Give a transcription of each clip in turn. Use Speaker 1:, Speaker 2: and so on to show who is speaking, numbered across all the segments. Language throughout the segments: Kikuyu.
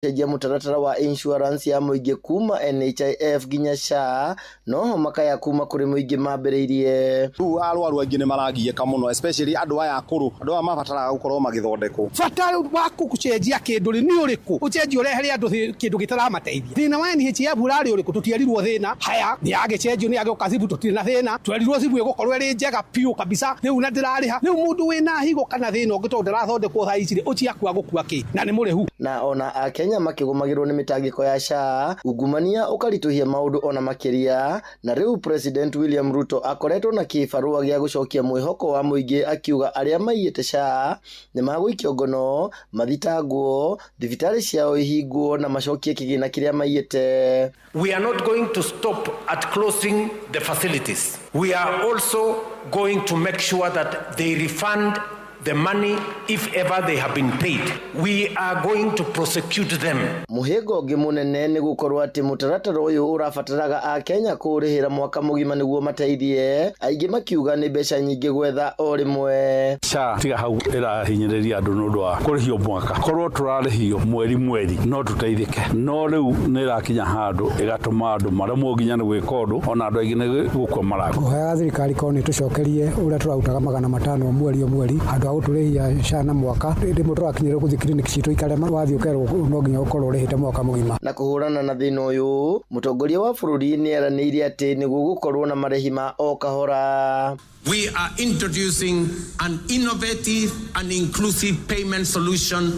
Speaker 1: Gũcenjia mũtaratara wa insurance ya mũingĩ kuma NHIF nginya SHA noho makaya kuma kũrĩ mũingĩ mambĩrĩirie.
Speaker 2: Rĩu arwaru aingĩ nĩ maragiĩka mũno, especially andũ aya akũrũ, andũ aya mabataraga gũkorwo magĩthondekwo.
Speaker 3: Bata waku gũcenjia kĩndũ rĩ nĩ ũrĩkũ? Ũcenjie ũrehere andũ kĩndũ gĩtaramateithia. Thĩna wa NHIF ũrarĩ ũrĩkũ? Tũtierirwo thĩna. Haya, nĩ yagĩcenjio, nĩ yagĩũka SHIF, tũtirĩ na thĩna. Twerirwo SHIF ĩgũkorwo ĩrĩ njega biũ kabisa, rĩu na ndĩrarĩha. Rĩu mũndũ wĩna higo kana thĩna ũngĩ tondũ ndarathondekwo thaa ici rĩ, ũcio akua gũkua kĩ? Na nĩ mũrĩhu.
Speaker 1: Na ona Akenya makĩgũmagĩrwo nĩ mĩtangĩko ya SHA, ungumania ũkaritũhia maũndũ ona makĩria, na rĩu President William Ruto akoretwo na kĩbarũa gĩa gũcokia mwĩhoko wa mũingĩ akiuga arĩa maiyĩte SHA nĩ magũikio ngono, mathitangwo, thibitarĩ ciao ihingwo na macokie kĩgĩna kĩrĩa maiyĩte.
Speaker 4: We are not going to stop at closing the facilities. We are also going to make sure that they refund the money if ever they have been paid. We are going to prosecute them.
Speaker 1: Mũhĩnga ũngĩ mũnene nĩ gũkorwo atĩ mũtaratara ũyũ ũrabataraga Akenya kũũrĩhĩra mwaka mũgima nĩguo mateithie, aingĩ makiuga nĩ mbeca nyingĩ gwetha o rĩmwe.
Speaker 5: SHA tiga hau ĩrahinyĩrĩria andũ nĩ ũndũ wa kũrĩhio mwaka, korwo tũrarĩhio mweri mweri no tũteithĩke, no rĩu nĩ ĩrakinya handũ ĩgatũma andũ maremwo nginya nĩ gwĩka ũndũ, ona andũ aingĩ nĩ gũkua marakua.
Speaker 6: Ngũhoyaga thirikari korwo nĩ tũcokerie ũrĩa tũrarutaga 500 o mweri o mweri handũ ha gũtũrĩhia SHA na mwaka. Rĩmwe tũrakinyĩrwo gũthiĩ clinic citũ ikarema, wathiĩ ũkerwo no nginya ũkorwo ũrĩhĩte mwaka mũgima.
Speaker 1: Na kũhũrana na thĩna ũyũ, mũtongoria wa bũrũri nĩ eranĩire atĩ nĩ gũgũkorwo na marĩhi ma o kahora.
Speaker 4: We are introducing an innovative and inclusive payment solution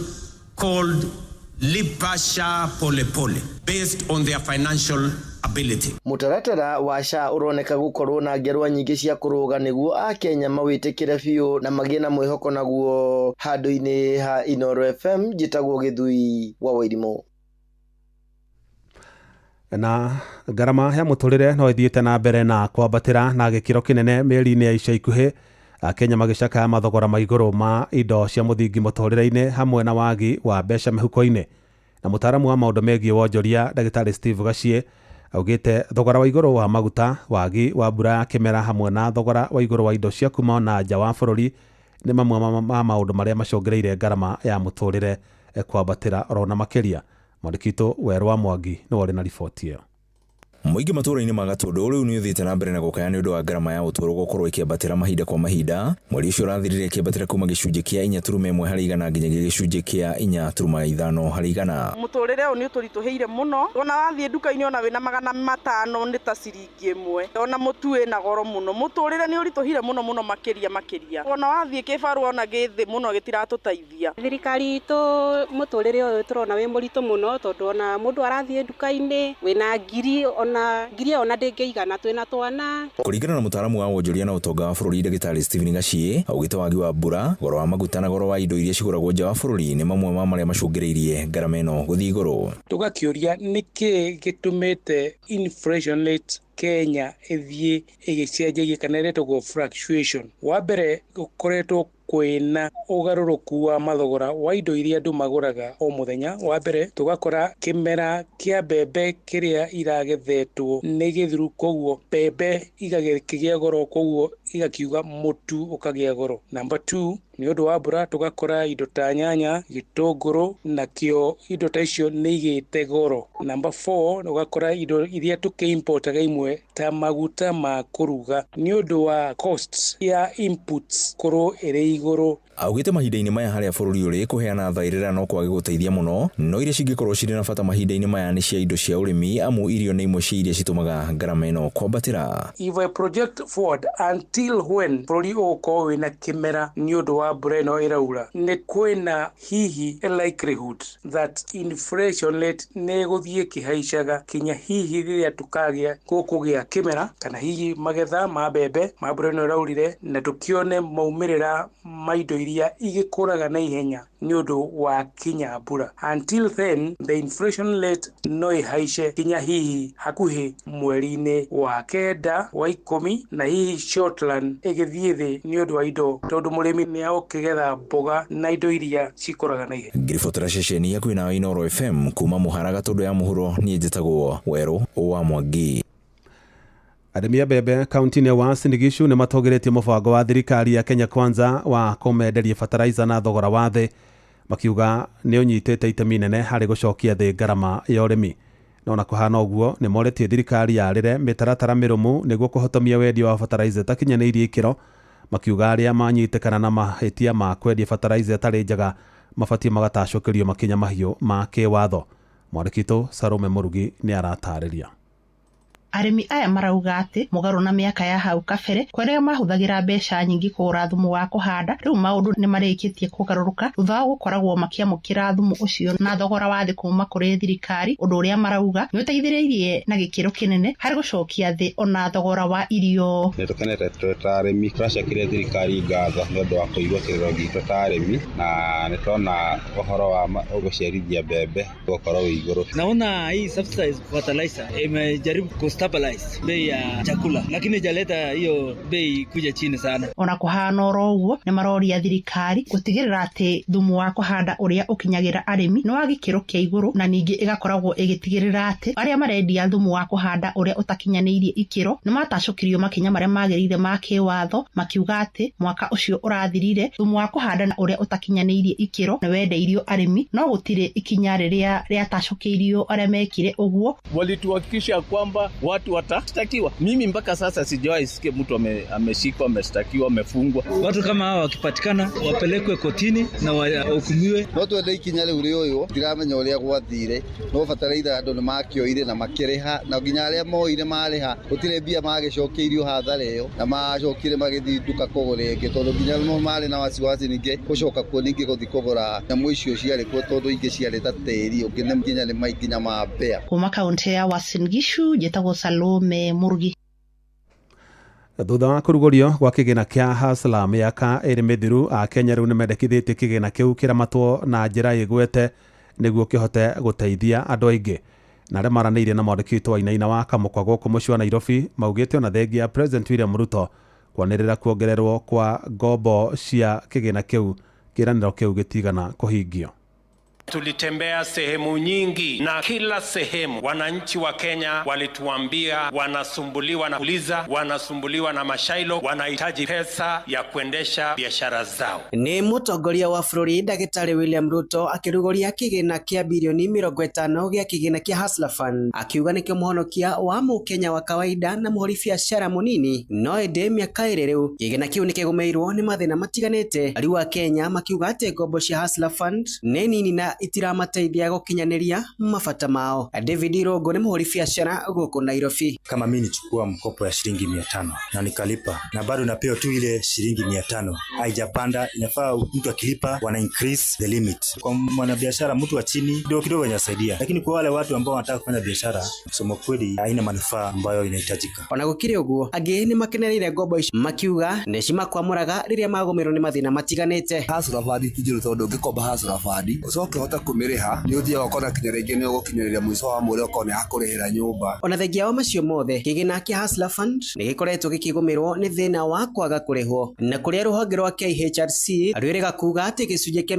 Speaker 4: called Lipa SHA Pole Pole, based on their financial ability.
Speaker 1: Mũtaratara wa SHA ũroneka gũkorwo na ngerwa nyingĩ cia kũrũga nĩguo Akenya mawĩtĩkĩre biũ na magĩe na mwĩhoko naguo. Handũ-inĩ ha Inooro FM, njĩtagwo Gĩthui wa Wairimũ.
Speaker 7: Na ngarama ya mũtũrĩre no ĩthiĩte na mbere na kwambatĩra na gĩkĩro kĩnene mĩeri-inĩ ya ica ikuhĩ, Akenya magĩcakaya mathogora ma igũrũ ma indo cia mũthingi mũtũrĩre-inĩ hamwe na wagi wa mbeca mĩhuko-inĩ. Na mũtaaramu wa maũndũ megiĩ wonjoria Ndagĩtarĩ Steve Gachie augĩte thogora wa igũrũ wa maguta, wagi wa mbura ya kĩmera hamwe na thogora wa igũrũ wa indo cia kuma na nja wa bũrũri nĩ mamwe ma maũndũ marĩa macũngĩrĩirie ngarama ya mũtũrĩre kwambatĩra orona makĩria. Mwandĩki witũ Werũ wa Mwangi nĩwe ũrĩ na riboti ĩyo.
Speaker 8: Mũingĩ matũũra-inĩ ma Gatũndũ rĩu nĩ ũthiĩte na mbere na gũkaya nĩ ũndũ wa ngarama ya ũtũũro gũkorwo ĩkĩambatĩra mahinda kwa mahinda. Mweri ũcio ũrathirire ĩkĩambatĩra kuma gĩcunjĩ kĩa 4.1 harĩ igana nginyagia gĩcunjĩ kĩa 4.5 harĩ igana.
Speaker 9: Mũtũrĩre ũyũ nĩ ũtũritũhĩire mũno, ona wathiĩ nduka-inĩ ona wĩna 500 nĩ ta ciringi ĩmwe, ona mũtu wĩna goro mũno, mũtũrĩre nĩ ũritũhire mũno mũno makĩria makĩria, ona wathiĩ kĩbarũa ona gĩ thĩ mũno gĩtiratũteithia.
Speaker 10: Thirikari itũ mũtũrĩre ũyũ tũrona wĩ mũritũ mũno, tondũ ona mũndũ arathiĩ nduka-inĩ wĩna ngiri, ona ngiri ĩyo ona ndĩngĩigana, twĩna twana.
Speaker 8: Kũringana na mũtaaramu wa wonjoria na ũtonga wa bũrũri Ndagĩtarĩ Stephen Gachie, augĩte wagi wa mbura, goro wa maguta na goro wa indo iria cigũragwo nja wa bũrũri nĩ mamwe ma marĩa macũngĩrĩirie ngarama ĩno gũthiĩ igũrũ.
Speaker 11: Tũgakĩũria nĩkĩ gĩtũmĩte inflation rate Kenya ĩthiĩ ĩgĩcenjagia kana ĩretagwo fluctuation. Wa mbere gũkoretwo kwĩna ũgarũrũku wa mathogora wa indo iria andũ magũraga o mũthenya. Wa mbere tũgakora kĩmera kĩa mbembe kĩrĩa iragethetwo nĩ gĩthiru, koguo mbembe igakĩgĩa goro, koguo igakiuga mũtu ũkagĩa goro. Number 2, nĩ ũndũ wa mbura tũgakora indo ta nyanya, gĩtũngũrũ nakĩo indo ta icio nĩ igĩte goro. Number 4, ũgakora indo iria tũkĩ-importaga imwe ta maguta ma kũruga nĩ ũndũ wa costs ya inputs korwo ĩrĩ igũrũ.
Speaker 8: Augĩte mahinda-inĩ maya harĩa bũrũri ũrĩ kũheana thaĩrĩra no kwage gũteithia mũno, no iria cingĩkorwo cirĩ na bata mahinda-inĩ maya nĩ cia indo cia ũrĩmi, amu irio nĩ imwe cia iria citũmaga ngarama ĩno kwambatĩra.
Speaker 11: If I project forward until when bũrũri ũgũkorwo wĩna kĩmera nĩ ũndũ wa mbura ĩno ĩraura, nĩ kwĩna hihi a likelihood that inflation rate nĩ ĩgũthiĩ ĩkĩhaicaga kinya hihi rĩrĩa tũkagĩa gũkũgĩa kĩmera, kana hihi magetha ma mbembe ma mbura ĩno ĩraurire, na tũkĩone maumĩrĩra ma indo iria igĩkũraga na ihenya nĩ ũndũ wa kinya mbura. Until then the inflation rate no ĩhaice kinya hihi hakuhĩ mweri-inĩ wa 9 wa 10, na hihi short run ĩgĩthiĩ thĩ nĩ ũndũ wa indo, tondũ mũrĩmi nĩ agũkĩgetha mboga na indo iria cikũraga na ihenya.
Speaker 8: Ngĩribotera ceceni ya kwĩna Inooro FM kuma Mũhara Gatũndũ ya Mũhuro, niĩ njĩtagwo Werũ wa Mwangi.
Speaker 7: Arĩmi a mbembe kaunti-inĩ ya Uasin Gishu nĩ matũgĩrĩtie mũbango wa thirikari ya Kenya Kwanza wa kũmenderia fertilizer na thogora wa thĩ. Makiuga nĩ ũnyitĩte itemi nene harĩ gũcokia thĩ ngarama ya ũrĩmi. No na kũhana ũguo nĩ morĩtie thirikari yarĩre mĩtaratara mĩrũmu nĩguo kũhotomia wendia wa bataraitha ĩtakinyanĩirie ikĩro. Makiuga arĩa manyitĩkana na mahĩtia ma kwendia bataraitha ĩtarĩ njega mabatiĩ magatacũkĩrio makinya mahiũ ma kĩwatho. Mwandĩki witũ Salome Mũrugi nĩ aratarĩria.
Speaker 12: Arĩmi aya marauga atĩ mũgarũ na mĩaka ya hau kabere kũrĩa mahũthagĩra mbeca nyingĩ kũgũra thumu wa kũhanda, rĩu maũndũ nĩ marĩkĩtie kũgarũrũka thutha wa gũkoragwo makĩamũkĩra thumu ũcio na thogora wa thĩ kuma kũrĩ thirikari, ũndũ ũrĩa marauga nĩ ũteithĩrĩirie na gĩkĩro kĩnene harĩ gũcokia thĩ ona thogora wa irio.
Speaker 13: Nĩ tũkenete twĩ ta arĩmi, tũracokeria thirikari ngatho nĩ ũndũ wa kũigua kĩrĩro gitũ ta arĩmi, na nĩ tũrona ũhoro wa gũciarithia mbembe gũkorwo wĩ igũrũ.
Speaker 14: Naona hii subsidized fertilizer imejaribu kustabilize bei ya chakula, lakini ijaleta hiyo bei kuja chini sana.
Speaker 12: Ona kũhana oro ũguo nĩ maroria thirikari gũtigĩrĩra atĩ thumu wa kũhanda ũrĩa ũkinyagĩra arĩmi nĩ wa gĩkĩro kĩa igũrũ, na ningĩ ĩgakoragwo ĩgĩtigĩrĩra atĩ arĩa marendia thumu wa kũhanda ũrĩa ũtakinyanĩirie ikĩro nĩ matacũkĩrio makinya marĩa magĩrĩire ma kĩwatho. Makiuga atĩ mwaka ũcio ũrathirire thumu wa kũhanda na ũrĩa ũtakinyanĩirie ikĩro nĩ wendeirio arĩmi, no gũtirĩ ikinya rĩrĩa rĩatacũkĩirio arĩa mekire ũguo.
Speaker 15: Walituhakikisha kwamba watu watashtakiwa. Mimi mpaka sasa sijawahi sikia mtu ameshikwa, ameshtakiwa, amefungwa.
Speaker 14: Watu kama hawa wakipatikana wapelekwe kotini na wahukumiwe.
Speaker 16: No twende ikinya rĩu rĩoywo, ndiramenya ũrĩa gwathire, no bataraitha andũ nĩ makĩoire na makĩrĩha, na nginya arĩa moire marĩha gũtirĩ mbia magĩcokeirio hathara ĩyo, na macokire magĩthiĩ nduka kũgũra ĩngĩ, tondũ nginya no marĩ na wasiwasi ningĩ gũcoka kuo ningĩ gũthiĩ kũgũra nyamũ icio ciarĩ kuo, tondũ ingĩ ciarĩ ta tĩri, ũngĩ nĩ nginya nĩ nginya ma mbĩa.
Speaker 12: Kuma kaunti ya Uasin Gishu, njĩtagwo Salome Murugi.
Speaker 7: Thutha wa kũrugũrio gwa kĩgĩna kĩa Hustler mĩaka ĩrĩ mĩthiru, Akenya rĩu nĩmendekithĩtie kĩgĩna kĩu kĩramatwo na njĩra ĩgwete nĩguo kĩhote gũteithia andũ aingĩ. Na arĩa maranĩirie na mwandĩki witũ Wainaina wa Kamũkwa gũkũ mũciĩ wa Nairobi maugĩte ona thengia ya President William Ruto kwanĩrĩra kuongererwo kwa ngombo cia kĩgĩna kĩu, kĩĩranĩro kĩu gĩtigana kũhingio.
Speaker 4: Tulitembea sehemu nyingi na kila sehemu wananchi wa Kenya walituambia wanasumbuliwa na kuliza, wanasumbuliwa na mashailo, wanahitaji pesa ya kuendesha biashara zao.
Speaker 17: Ni mũtongoria wa bũrũri Ndagĩtarĩ William Ruto akĩrugũria kĩgĩna kĩa bilioni 50 gĩa kĩgĩna kĩa Hustler Fund, akiuga nĩkĩo mũhonokia wa mũkenya wa kawaida na mũhũri biacara mũnini. No ĩndĩ mĩaka ĩrĩ rĩu kĩgĩna kĩu nĩkĩgũmĩirwo nĩ mathĩna matiganĩte. Arĩu a Kenya makiuga atĩ ngombo cia Hustler Fund nĩ nini na itiramateithia gũkinyanĩria mabata mao. David Irongo nĩ mũhũri biacara gũkũ Nairobi.
Speaker 18: Kama mimi nichukua mkopo ya shilingi 500 na nikalipa, na bado napewa tu ile shilingi 500, haijapanda. Inafaa mtu akilipa wana increase the limit. Kwa mwanabiashara mtu wa chini kidogo kidogo inasaidia, lakini kwa wale watu ambao wanataka kufanya biashara, kusema kweli haina manufaa ambayo inahitajika.
Speaker 17: Ona gũkĩrĩ ũguo angĩ nĩ makenereire ngombo icio makiuga nĩ cimakwamũraga rĩrĩa magũmĩrwo nĩ mathĩna matiganĩte.
Speaker 16: Hustler Fund ti njũru tondũ ũngĩkomba Hustler Fund ũcoke ũhote kũmĩrĩha, nĩ ũthiaga ũkona kinya rĩngĩ nĩ ũgũkinyĩrĩria mũico wa mweri ũkorwo nĩ hakũrĩhĩra nyũmba.
Speaker 17: Ona thengia wa macio mothe, kĩgĩna kĩa Hustler Fund nĩ gĩkoretwo gĩkĩgũmĩrwo nĩ thĩna wa kwaga kũrĩhwo, na kũrĩa rũhonge rwa KHRC rwĩrĩga kuga atĩ gĩcunjĩ kĩa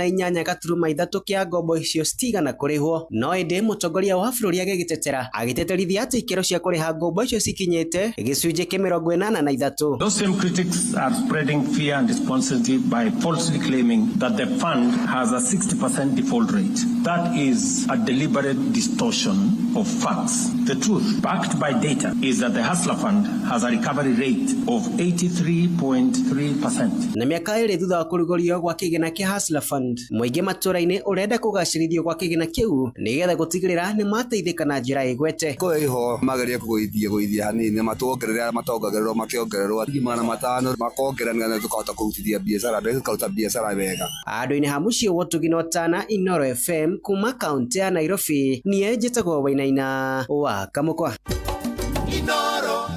Speaker 17: 68.3 kĩa ngombo icio citigana kũrĩhwo. No ĩndĩ mũtongoria wa bũrũri agĩgĩtetera agĩteterithia atĩ ikĩro cia kũrĩha ngombo icio cikinyĩte gĩcunjĩ kĩa 83.
Speaker 4: Those same critics are spreading fear and despondency by falsely claiming that the fund has a 60% default rate. That is a deliberate distortion of facts. The truth, backed by data, is that the Hustler Fund has a recovery rate of 83.3%.
Speaker 17: Na mĩaka ĩrĩ thutha wa kũrugũrio gwa kĩgĩna kĩa Hustler Fund, mũingĩ matũũra-inĩ ũrenda kũgacĩrithio gwa kĩgĩna kĩu nĩgetha gũtigĩrĩra nĩ mateithĩka na njĩra ĩgwete.
Speaker 16: Kwĩho magerie kũgũithia hanini, matuongerere matongagĩrĩrwo makĩongererwo 500 makongerera nĩgetha tũkahota kũrutithia biacara, tũkaruta biacara wega.
Speaker 17: Andũ-inĩ ha mũciĩ wa Ũtugi na Ũtana, Inooro FM kuma kaunti ya Nairobi, niĩ njĩtagwo Wainaina wa Kamũkwa.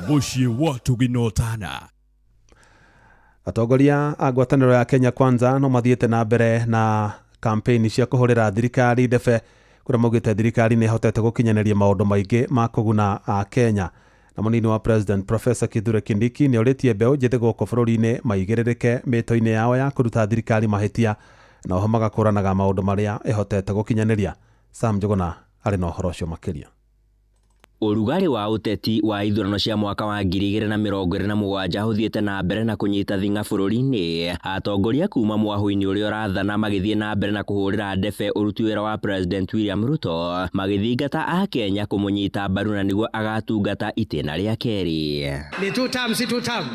Speaker 19: Mũciĩ wa Ũtugi na Ũtana.
Speaker 7: Atongoria a ngwatanĩro ya Kenya Kwanza no mathiĩte na mbere na kampeni cia kũhũrĩra thirikari ndebe, kũrĩa maugĩte thirikari nĩ ĩhotete gũkinyanĩria maũndũ maingĩ ma kũguna a Kenya. Na mũnini wa President Professor Kithure Kindiki nĩ orĩtie mbeũ njĩthĩ gũkũ bũrũri-inĩ maigĩrĩrĩke mĩto-inĩ yao ya kũruta thirikari mahĩtia, na oho magakũranaga maũndũ marĩa ĩhotete gũkinyanĩria. Sam Njuguna arĩ na ũhoro ũcio makĩria.
Speaker 20: Ũrugarĩ wa ũteti wa ithurano cia mwaka wa 2027 ũthiĩte na mbere na kũnyita thing'a bũrũri-inĩ. Atongoria kuma mwahũ-inĩ ũrĩa ũrathana magĩthiĩ na mbere na kũhũrĩra ndebe ũruti wĩra wa President William Ruto, magĩthingata Akenya kũmũnyita mbaru na nĩguo agatungata itĩna rĩa kerĩ.
Speaker 21: Ni two term, si two term.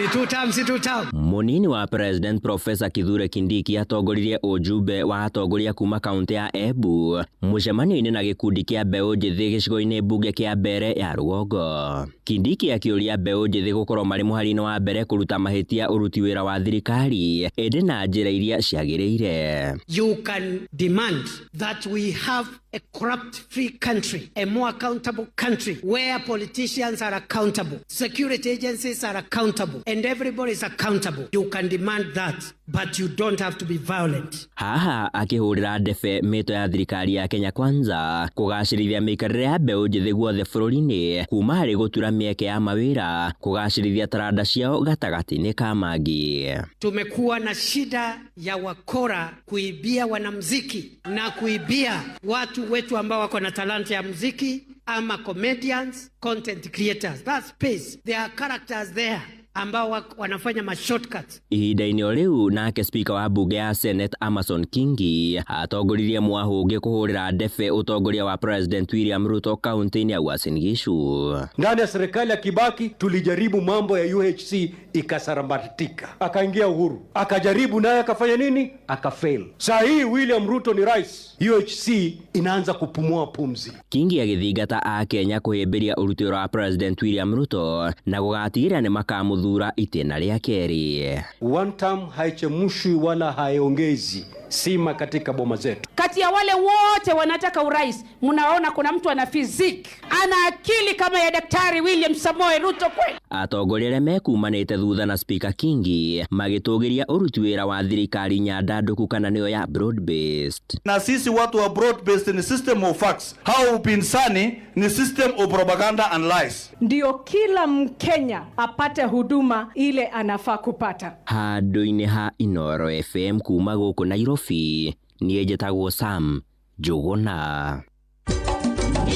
Speaker 21: Ni two term, si two term.
Speaker 20: Mũnini wa President Professor Kithure Kindiki atongoririe ũjumbe wa atongoria kuma kaunti ya Embu mũcemanio-inĩ na gĩkundi kĩa mbeũ njĩthĩ gĩcigo-inĩ mbunge kĩa Mbere ya Rũgongo. Kindiki akĩũria mbeũ njĩthĩ gũkorwo marĩ mũhari-inĩ wa mbere kũruta mahĩtia ũruti wĩra wa thirikari ĩndĩ na njĩra iria ciagĩrĩire.
Speaker 21: You can demand that we have a corrupt-free country, a more accountable country where politicians are accountable, security agencies are accountable, and everybody is accountable. You can demand that, but you don't have to be violent.
Speaker 20: Haha akĩhũrĩra ndebe mĩto ya thirikari ya Kenya Kwanza kũgacĩrithia mĩikarĩre ya mbeũ njĩthĩ guothe bũrũri-inĩ kuma harĩ gũtura mĩeke ya mawĩra kũgacĩrithia taranda ciao gatagatĩ-inĩ ka mangĩ.
Speaker 21: Tumekuwa na shida ya wakora kuibia wanamuziki na kuibia watu wetu ambao wako na talanta ya muziki ama comedians, content creators. That space, there are characters there ambao wanafanya ma shortcuts.
Speaker 20: Ihinda-inĩ o rĩu nake speaker wa bunge ya Senate Amason Kingi atongoririe mwahũ ũngĩ kũhũrĩra ndebe ũtongoria wa President William Ruto kaunti-inĩ ya Uasin Gishu.
Speaker 22: Ndani ya serikali ya Kibaki tulijaribu mambo ya UHC ikasaramatika, akaingia Uhuru akajaribu naye akafanya nini? Akafail. Saa hii William Ruto ni rais, UHC inaanza kupumua pumzi.
Speaker 20: Kingi agĩthingata Akenya kũhĩmbĩria ũruti wĩra wa President William Ruto na gũgatigĩrĩra nĩ makamũthura itĩna rĩa kerĩ.
Speaker 22: One term haichemushwi wala haiongezi sima katika boma zetu.
Speaker 23: Kati ya wale wote wanataka urais, mnaona kuna mtu ana physique, ana akili kama ya Daktari William Samoei Ruto kweli?
Speaker 20: Atongoria arĩa mekumanĩte thutha na Speaker Kingi magĩtũgĩria ũruti wĩra wa thirikari nyandandũku kana nĩyo ya broad based.
Speaker 24: Na sisi watu wa broad based ni system of facts, hao upinzani ni system of propaganda and lies.
Speaker 25: Ndio kila Mkenya apate huduma ile anafaa kupata.
Speaker 20: Handũ-inĩ ha Inooro FM kuma gũkũ Nairobi, niĩ njĩtagwo Sam Njũgũna.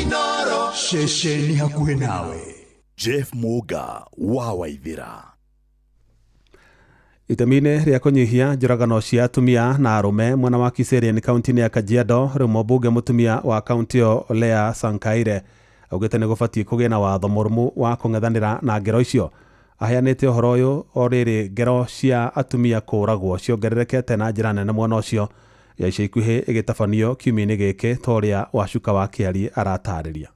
Speaker 19: Inooro ceceni hakuhĩ nawe. Jeff Muga wa Waithĩra.
Speaker 7: Itemi-inĩ rĩa kũnyihia njũragano cia atumia na arũme mwena wa Kiserian kaunti-inĩ ya Kajiado, rĩu mũmbunge mũtumia wa kaunti ĩyo Lea Sankaire augĩte nĩ gũbatiĩ kũgĩe na watho mũrũmu wa kũng'ethanĩra na ngero icio. Aheanĩte ũhoro ũyũ o rĩrĩ ngero cia atumia kũũragwo ciongererekete na njĩra nene mwena ũcio ya ica ikuhĩ ĩgĩtabanio kiumia-inĩ gĩkĩ ta ũrĩa Wacuka wa Kĩari aratarĩria.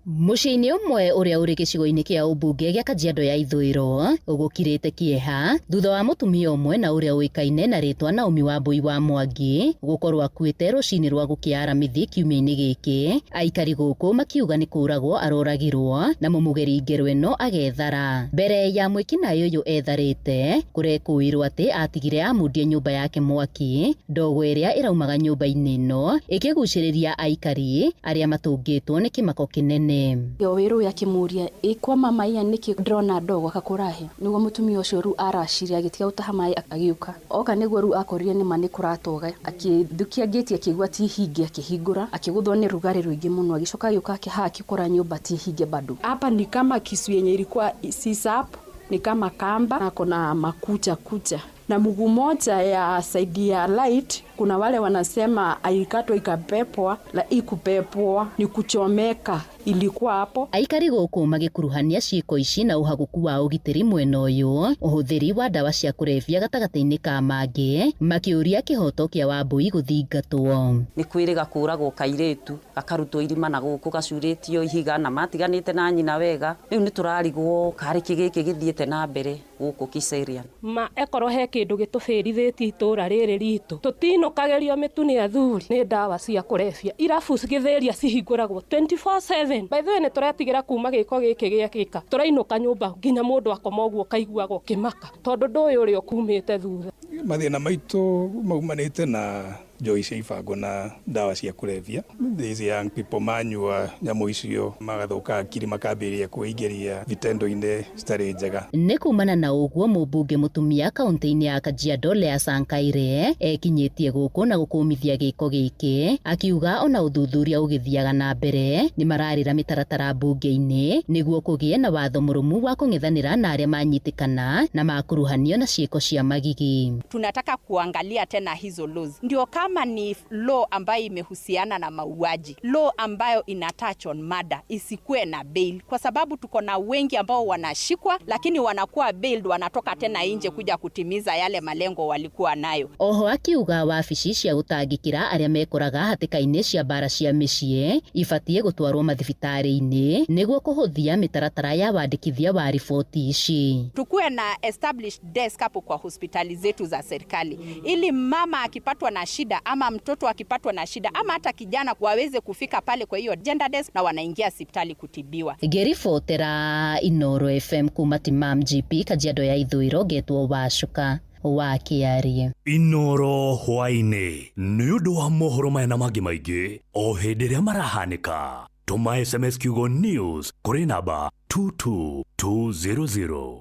Speaker 26: Mũciĩ-inĩ ũmwe ũrĩa ũrĩ gĩcigo-inĩ kĩa ũmbunge gĩa Kajiado ya ithũĩro ũgũkirĩte kĩeha thutha wa mũtumia ũmwe na ũrĩa ũĩkaine na rĩtwa Naomi Wambui wa Mwangi gũkorwo akuĩte rũcinĩ rwa gũkĩa Aramithi kiumia-inĩ gĩkĩ. Aikari gũkũ makiuga nĩ kũũragwo aroragirwo na mũmũgeri ngero ĩno agethara. Mbere ya mwĩkinaĩ ũyũ etharĩte kũrekũĩrwo atĩ atigire amundie nyũmba yake mwaki, ndogo ĩrĩa ĩraumaga nyũmba-inĩ ĩno ĩkĩgucĩrĩria aikari arĩa matũngĩtwo nĩ kĩmako kĩnene.
Speaker 27: O wĩra ũyũ akĩmũria ĩ kwa mama iya nĩkĩ ndĩrona ndogo akakũrahe nĩguo mũtumia ũcio rĩu aracire agĩtiga gũtaha maĩ agĩũka oka nĩguo rĩu akorire nĩma nĩ kũratoga akĩthukia ngĩti akĩigua ti hinge akĩhingũra akĩgũthwo nĩ rugarĩ rũingĩ mũno agĩcoka agĩũka akĩhaha akĩkora nyũmba ti hinge bado.
Speaker 25: Hapa ni kama kisu yenye ilikuwa sisap ni kama kamba na kona makucha kucha na mguu moja ya saidi ya light. Kuna wale wanasema ailikatwa ikapepwa, la ikupepwa ni kuchomeka ilikuwa hapo.
Speaker 26: Aikari gũkũ magĩkuruhania ciĩko ici na ũhagũku wa ũgitĩri mwena ũyũ, ũhũthĩri wa ndawa cia kũrebia gatagatĩ-inĩ ka mangĩ, makĩũria kĩhoto kĩa Wambui gũthingatwo.
Speaker 28: Nĩ kwĩrĩga kũragwo kairĩtu gakarutwo irima na gũkũ gacurĩtio ihiga na matiganĩte na nyina wega. Rĩu nĩ tũrarigwo karĩ kĩ gĩkĩ gĩthiĩte na mbere gũkũ Kiserian.
Speaker 29: Ma ekorwo he kĩndũ gĩtũbĩrithĩtie itũra rĩrĩ ritũ tũtinũkagĩrio mĩtu nĩ athuri nĩ ndawa cia kũrebia. Irabu gĩthĩria cihingũragwo 24/7. By the way nĩ tũretigĩra kuma gĩko gĩkĩ gĩekĩka tũrainũka nyũmba nginya mũndũ akoma ũguo kaiguaga ũkĩmaka tondũ ndũĩ ũrĩa ũkumĩte thutha.
Speaker 30: Mathĩna maitũ maumanĩte na
Speaker 1: njohi cia ibango na ndawa cia kũrebia. These young people manyua nyamũ icio magathũka akiri, makambĩrĩria kwĩingĩria vitendo-inĩ citarĩ njega.
Speaker 26: Nĩ kumana na ũguo mũmbunge mũtumia kaunti-inĩ ya Kajiado Lea Sankaire ekinyĩtie gũkũ na gũkũmithia gĩko gĩkĩ, akiuga ona ũthuthuria ũgĩthiaga na mbere nĩ mararĩra mĩtaratara mbunge-inĩ nĩguo kũgĩe na watho mũrũmu wa kũng'ethanĩra na arĩa manyitĩkana na makuruhanio na ciĩko cia magigi.
Speaker 2: Tunataka kuangalia tena hizo laws, ndio kama ni law ambayo imehusiana na mauaji, law ambayo ina touch on murder isikuwe na bail, kwa sababu tuko na wengi ambao wanashikwa lakini wanakuwa bailed, wanatoka tena nje kuja kutimiza yale malengo walikuwa nayo.
Speaker 26: Oho akiuga wabici cia gũtangĩkĩra arĩa mekoraga hatĩka-inĩ cia mbara cia mĩciĩ ibatiĩ gũtwarwo mathibitarĩ-inĩ nĩguo kũhũthia mĩtaratara ya wandĩkithia wa riboti ici.
Speaker 2: Tukuwe na established desk hapo kwa hospitali zetu za serikali, ili mama akipatwa na shida ama mtoto akipatwa na shida ama hata kijana waweze kufika pale kwa hiyo gender desk na wanaingia hospitali kutibiwa.
Speaker 26: Ngĩribotera Inoro FM kuma Timam GP Kajiado ya Ithũĩro, ngetwo Wacuka wa Kĩarie.
Speaker 19: Inoro hwaĩ-inĩ nĩ ũndũ wa mohoro maya na mangĩ maingĩ o hĩndĩ ĩrĩa marahanĩka, tũma SMS kiugo news kũrĩ namba 22200.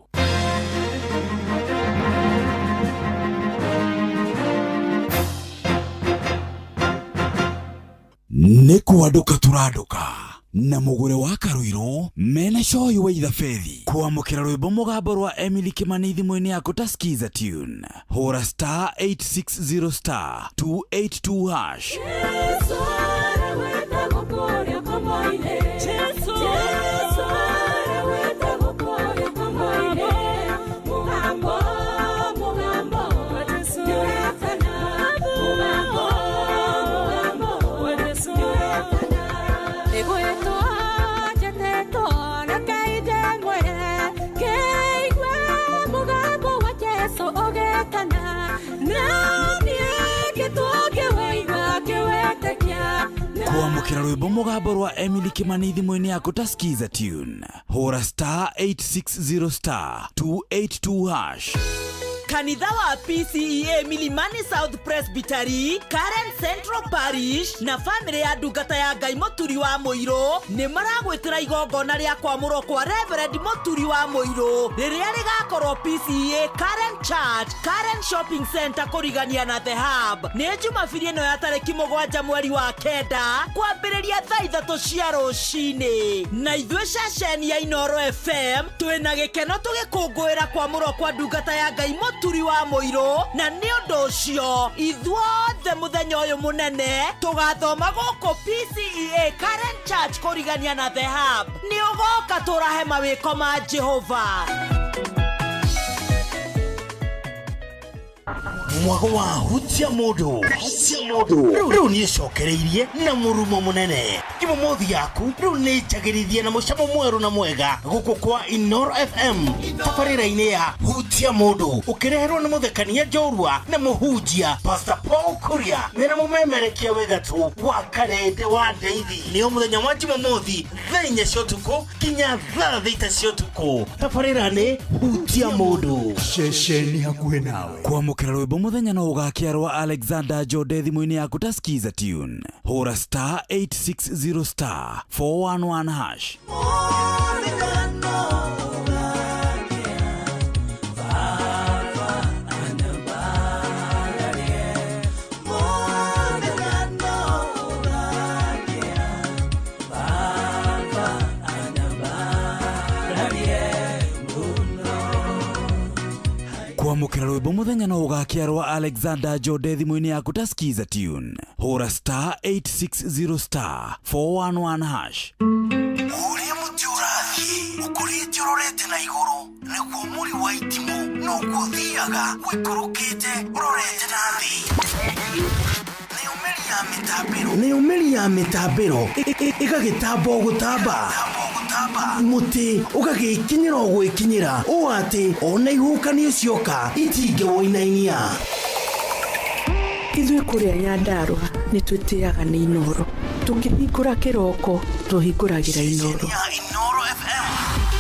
Speaker 3: Nĩ kwandũka tũrandũka na mũgũre wa Karũirũ mena coyi wa ithabethi kwamũkĩra rwĩmbo mũgambo rwa Emily Kimani thimũ-inĩ yaku ta Skiza tune. Hũra star 860 star 282 hash. Kwamũkĩra rwĩmbo mũgambo rwa Emily Kimani thimũ-inĩ yaku ta Skiza tune. Hũra star 860 star 282 hash.
Speaker 5: Kanitha wa PCEA Milimani South Presbytery, Karen Central Parish na family ya ndungata ya Ngai Mũturi wa Mũirũ nĩ maragwĩtĩra igongona rĩa kwamũrwo kwa Reverend Mũturi wa Mũirũ rĩrĩa rĩgakorwo PCEA Karen Church, Karen Shopping Center kũrigania na The Hub. Nĩ Jumabiri ĩno ya tarĩki 7 mweri wa 9 kwambĩrĩria thaa 3 cia rũcinĩ. Na ithuĩ ceceni ya Inoro FM twĩna gĩkeno tũgĩkũngũĩra kwamũrwo kwa ndungata ya Ngai Mũturi wa Mũirũ, na nĩ ũndũ ũcio ithuothe mũthenya ũyũ mũnene tũgathoma gũkũ PCEA Karen Church kũrigania na The Hub. Nĩ ũgoka tũrahe mawĩko ma Jehova.
Speaker 6: Mwago wa hutia mũndũ rĩu nĩcokereirie na mũrumo mũnene. Jumamothi yaku rĩu nĩ njagĩrithie na mũcamo mwerũ na mwega gũkũ kwa Inoro FM tabarĩra-inĩ ya hutia mũndũ, ũkĩreherwo nĩ mũthekania njorua na mũhunjia Pastor Paul Kuria mena mũmemerekia wĩ gatũ wa Karende wa Ndeithi. Nĩo mũthenya wa Jumamothi thaa 4 cia ũtukũ nginya thaa 6 cia ũtukũ. Tabarĩra nĩ hutia mũndũ.
Speaker 19: Ceceni hakuhĩ nawe.
Speaker 3: Kwamũkĩra rwĩmbo mũthenya no ũgakĩa rwa Alexander Jode thimũ-inĩ yaku ta Skiza tune. Hũra star 860 star 411 hash. Kwamũkĩra rwĩmbo mũthenya no ũgakĩa rwa Alexander Jode thimũ-inĩ yaku ta Skiza tune. Hũra star 860 star 411 hash.
Speaker 6: Ũrĩa mũtĩ ũrathiĩ ũkũrĩte ũrorete na igũrũ nĩguo mũri wa itimũ noguo ũthiaga ũikũrũkĩte ũrorete na thĩ. Nayo mĩri ya mĩtambĩro ĩgagĩtamba o gũtamba, mũtĩ ũgagĩkinyĩra o gwĩkinyĩra ũũ atĩ ona ihuhũkanio cioka itingĩwũinainia.
Speaker 8: Ithuĩ kũrĩa Nyandarũa nĩ twĩtĩaga nĩ Inoro. Tũkĩhingũra kĩroko tũhingũragĩra Inoro.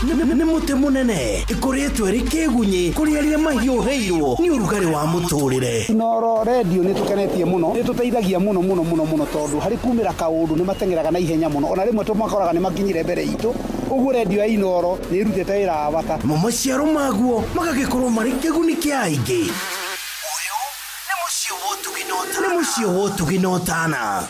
Speaker 6: Nĩ mũtĩ mũnene ĩkoretwo ĩrĩ kĩgunyĩ kũrĩ arĩa mahiũhĩirwo nĩ ũrugarĩ wa mũtũrĩre.
Speaker 4: Inooro redio nĩ tũkenetie mũno, nĩ tũteithagia mũno mũno mũno mũno tondũ harĩ kumĩra kaũndũ nĩ mateng'eraga na ihenya mũno, ona rĩmwe tũmakoraga nĩ makinyire mbere itũ. Ũguo redio ya Inooro nĩ ĩrutĩte wĩra wa bata.
Speaker 6: Mo maciaro maguo magagĩkorwo marĩ kĩguni kĩa aingĩ. Nĩ mũciĩ wa ũtugi na ũtana.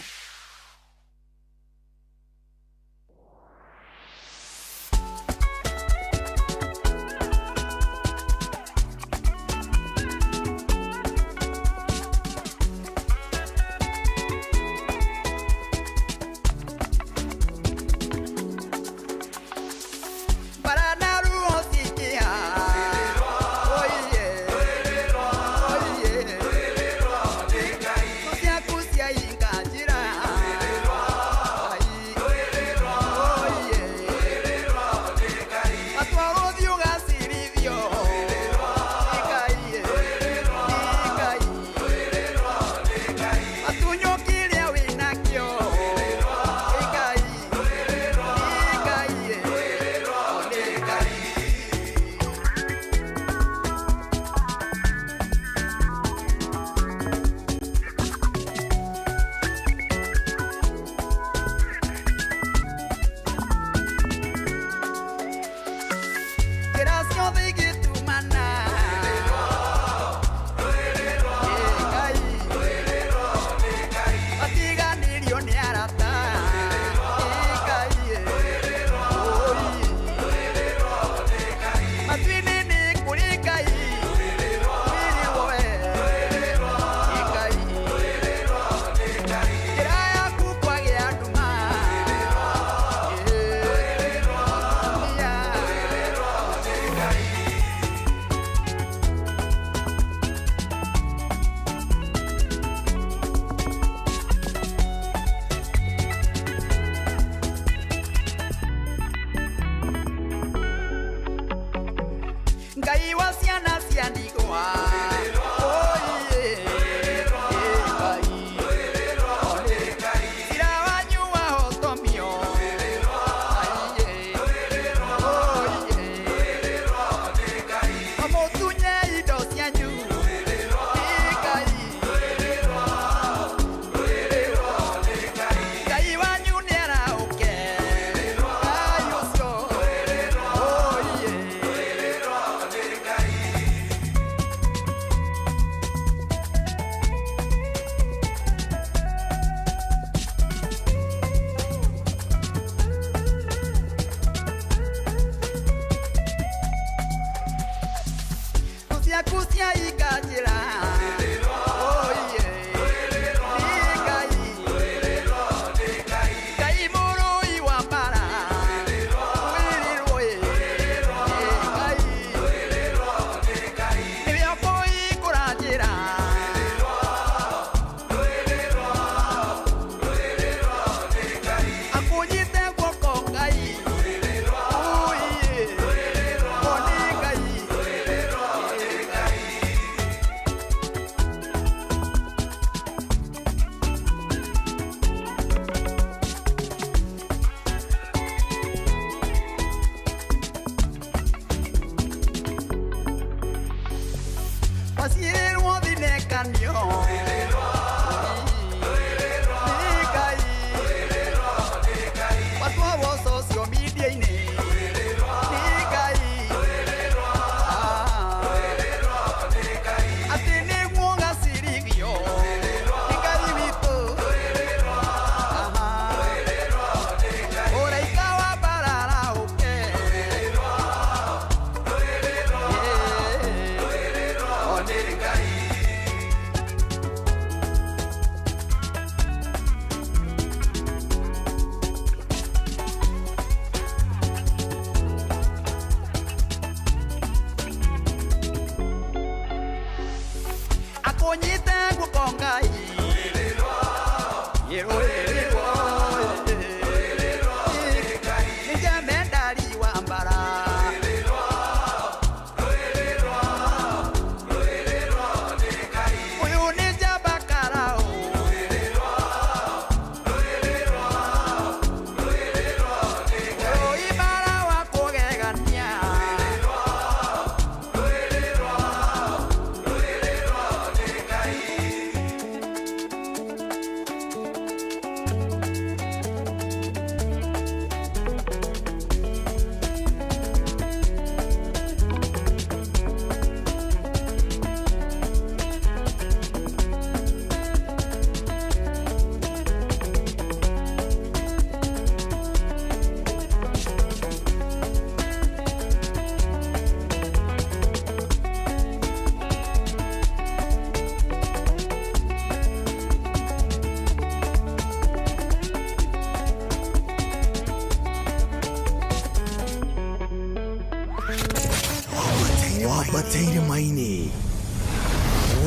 Speaker 6: Wambate irĩma-inĩ,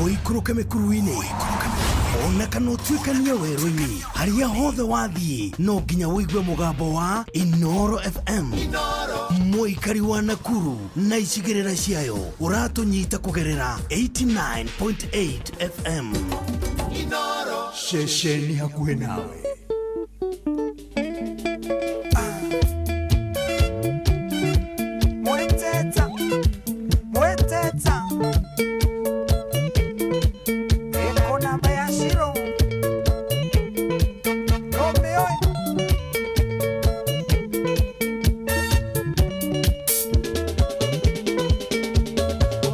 Speaker 6: ũikũrũke mĩkuru-inĩ, ona kana ũtuĩkanie werũ-inĩ, harĩa hothe wathiĩ no nginya ũigue mũgambo wa Inoro FM. Mũikari wa Nakuru na icigĩrĩra ciayo ũratũnyita kũgerera 89.8 FM.
Speaker 9: Ceceni hakuhĩ nawe.
Speaker 10: Mweteta, mweteta. Eko namba ya shiro. Romeo.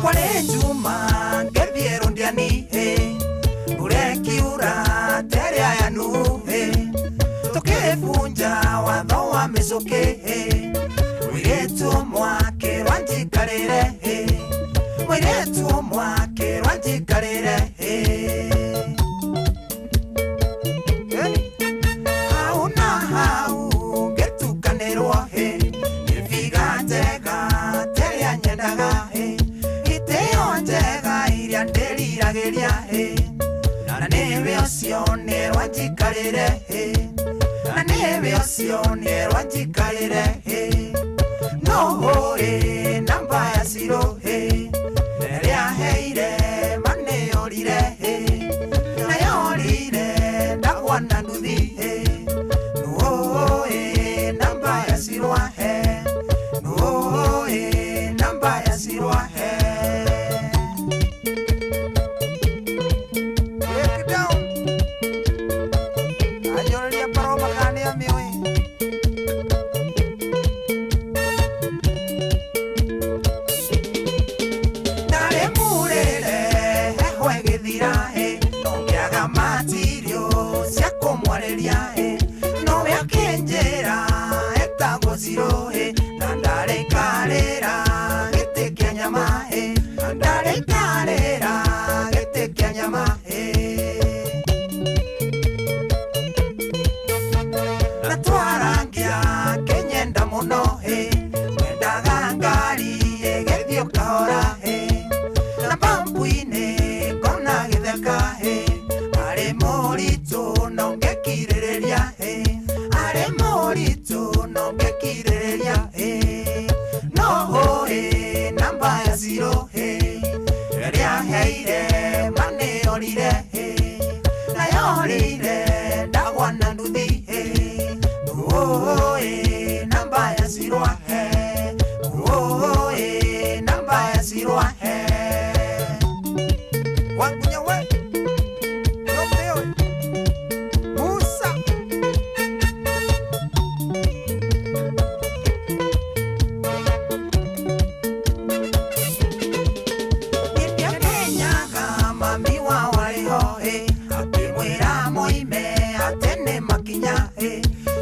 Speaker 10: Kwale Juma, ngeviero ndiani, eh. Urekiura, tere ayanu, eh. Tukivunja watho wa mĩcũkĩ, eh. Mũirĩtu mwake rwanjikarĩre, eh. Mũirĩtu mwake rwanjikarĩre, eh. Hau na hau ngĩtukanĩrwo, eh. Nĩ biga njega teria nyendaga, eh. Itĩo njega iria ndĩriragĩria, eh. Na nĩwe ũcio nĩrwanjikarĩre, eh. Na nĩwe ũcio nĩrwanjikarĩre, eh. No hũĩ namba ya ciro, eh. Rĩrĩa heire manĩyũrire, eh. Nayorire ndagwa na nduthi, eh. Nũĩ namba ya ciro ahe. Nũĩ namba ya ciro ahe. Break down. Anyoreria paroma kana nĩamĩũĩ. Ndarĩ mũrĩre heho ĩgĩthira, ĩ. No ngĩaga matirio cia kũmwarĩria, ĩ. Nowe akĩnjĩra etagwo Ciro, ĩ. Na ndarĩikarĩra gĩtĩ kĩa nyama, ĩ. Na ndarĩikarĩra gĩtĩ kĩa nyama, ĩ. Na twarangia kĩnyenda mũno, ĩ. Mwendaga ngari ĩgĩthiĩ o kahora, ĩ. Na pampu-inĩ ngona gĩtheka, ĩ. Arĩ mũritũ no ngĩkirĩrĩria, ĩ. Arĩ mũritũ no ngĩkirĩrĩria, ĩ. No hũĩ namba ya ciro, ĩ. Rĩrĩa heire manĩyorire, ĩ. Nayorire ndagwa na nduthi, ĩ. Nũĩ namba ya ciro ahe. Nũĩ namba ya ciro ahe. Wangunya we. Romeo. Musa. Nĩndĩamenyaga mami wao arĩ ho, ĩ. Akĩmwĩra moime atĩ nĩ makinya, ĩ.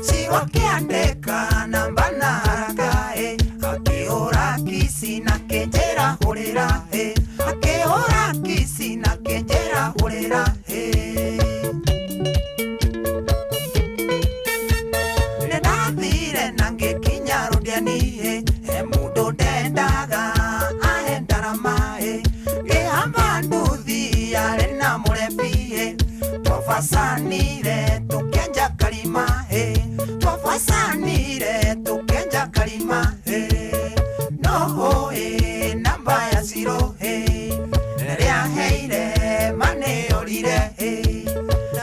Speaker 10: Ciro akĩandĩka namba na haraka, ĩ. Akĩhũra kici na kĩnjĩra hũrĩra, ĩ. Akĩhũra kici na kĩnjĩra hũrĩra, ĩ. Nĩndathire na ngĩkinya rũdiani, ĩ. He mũndũ ndendaga ahe ndarama, ĩ. Ngĩhamba nduthi yarĩ na mũrebi, ĩ. Twabacanire tũkĩenja karima, ĩ. Twabacanire tũkĩenja karima, ĩ. No hũĩ namba ya ciro, ĩ. Rĩrĩa heire manĩyorire, ĩ.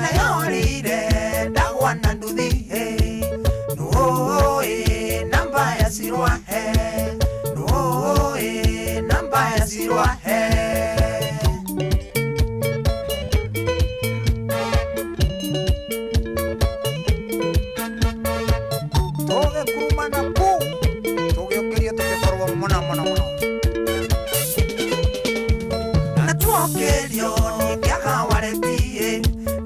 Speaker 10: Nayorire ndagwa na nduthi, ĩ. Nũĩ namba ya ciro ahe. Nũĩ namba ya ciro ahe. Tũgĩkurumana ku tũgĩũkĩrio tũkĩkorwo mũno mũno mũno. Na tuokĩrio ningĩaga wareti, ĩ.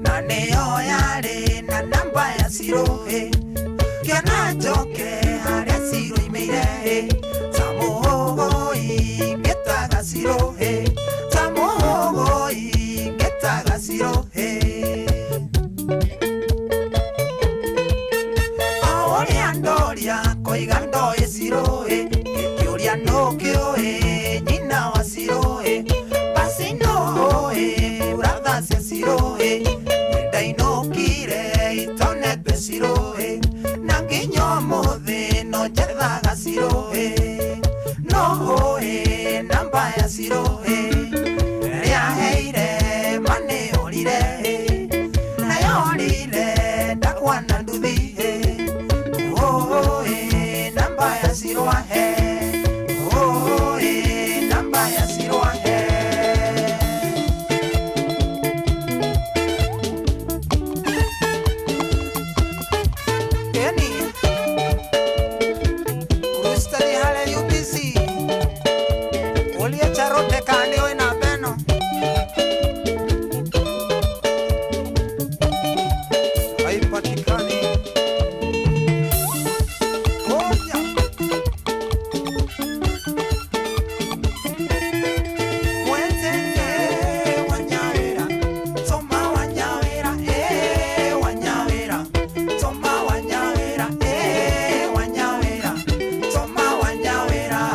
Speaker 10: Na nĩyo yarĩ na namba ya ciro, ĩ. Kĩona njoke harĩa ciro imĩire, ĩ. Ta mũhũgũi ngĩtaga ciro, ĩ. Ta mũhũgũi ngĩtaga ciro, ĩ. O ũrĩa ndoria koiga ndoĩ ciro, ĩ. Ngĩkĩũria nũkĩũĩ nyina wa Cirũ ĩ ndainũkire itonete Cirũ ĩ na nginya ũmũthĩ no njethaga Cirũ ĩ no ũĩ namba ya Cirũ ĩ rĩaheire manĩũrire ĩ na yorire ndakwana nduthi ĩ ũĩ namba ya Cirũ ahe ũĩ namba ya Cirũ ahe. Eni Krustali hale UBC Ulie charote kani oi na beno Haipatikani Oya Mwenzete wanyawera Toma wanyawera wanyawera Toma wanyawera wanyawera Toma wanyawera.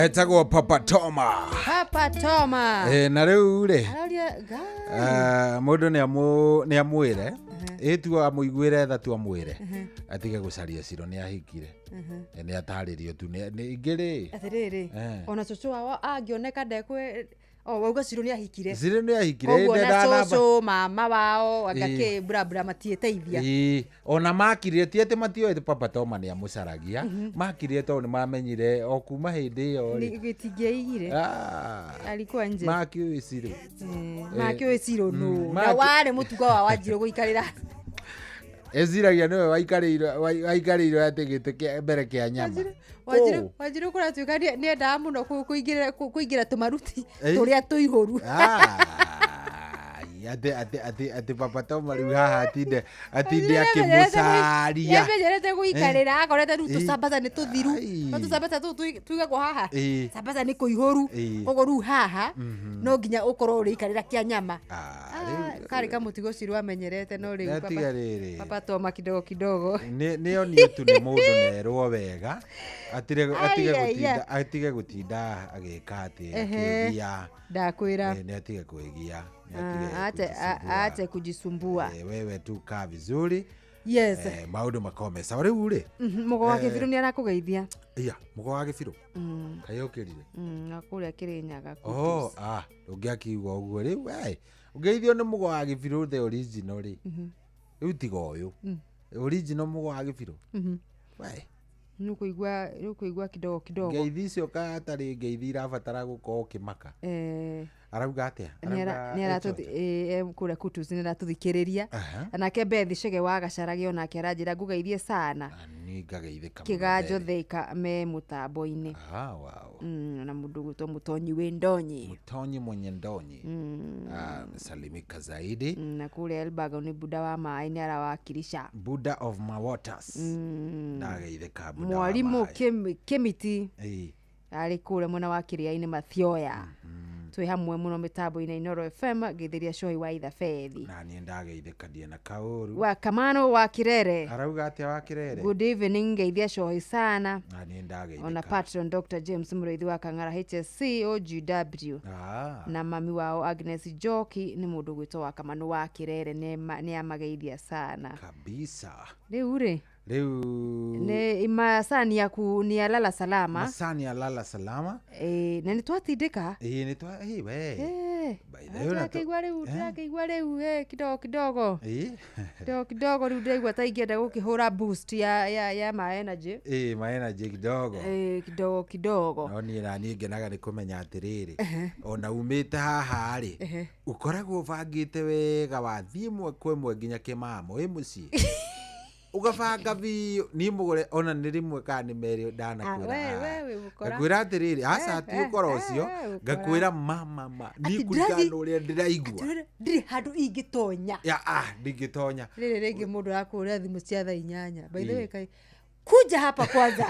Speaker 9: Etagwo Papa Toma.
Speaker 11: Papa Toma.
Speaker 9: Na rĩu rĩ
Speaker 11: Araria ga
Speaker 9: mũndũ nĩ amwĩre ĩtu amũiguĩre tha tu amwĩre atige gũcaria Cirũ nĩ ahikire. Nĩ atarĩrio tu nĩ ingĩ rĩ
Speaker 11: Atĩrĩrĩ ona cũcũ wao angĩoneka ndekwe o wauga Cirũ nĩ ahikire.
Speaker 9: Cirũ nĩ ahikire
Speaker 11: Koguo
Speaker 9: ĩndĩ
Speaker 11: na
Speaker 9: ndanamba
Speaker 11: cũcũ mama wao anga
Speaker 9: Ĩĩ.
Speaker 11: kĩ burabura matiĩteithia.
Speaker 9: Ĩĩ, ona makire ti atĩ matioĩ Papa Toma nĩ amũcaragia makire tondũ nĩ mamenyire o kuma hĩndĩ ĩyo rĩ
Speaker 11: Gĩtingĩaigire
Speaker 9: Ah,
Speaker 11: alikuwa nje
Speaker 9: makĩũĩ Cirũ
Speaker 11: makĩũĩ Cirũ nũ na
Speaker 9: Maki-
Speaker 11: warĩ mũtugo wa Wanjirũ gũikarĩra
Speaker 9: eciragia nĩwe waikarĩirwo atĩ gĩtĩ kĩa mbere kĩa nyama
Speaker 11: Wanjirũ
Speaker 9: Kũũ.
Speaker 11: Wanjirũ kũratuĩka nĩendaga mũno kũingĩra tũmaruti
Speaker 9: Ĩĩ.
Speaker 11: tũrĩa tũihũru.
Speaker 9: Ah, atĩ Papa Toma rĩu haha atinde akĩmũcaria.
Speaker 11: Nĩamenyerete gũikarĩra akorete rĩu
Speaker 9: Ĩĩ.
Speaker 11: tũcambaca nĩ tũthiru
Speaker 9: Ai.
Speaker 11: no tũcambaca tũtũ tuigagwo haha
Speaker 9: Ĩĩ.
Speaker 11: cambaca nĩ kũihũru
Speaker 9: Ĩĩ.
Speaker 11: koguo rĩu haha
Speaker 9: Mhm.
Speaker 11: no nginya ũkorwo ũrĩikarĩra kĩa nyama.
Speaker 9: Ah, rĩu-
Speaker 11: Karĩ kamũtigo Cirũ amenyerete no rĩu
Speaker 9: Na tiga rĩrĩ.
Speaker 11: Papa Toma kidogo kidogo.
Speaker 9: Nĩ onio tu nĩ mũndũ nerwo wega atige
Speaker 11: Ai, ai,
Speaker 9: gũtinda atige gũtinda agĩka atĩ
Speaker 11: Ehe.
Speaker 9: akĩgia.
Speaker 11: Ndakwĩra.
Speaker 9: Nĩ atige kwĩgia nĩ atige
Speaker 11: Ah,
Speaker 9: kujisumbua.
Speaker 11: aache kujisumbua.
Speaker 9: Wewe tu kaa vizuri.
Speaker 11: Yes.
Speaker 9: Maũndũ makorwo me sawa rĩu rĩ
Speaker 11: Mũgo wa Kĩbirũ nĩ arakũgeithia.
Speaker 9: Iya mũgo wa Gĩbirũ kaĩ ũkĩrire
Speaker 11: Na kũrĩa Kĩrĩnyaga
Speaker 9: Oh,
Speaker 11: Kutus.
Speaker 9: ah, ndũngĩakiuga ũguo rĩu we ũngeithio nĩ mũgo wa Gĩbirũ the original rĩ rĩu tiga ũyũ original mũgo wa Gĩbirũ we
Speaker 11: Nĩũkũigua kidogo kidogo.
Speaker 9: Ngeithi icio ka atarĩ ngeithi irabatara gũkorwo ũkĩmaka. Arauga atĩa? Arauga
Speaker 11: Kũrĩa Kutus nĩ aratũthikĩrĩria.
Speaker 9: Aha.
Speaker 11: Nake Bethi Chege wa Gacharage onake aranjĩra ngũgeithie sana.
Speaker 9: Niĩ ngageithĩka mũno
Speaker 11: Kĩganjo
Speaker 9: Bethi.
Speaker 11: Thika me mũtambo-inĩ.
Speaker 9: Ah, wow.
Speaker 11: Na mũndũ ũgwĩtwo Mũtonyi wĩ Ndonyi.
Speaker 9: Mũtonyi mwenye ndonyi. Ah, amesalimika zaidi.
Speaker 11: Na kũrĩa Elbago nĩ Buda wa maĩ nĩ arawakilisha.
Speaker 9: Buddha of my waters. Ndageithĩka Buddha wa
Speaker 11: Mwarimũ
Speaker 9: maĩ.
Speaker 11: Kĩmiti
Speaker 9: Ĩĩ.
Speaker 11: arĩ kũrĩa mwena wa Kĩrĩa-inĩ Mathioya. Twĩ hamwe mũno mĩtambo-inĩ Inooro FM ngĩthĩria Cohi wa Ithabethi.
Speaker 9: Na niĩ ndageithĩka ndiĩ na kaũru.
Speaker 11: Wa Kamano wa Kirere.
Speaker 9: Arauga atĩa wa Kirere?
Speaker 11: Good evening ngeithia Cohi sana.
Speaker 9: Na niĩ ndageithĩka.
Speaker 11: Ona patron Dr. James Mũrĩithi wa Kang'ara HSC OGW.
Speaker 9: Ah.
Speaker 11: Na mami wao Agnes Njoki nĩ mũndũ gwĩtwo wa Kamano wa Kirere nĩ amageithia sana.
Speaker 9: Kabisa.
Speaker 11: Rĩu rĩ
Speaker 9: Rĩu
Speaker 11: nĩ masani yaku ni alala salama.
Speaker 9: Masani ya lala salama.
Speaker 11: Na nĩ twatindĩka.
Speaker 9: Ĩĩ nĩ twa ĩĩ we. By the way,
Speaker 11: Ndĩrakĩigua rĩu ndĩrakĩigua rĩu kidogo kidogo.
Speaker 9: Ĩĩ.
Speaker 11: Kidogo kidogo rĩu ndĩraigua ta ingĩenda gũkĩhũra boost ya ma energy.
Speaker 9: Ĩĩ ma energy kidogo.
Speaker 11: Kidogo kidogo.
Speaker 9: No niĩ na niĩ ngenaga nĩ kũmenya atĩrĩrĩ ona umĩte haha rĩ ũkoragwo ũbangĩte wega wathiĩ ĩmwe kwa ĩmwe nginya kĩmamo ĩ mũciĩ ũgabanga biũ niĩ mũgũre ona nĩ rĩmwe kana nĩ merĩ ndanakwĩra
Speaker 11: we wĩ mũkora.
Speaker 9: ngakwĩra atĩrĩrĩ aca ti ũkora ũcio
Speaker 11: we ũkora.
Speaker 9: ngakwĩra ma ma niĩ
Speaker 11: Atĩ
Speaker 9: kũringana
Speaker 11: ndĩrathiĩ-
Speaker 9: na ũrĩa ndĩraigua
Speaker 11: Ndirĩ handũ ingĩtonya.
Speaker 9: ya ah ndingĩtonya
Speaker 11: Rĩrĩ rĩngĩ mũndũ arakũhũrĩra thimũ cia thaa 8. By the way
Speaker 9: Ĩĩ.
Speaker 11: kai kuja hapa kwanza.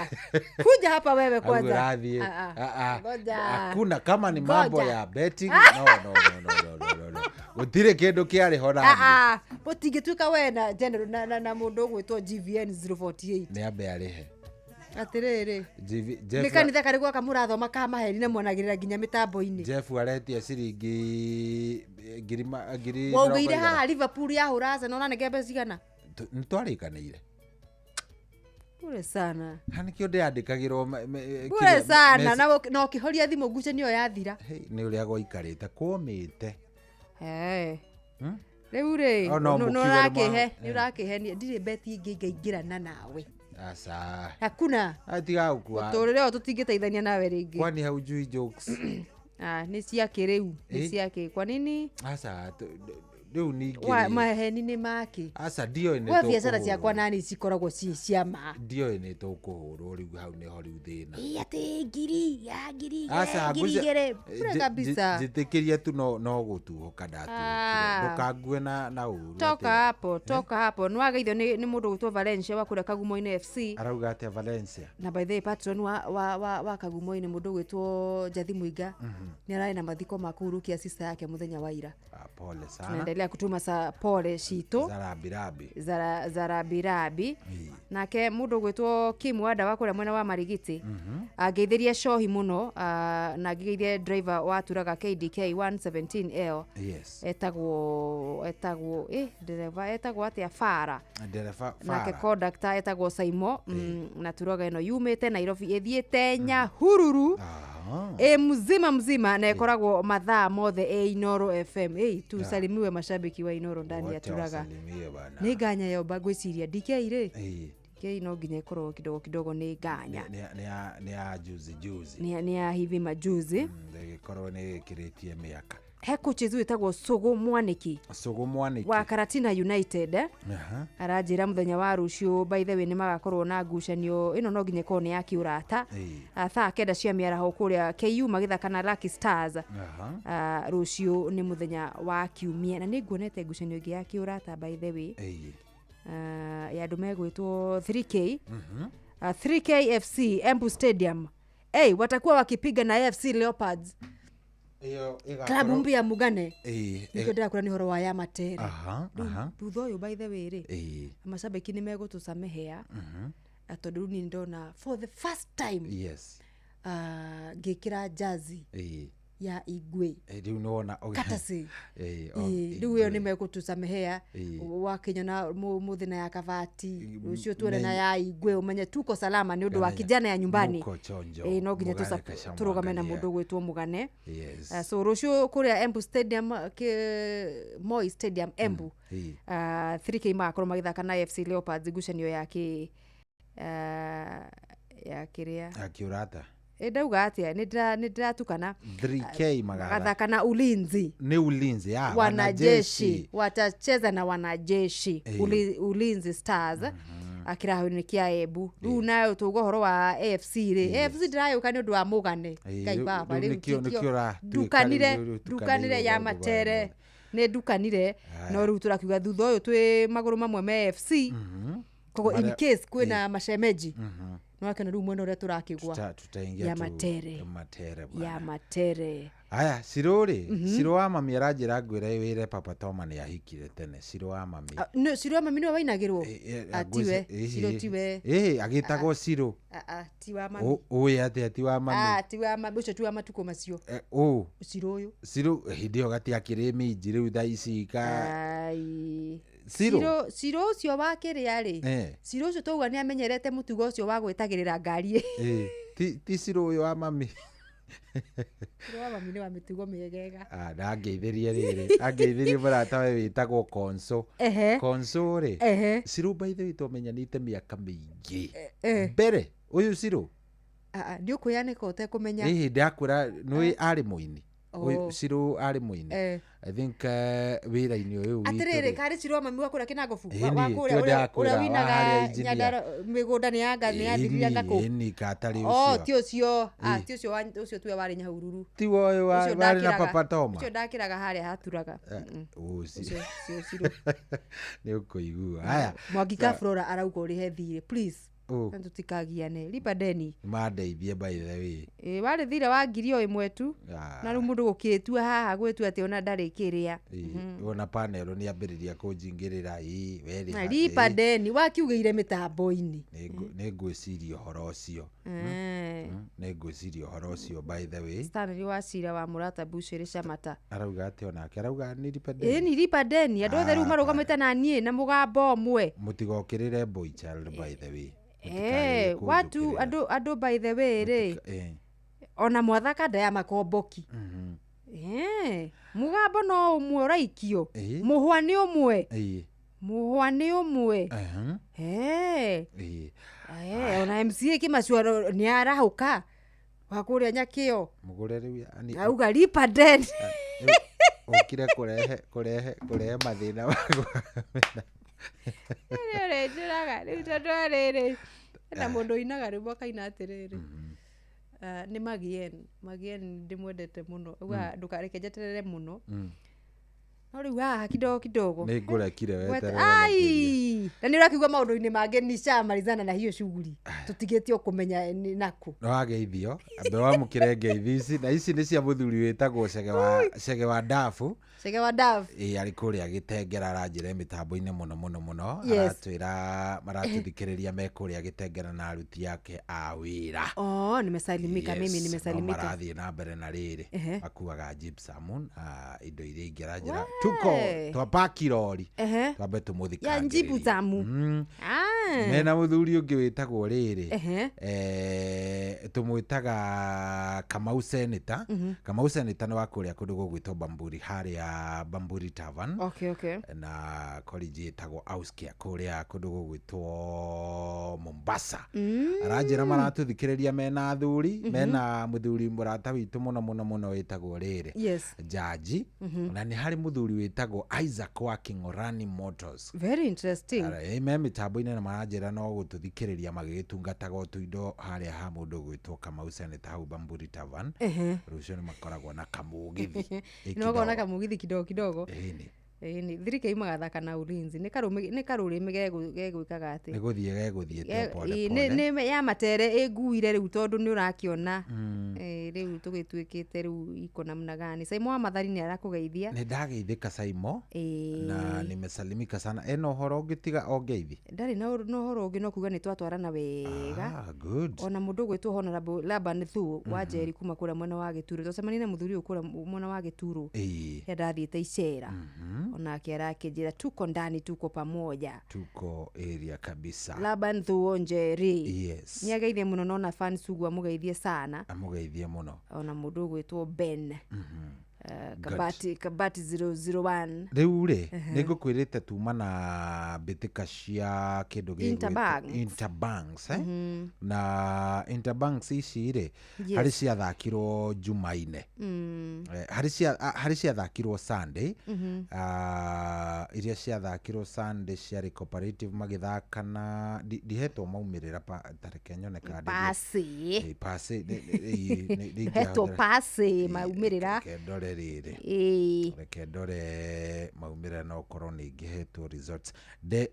Speaker 11: Kuja hapa wewe
Speaker 9: Au
Speaker 11: kwanza.
Speaker 9: ũrathiĩ
Speaker 11: Ah, ah.
Speaker 9: Ah, ah.
Speaker 11: Ngoja.
Speaker 9: Hakuna kama ni mambo
Speaker 11: Ngoja.
Speaker 9: ya betting no no no no no no no gũtirĩ kĩndũ kĩarĩ ho na niĩ.
Speaker 11: Ah, ah. Gũtingĩtuĩka we na general na mũndũ ũgwĩtwo GVN 048.
Speaker 9: Nĩ ambe arĩhe.
Speaker 11: Atĩrĩrĩ.
Speaker 9: JV
Speaker 11: Nĩ
Speaker 9: Jeff
Speaker 11: kanitha karĩ gwaka mũrathoma ka maheni na mwanagĩrĩra nginya mĩtambo-inĩ.
Speaker 9: Jeff aretia ciringi ngiri ngiri
Speaker 11: Waugĩire
Speaker 9: mĩrongo ĩgana.
Speaker 11: haha Liverpool yahũra Arsenal na nĩ mbeca cigana?
Speaker 9: Nĩ twarĩkanĩire.
Speaker 11: Bure sana.
Speaker 9: Ha nĩkĩo ndĩandĩkagĩrwo
Speaker 11: Bure
Speaker 9: kĩrĩa-
Speaker 11: sana na ũkĩhoria thimũ ngucanio yathira.
Speaker 9: Nĩ ũrĩa gwaikarĩte kũmĩte.
Speaker 11: Eh. Rĩu rĩ,
Speaker 9: O, no
Speaker 11: nĩ
Speaker 9: mũkiuge nĩ
Speaker 11: ũrakĩhe, nĩ ũrakĩhe ndirĩ beti ingĩ ingĩingĩrana nawe.
Speaker 9: Aca.
Speaker 11: Hakuna.
Speaker 9: Atiga gũkua.
Speaker 11: Mũtũrĩre ũyũ tũtingĩteithania nawe rĩngĩ.
Speaker 9: Kwani haujui jokes?
Speaker 11: Ah, nĩ ciakĩ rĩu, nĩ
Speaker 9: Eh?
Speaker 11: ciakĩ. Kwa nini?
Speaker 9: Aca rĩu ningĩ
Speaker 11: Wa
Speaker 9: rĩ,
Speaker 11: maheni nĩ makĩ?
Speaker 9: Aca ndioĩ nĩ
Speaker 11: Gwa biacara
Speaker 9: tũkũhũrwo.
Speaker 11: ciakwa nani cikoragwo ci cia ma.
Speaker 9: Ndioĩ nĩ tũkũhũrwo rĩu hau nĩho rĩu thĩna.
Speaker 11: Ĩ atĩ ngiri, ya ngiri,
Speaker 9: Aca
Speaker 11: ngiri igĩrĩ. Bure kabisa.
Speaker 9: Njĩtĩkĩria tu no gũtuhũka ndatuhũkire.
Speaker 11: Ah.
Speaker 9: Ndũkangue na ũru.
Speaker 11: Toka hapo, toka hapo. Nĩ wageithio nĩ mũndũ gwĩtwo Valencia wa kũrĩa Kagumo-inĩ FC.
Speaker 9: Arauga atĩa Valencia?
Speaker 11: Na by the way patron wa Kagumo-inĩ mũndũ gwĩtwo Njathi Mũiga nĩ ararĩ na mathiko ma kũhurukia sister yake mũthenya wa ira.
Speaker 9: Ah, pole sana.
Speaker 11: Tunaendelea kutuma sa pole citũ
Speaker 9: Zarabirabi.
Speaker 11: zara zarabirabi nake mũndũ gwĩtwo Kim Wanda wa kũrĩa mwena wa Marigiti angeithĩrie cohi mũno na ngĩgeithie driver wa turaga KDK 117L
Speaker 9: Yes.
Speaker 11: etagwo ndereba etagwo atĩa Fara
Speaker 9: Ndereba
Speaker 11: nake
Speaker 9: Fara.
Speaker 11: conductor etagwo Saimo na turaga ĩno yumĩte Nairobi ĩthiĩte Nyahururu ĩ mzima mzima na ĩkoragwo mathaa mothe ĩ Inoro FM. Ĩ tusalimiwe mashabiki wa Inoro ndani ya
Speaker 9: Wote
Speaker 11: turaga
Speaker 9: wasalimie bana.
Speaker 11: nĩ nganya yomba ngwĩciria DK rĩ
Speaker 9: Ĩĩ.
Speaker 11: DK no nginya ĩkorwo kidogo kidogo nĩ nganya
Speaker 9: Nĩ ya juzi juzi.
Speaker 11: nĩ ya hivi majuzi.
Speaker 9: Ndĩgĩkorwo nĩ ĩkĩrĩtie mĩaka.
Speaker 11: He coaches wĩtagwo Sũgũ Mwanĩki
Speaker 9: Sũgũ Mwanĩki.
Speaker 11: wa Karatina United
Speaker 9: Aha.
Speaker 11: aranjĩra mũthenya wa rũciũ by the way nĩ magakorwo na ngucanio ĩno no nginya ĩkorwo nĩ ya kĩũrata.
Speaker 9: Ĩĩ.
Speaker 11: Thaa 9 cia mĩaraho kũrĩa KU magĩthaka na Lucky Stars.
Speaker 9: Aha.
Speaker 11: Rũciũ nĩ mũthenya wa kiumia na nĩ nguonete ngucanio ĩngĩ ya kĩũrata by the way.
Speaker 9: Ĩĩ.
Speaker 11: Ya andũ megwĩtwo 3K. 3K FC Embu Stadium. Hey, watakuwa wakipiga na AFC Leopards.
Speaker 9: Ĩyo ĩgakorwo-
Speaker 11: Klabu mpya ya Mugane.
Speaker 9: Ĩĩ.
Speaker 11: Nĩkĩo ndĩrakwĩra nĩ ũhoro wa ya matere.
Speaker 9: Aha,
Speaker 11: Rĩu
Speaker 9: aha.
Speaker 11: thutha ũyũ by the way rĩ,
Speaker 9: Ĩĩ.
Speaker 11: macambĩki nĩ megũtũcamehea tondũ rĩu niĩ ndona for the first time
Speaker 9: Yes.
Speaker 11: ngĩkĩra jazi
Speaker 9: Ĩĩ.
Speaker 11: ya Igwe.
Speaker 9: Rĩu nĩwona
Speaker 11: Courtesy.
Speaker 9: Ĩĩ, o,
Speaker 11: Ĩĩ, rĩu ĩyo nĩ megũtũcamehea
Speaker 9: Ĩĩ.
Speaker 11: wakinyona mũthĩ na ya kabati rũciũ tuone na ya Igwe ũmenye tuko salama nĩ ũndũ wa
Speaker 9: Ngana-
Speaker 11: kijana ya nyumbani.
Speaker 9: Muko chonjo.
Speaker 11: Ĩĩ, no nginya
Speaker 9: Mũgane
Speaker 11: tũrũgame na
Speaker 9: kashamwangalia.
Speaker 11: mũndũ ũgwĩtwo Mũgane.
Speaker 9: Yes.
Speaker 11: So rũciũ kũrĩa Embu Stadium Moi Stadium Embu
Speaker 9: Ĩĩ.
Speaker 11: 3K magakorwo magĩthaka na AFC Leopards ngucanio ya kĩ ya kĩrĩa
Speaker 9: Ya kĩũrata.
Speaker 11: Ĩ, ndauga atĩa nĩ ndĩratukana
Speaker 9: 3K magatha.
Speaker 11: magathaka na Ulinzi
Speaker 9: Nĩ Ulinzi ya
Speaker 11: wanajeshi watacheza na wanajeshi
Speaker 9: Ĩĩ.
Speaker 11: Ulinzi Stars kĩraho-inĩ kĩa Embu rĩu nayo tũuga ũhoro wa AFC rĩ AFC ndĩrayũka nĩ ũndũ wa Mũgane
Speaker 9: Ĩĩ,
Speaker 11: Ngai
Speaker 9: rĩu-
Speaker 11: baba
Speaker 9: rĩu
Speaker 11: rĩu
Speaker 9: nĩkĩo-
Speaker 11: tikĩo-
Speaker 9: nĩkĩo ũratuĩka
Speaker 11: ndukanire
Speaker 9: rĩu- rĩu
Speaker 11: ndukanire ya
Speaker 9: ũtukanĩirwo maũndũ
Speaker 11: matere nĩ ndukanire no rĩu tũrakiuga thutha ũyũ twĩ magũrũ mamwe me AFC koguo in
Speaker 9: Marĩa-
Speaker 11: case kwĩna mashemeji nĩwakĩona rĩu mwena ũrĩa tũrakĩgwa
Speaker 9: Tutaingia
Speaker 11: ya
Speaker 9: tu-
Speaker 11: matere
Speaker 9: matere bwana.
Speaker 11: ya matere
Speaker 9: Aya, Ciro rĩ, Ciro wa mami aranjĩra ngwĩre wĩre Papa Toma nĩ ahikire tene. Ciro wa mami.
Speaker 11: Ah, no, Ciro wa mami nĩwe wainagĩrwo Ah, tiwe Ciro tiwe
Speaker 9: Ĩĩ, agĩtagwo Ciro.
Speaker 11: Ah, ah, ti wa mami
Speaker 9: Ũĩ atĩa ti wa mami?
Speaker 11: Ah, ti wa mami ũcio ti wa matukũ macio
Speaker 9: Ũ.
Speaker 11: Ciro ũyũ
Speaker 9: Ciro hĩndĩ ĩyo gatiakĩrĩ minji rĩu thaa ici ka
Speaker 11: Ai.
Speaker 9: Ciro.
Speaker 11: Ciro ũcio wa kĩrĩa rĩ
Speaker 9: Eh.
Speaker 11: Ciro ũcio twauga nĩ amenyerete mũtugo ũcio wa gwĩtagĩrĩra ngari
Speaker 9: Ĩĩ, ti Ciro ũyũ wa mami.
Speaker 11: Ciro wa mami nĩ wa mĩtugo mĩegega
Speaker 9: Ah, ndangeithĩrie rĩrĩ angeithĩrie mũrata we wĩtagwo Konso.
Speaker 11: Ehe.
Speaker 9: Konso rĩ
Speaker 11: Ehe.
Speaker 9: Ciro by the way twamenyanĩte mĩaka mĩingĩ
Speaker 11: eh.
Speaker 9: mbere ũyũ Ciro
Speaker 11: Ah, ah, nĩ ũkwĩyanĩka ũtekũmenya
Speaker 9: ĩhĩ ndakwĩra nĩ arĩ mũini
Speaker 11: Oh.
Speaker 9: Ciro arĩ mũini
Speaker 11: Eh.
Speaker 9: I think wĩra-inĩ ũyũ witũ
Speaker 11: atĩrĩrĩ
Speaker 9: rĩ,
Speaker 11: karĩ Ciro wa mami wa kũrĩa kĩnangobu
Speaker 9: Ĩni,
Speaker 11: wa kũrĩa
Speaker 9: tio ndakwĩra,
Speaker 11: ũrĩa
Speaker 9: wa
Speaker 11: winaga
Speaker 9: harĩa engineer.
Speaker 11: Nyandarua mĩgũnda nĩ yanga nĩ yathirire
Speaker 9: ĩni,
Speaker 11: ngakũ
Speaker 9: ĩni katarĩ
Speaker 11: Oh,
Speaker 9: ũcio
Speaker 11: ti ũcio Ah,
Speaker 9: Ĩ.
Speaker 11: ti ũcio ũcio tuwe warĩ Nyahururu
Speaker 9: tiwe ũyũ
Speaker 11: Ũcio
Speaker 9: warĩ na
Speaker 11: ndakĩraga-
Speaker 9: Papa Toma
Speaker 11: ũcio ndakĩraga harĩa haturaga
Speaker 9: ũcio
Speaker 11: Ũcio Ciro
Speaker 9: nĩ ũkũigua haya
Speaker 11: Mwangi ka Flora arauga ũrĩhe thirĩ please
Speaker 9: Ũ.
Speaker 11: Na tutikagiane lipa deni.
Speaker 9: Mandeithie by the way.
Speaker 11: Ĩ warĩ thirĩ wa ngiri o ĩmwe tu.
Speaker 9: Ah.
Speaker 11: Na rĩu mũndũ gũkĩtua haha gwĩtua atĩ ona ndarĩ kĩrĩa.
Speaker 9: Ĩ, ona panel nĩ ambĩrĩria kũnjingĩrĩra ĩ werĩ
Speaker 11: Na lipa deni wakiugĩire mĩtambo-inĩ.
Speaker 9: Nĩ ngwĩciria ũhoro ũcio.
Speaker 11: Eh.
Speaker 9: Nĩ ngwĩciria ũhoro ũcio by the way.
Speaker 11: Stanley wa Cira wa Mũrata Bushiri Shamata.
Speaker 9: Arauga atĩ onake arauga nilipe
Speaker 11: Ĩ
Speaker 9: deni.
Speaker 11: ni lipa deni andũ othe rĩu
Speaker 9: Ah,
Speaker 11: marũgamĩte na niĩ na mũgambo ũmwe.
Speaker 9: Mũtigokĩrĩre boy child by the way.
Speaker 11: Eh, watu andũ by the way rĩ
Speaker 9: Eh.
Speaker 11: ona mwathaka nda ya makomboki. Eh, mũgambo no ũmwe ũraikio.
Speaker 9: Ĩ.
Speaker 11: Mũhwa nĩ ũmwe.
Speaker 9: Ĩ.
Speaker 11: Mũhwa nĩ ũmwe.
Speaker 9: Ehe.
Speaker 11: Eh.
Speaker 9: Ĩ.
Speaker 11: Eh, ona MCA kĩmacuaro nĩ arahũka wa kũrĩa Nyakĩo.
Speaker 9: Mũgũre rĩu yani
Speaker 11: Auga lipa deni.
Speaker 9: ũkire kũrehe kũrehe kũrehe mathĩna makwa.
Speaker 11: Nĩ ũrĩnjũraga rĩu tondũ rĩrĩ hena mũndũ ũinaga rwĩmbo akaina atĩrĩrĩ. Ah, nĩ Magien Magien ndĩmwendete mũno auga ndũkareke njeterere mũno. No rĩu haha kidogo kidogo
Speaker 9: Nĩ ngũrekire weterere.
Speaker 11: Ai, na nĩ ũrakiuga maũndũ-inĩ mangĩ nishamalizana na hiyo shughuli tũtigĩtio kũmenya nĩ nakũ.
Speaker 9: Nĩ wageithio ambe wamũkĩre ngeithi ici na ici nĩ cia mũthuri wĩtagwo Cege wa Ndabu.
Speaker 11: Cege wa Ndabu.
Speaker 9: Ĩ arĩ kũrĩa Gĩtengera aranjĩra mĩtambo-inĩ mũno mũno mũno.
Speaker 11: Yes.
Speaker 9: Aratwĩra maratũthikĩrĩria me kũrĩa Gĩtengera na aruti ake a wĩra.
Speaker 11: Oh, nimesalimika mimi
Speaker 9: Yes, no
Speaker 11: nimesalimika.
Speaker 9: marathiĩ na mbere na rĩrĩ
Speaker 11: Ehe.
Speaker 9: makuaga gypsum na indo iria ingĩ aranjĩra tuko twapaki rori
Speaker 11: Ehe.
Speaker 9: twambe
Speaker 11: Ya
Speaker 9: tũmũthikangĩrĩrie.
Speaker 11: njibu tamu. Ah.
Speaker 9: Mena mũthuri ũngĩ wĩtagwo rĩrĩ
Speaker 11: Ehe.
Speaker 9: Tũmwĩtaga Kamau Senator. Kamau Senator nĩ wa kũrĩa kũndũ gũgwĩtwo Bamburi harĩa Bamburi Tavern.
Speaker 11: Okay, okay.
Speaker 9: Na college ĩtagwo Auskia kũrĩa kũndũ gũgwĩtwo Mombasa. Aranjĩra maratũthikĩrĩria mena athuri mena mũthuri mũrata witũ mũno mũno mũno wĩtagwo rĩrĩ
Speaker 11: Yes.
Speaker 9: Jaji. Na nĩ harĩ mũthuri wĩtagwo Isaac wa King'orani Motors.
Speaker 11: Very interesting.
Speaker 9: Ara, me mĩtambo-inĩ na maranjĩra no gũtũthikĩrĩria magĩgĩtungataga o tũindo harĩa ha mũndũ ũgwĩtwo Kamau Senator hau Bamburi Tavern.
Speaker 11: Ehe.
Speaker 9: Rũciũ nĩ makoragwo na kamũgithi.
Speaker 11: Nĩ wakona kamũgithi kidogo kidogo.
Speaker 9: Ĩni.
Speaker 11: Ĩni thirika imagathaka na ulinzi nĩ karũrĩmĩ gegwĩkaga atĩ
Speaker 9: Nĩ gũthiĩ gegũthiĩte o pole
Speaker 11: Ĩ,
Speaker 9: pole.
Speaker 11: nĩ ya matere ĩnguire rĩu tondũ nĩ ũrakĩona. Rĩu tũgĩtuĩkĩte rĩu iko namna gani. Saimo wa Mathari nĩ arakũgeithia.
Speaker 9: Nĩ ndageithĩka Saimo
Speaker 11: Ĩ.
Speaker 9: na nimesalimika sana. Ena ũhoro ũngĩ tiga o ngeithi?
Speaker 11: Ndarĩ na ũhoro ũngĩ no kuga nĩ twatwarana wega.
Speaker 9: Ah, good.
Speaker 11: Ona mũndũ ũgwĩtwo Honorable Laban Thuo wa Njeri kuma kũrĩa mwena wa Gĩturo twacemania na mũthuri ũyũ kũrĩa mwena wa Gĩturo
Speaker 9: Ĩ.
Speaker 11: rĩrĩa ndathiĩte icera onake arakĩnjĩra tuko ndani tuko pamoja.
Speaker 9: Tuko area kabisa.
Speaker 11: Laban Thuo Njeri.
Speaker 9: Yes.
Speaker 11: Nĩ ageithie mũno nona fan sugu amũgeithie sana.
Speaker 9: Amũgeithie mũno.
Speaker 11: Ona mũndũ ũgwĩtwo Ben. Kabati Kabati 001.
Speaker 9: Rĩu rĩ
Speaker 11: Ehe.
Speaker 9: nĩ ngũkwĩrĩte tuma na mbĩtĩka cia kĩndũ gĩgwĩtwo
Speaker 11: Interbanks.
Speaker 9: Interbanks, eh? Na Interbanks ici rĩ
Speaker 11: Yes.
Speaker 9: harĩ ciathakirwo Jumaine. Harĩ ciathakirwo Sunday. Ah, iria ciathakirwo Sunday ciarĩ Cooperative magĩthaka na ndihetwo maumĩrĩra ta reke nyone kana
Speaker 11: Pasi.
Speaker 9: Pasi
Speaker 11: Hetwo pasi maumĩrĩra.
Speaker 9: Reke ndore rĩrĩ.
Speaker 11: Ĩĩ.
Speaker 9: Reke ndore maumĩrĩra no ũkorwo nĩ ingĩhetwo results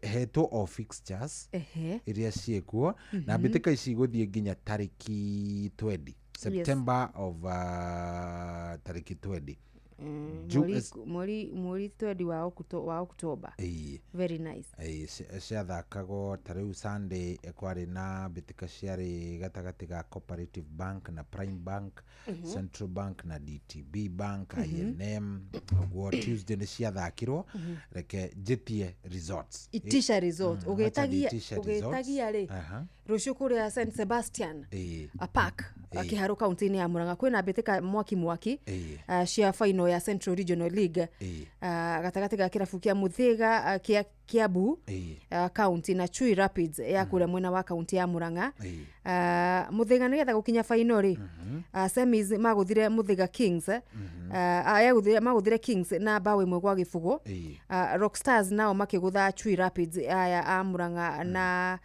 Speaker 9: hetwo o fixtures
Speaker 11: Ehe.
Speaker 9: iria ciĩkuo na mbĩtĩka ici igũthiĩ nginya tarĩki 20 September of tarĩki 20.
Speaker 11: Mweri 20 wa Oktoba.
Speaker 9: Ĩĩ.
Speaker 11: Very nice.
Speaker 9: Ĩĩ, ciathakagwo ta rĩu Sunday kwarĩ na mbĩtĩka ciarĩ gatagatĩ ga Cooperative Bank na Prime Bank, Central Bank na DTB Bank, I&M ũguo. Tuesday nĩ ciathakirwo. Reke njĩtie results.
Speaker 11: Itisha result.
Speaker 9: Wacha
Speaker 11: Ũgĩtagia
Speaker 9: niitishe results.
Speaker 11: ũgĩtagia rĩ
Speaker 9: Aha.
Speaker 11: rũciũ kũrĩa St Sebastian
Speaker 9: Ĩĩ.
Speaker 11: a park
Speaker 9: Ĩĩ.
Speaker 11: Kĩharũ kaunti-inĩ ya Murang'a kwĩna mbĩtĩka mwaki mwaki
Speaker 9: Ĩĩ.
Speaker 11: cia final ya Central Regional League
Speaker 9: Ĩĩ.
Speaker 11: Gatagatĩ ga kĩrabu kĩa Mũthĩga kĩa Kiambu
Speaker 9: Ĩĩ.
Speaker 11: County na Chui Rapids ya kũrĩa mwena wa kaunti ya Murang'a.
Speaker 9: Ĩĩ.
Speaker 11: Mũthĩga nĩgetha gũkinya final rĩ semis magũthire Mũthĩga Kings magũthire Kings na bao 1-0.
Speaker 9: Ĩĩ.
Speaker 11: Rockstars nao makĩgũtha Chui Rapids aya a Murang'a na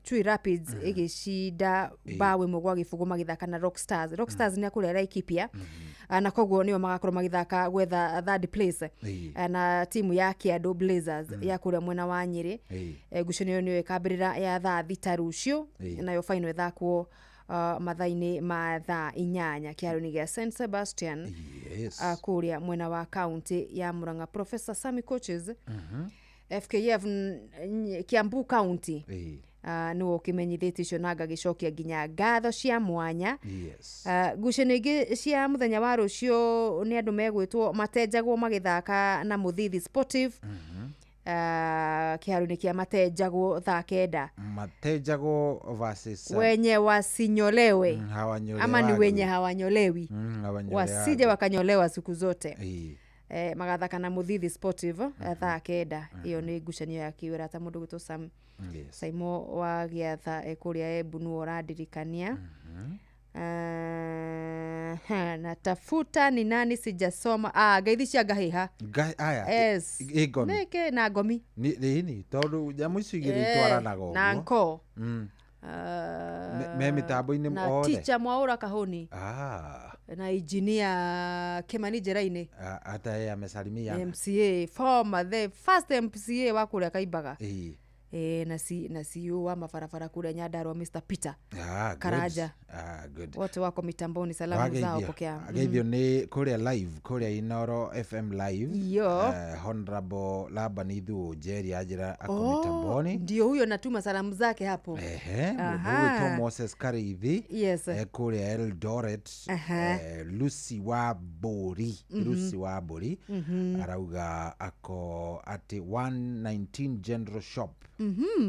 Speaker 11: Chui Rapids ĩgĩcinda bao 1-0 magĩthaka na Rockstars. Rockstars nĩ a kũrĩa Laikipia. Na koguo nĩo magakorwo magĩthaka gwetha third place na timu ya Kiandu Blazers ya kũrĩa mwena wa Nyĩrĩ. Ngucanio nĩyo ĩkambĩrĩra ya thaa 6 rũciũ, nayo final ĩthakwo mathaa-inĩ ma thaa 8 kĩharo-inĩ gĩa St Sebastian, kũrĩa mwena wa kaunti ya Murang'a. Professor Sami Coaches, FKF Kiambu County, nĩwe ũkĩmenyithĩtie icio na ngagĩcokia nginya ngatho cia mwanya. Ngucanio ingĩ cia mũthenya wa rũciũ nĩ andũ megwĩtwo Matenjagwo magĩthaka na Mũthithi Sportive, kĩharo-inĩ kĩa Matenjagwo thaa 9.
Speaker 9: Matenjagwo versus
Speaker 11: wenye wasinyolewe,
Speaker 9: hawanyolewi.
Speaker 11: Ama ni wenye hawanyolewi, wasije wakanyolewa siku zote. Magathaka na Mũthithi Sportive thaa 9. Ĩyo nĩ ngucanio ya kĩwĩra ta mũndũ gwĩtwo Sam Saimo wa Gĩatha, kũrĩa Embu nĩwe ũrandirikania. Natafuta ni nani sijasoma. Ngeithi cia Ngahĩha.
Speaker 9: Aya,
Speaker 11: Yes.
Speaker 9: ĩ ngomi.
Speaker 11: Nĩkĩ na ngomi.
Speaker 9: Nĩ tondũ nyamũ icio igĩrĩ itwaranaga ũguo.
Speaker 11: Na nko.
Speaker 9: Me mĩtambo-inĩ
Speaker 11: na
Speaker 9: othe.
Speaker 11: Teacher Mwaura Kahoni. Na engineer Kimani Njeraini.
Speaker 9: Hata yeye amesalimia.
Speaker 11: MCA, former the first MCA wa kũrĩa Kaimbaga. Na CEO wa mabarabara kũrĩa Nyandarua, Mr Peter Karanja.
Speaker 9: Good.
Speaker 11: Wote wako mitamboni, salamu zao pokea.
Speaker 9: Ageithio nĩ kũrĩa live, kũrĩa Inoro FM live.
Speaker 11: Yo.
Speaker 9: Honorable Laban Ithu Njeri anjĩra ako mitamboni.
Speaker 11: Ndio huyo natuma salamu zake hapo.
Speaker 9: Ehe, mũndũ ũgwĩtwo Moses Kariithi.
Speaker 11: Yes.
Speaker 9: Kũrĩa Eldoret. Lucy wa Mbũri. Lucy wa Mbũri. Arauga ako atĩ 119 General Shop.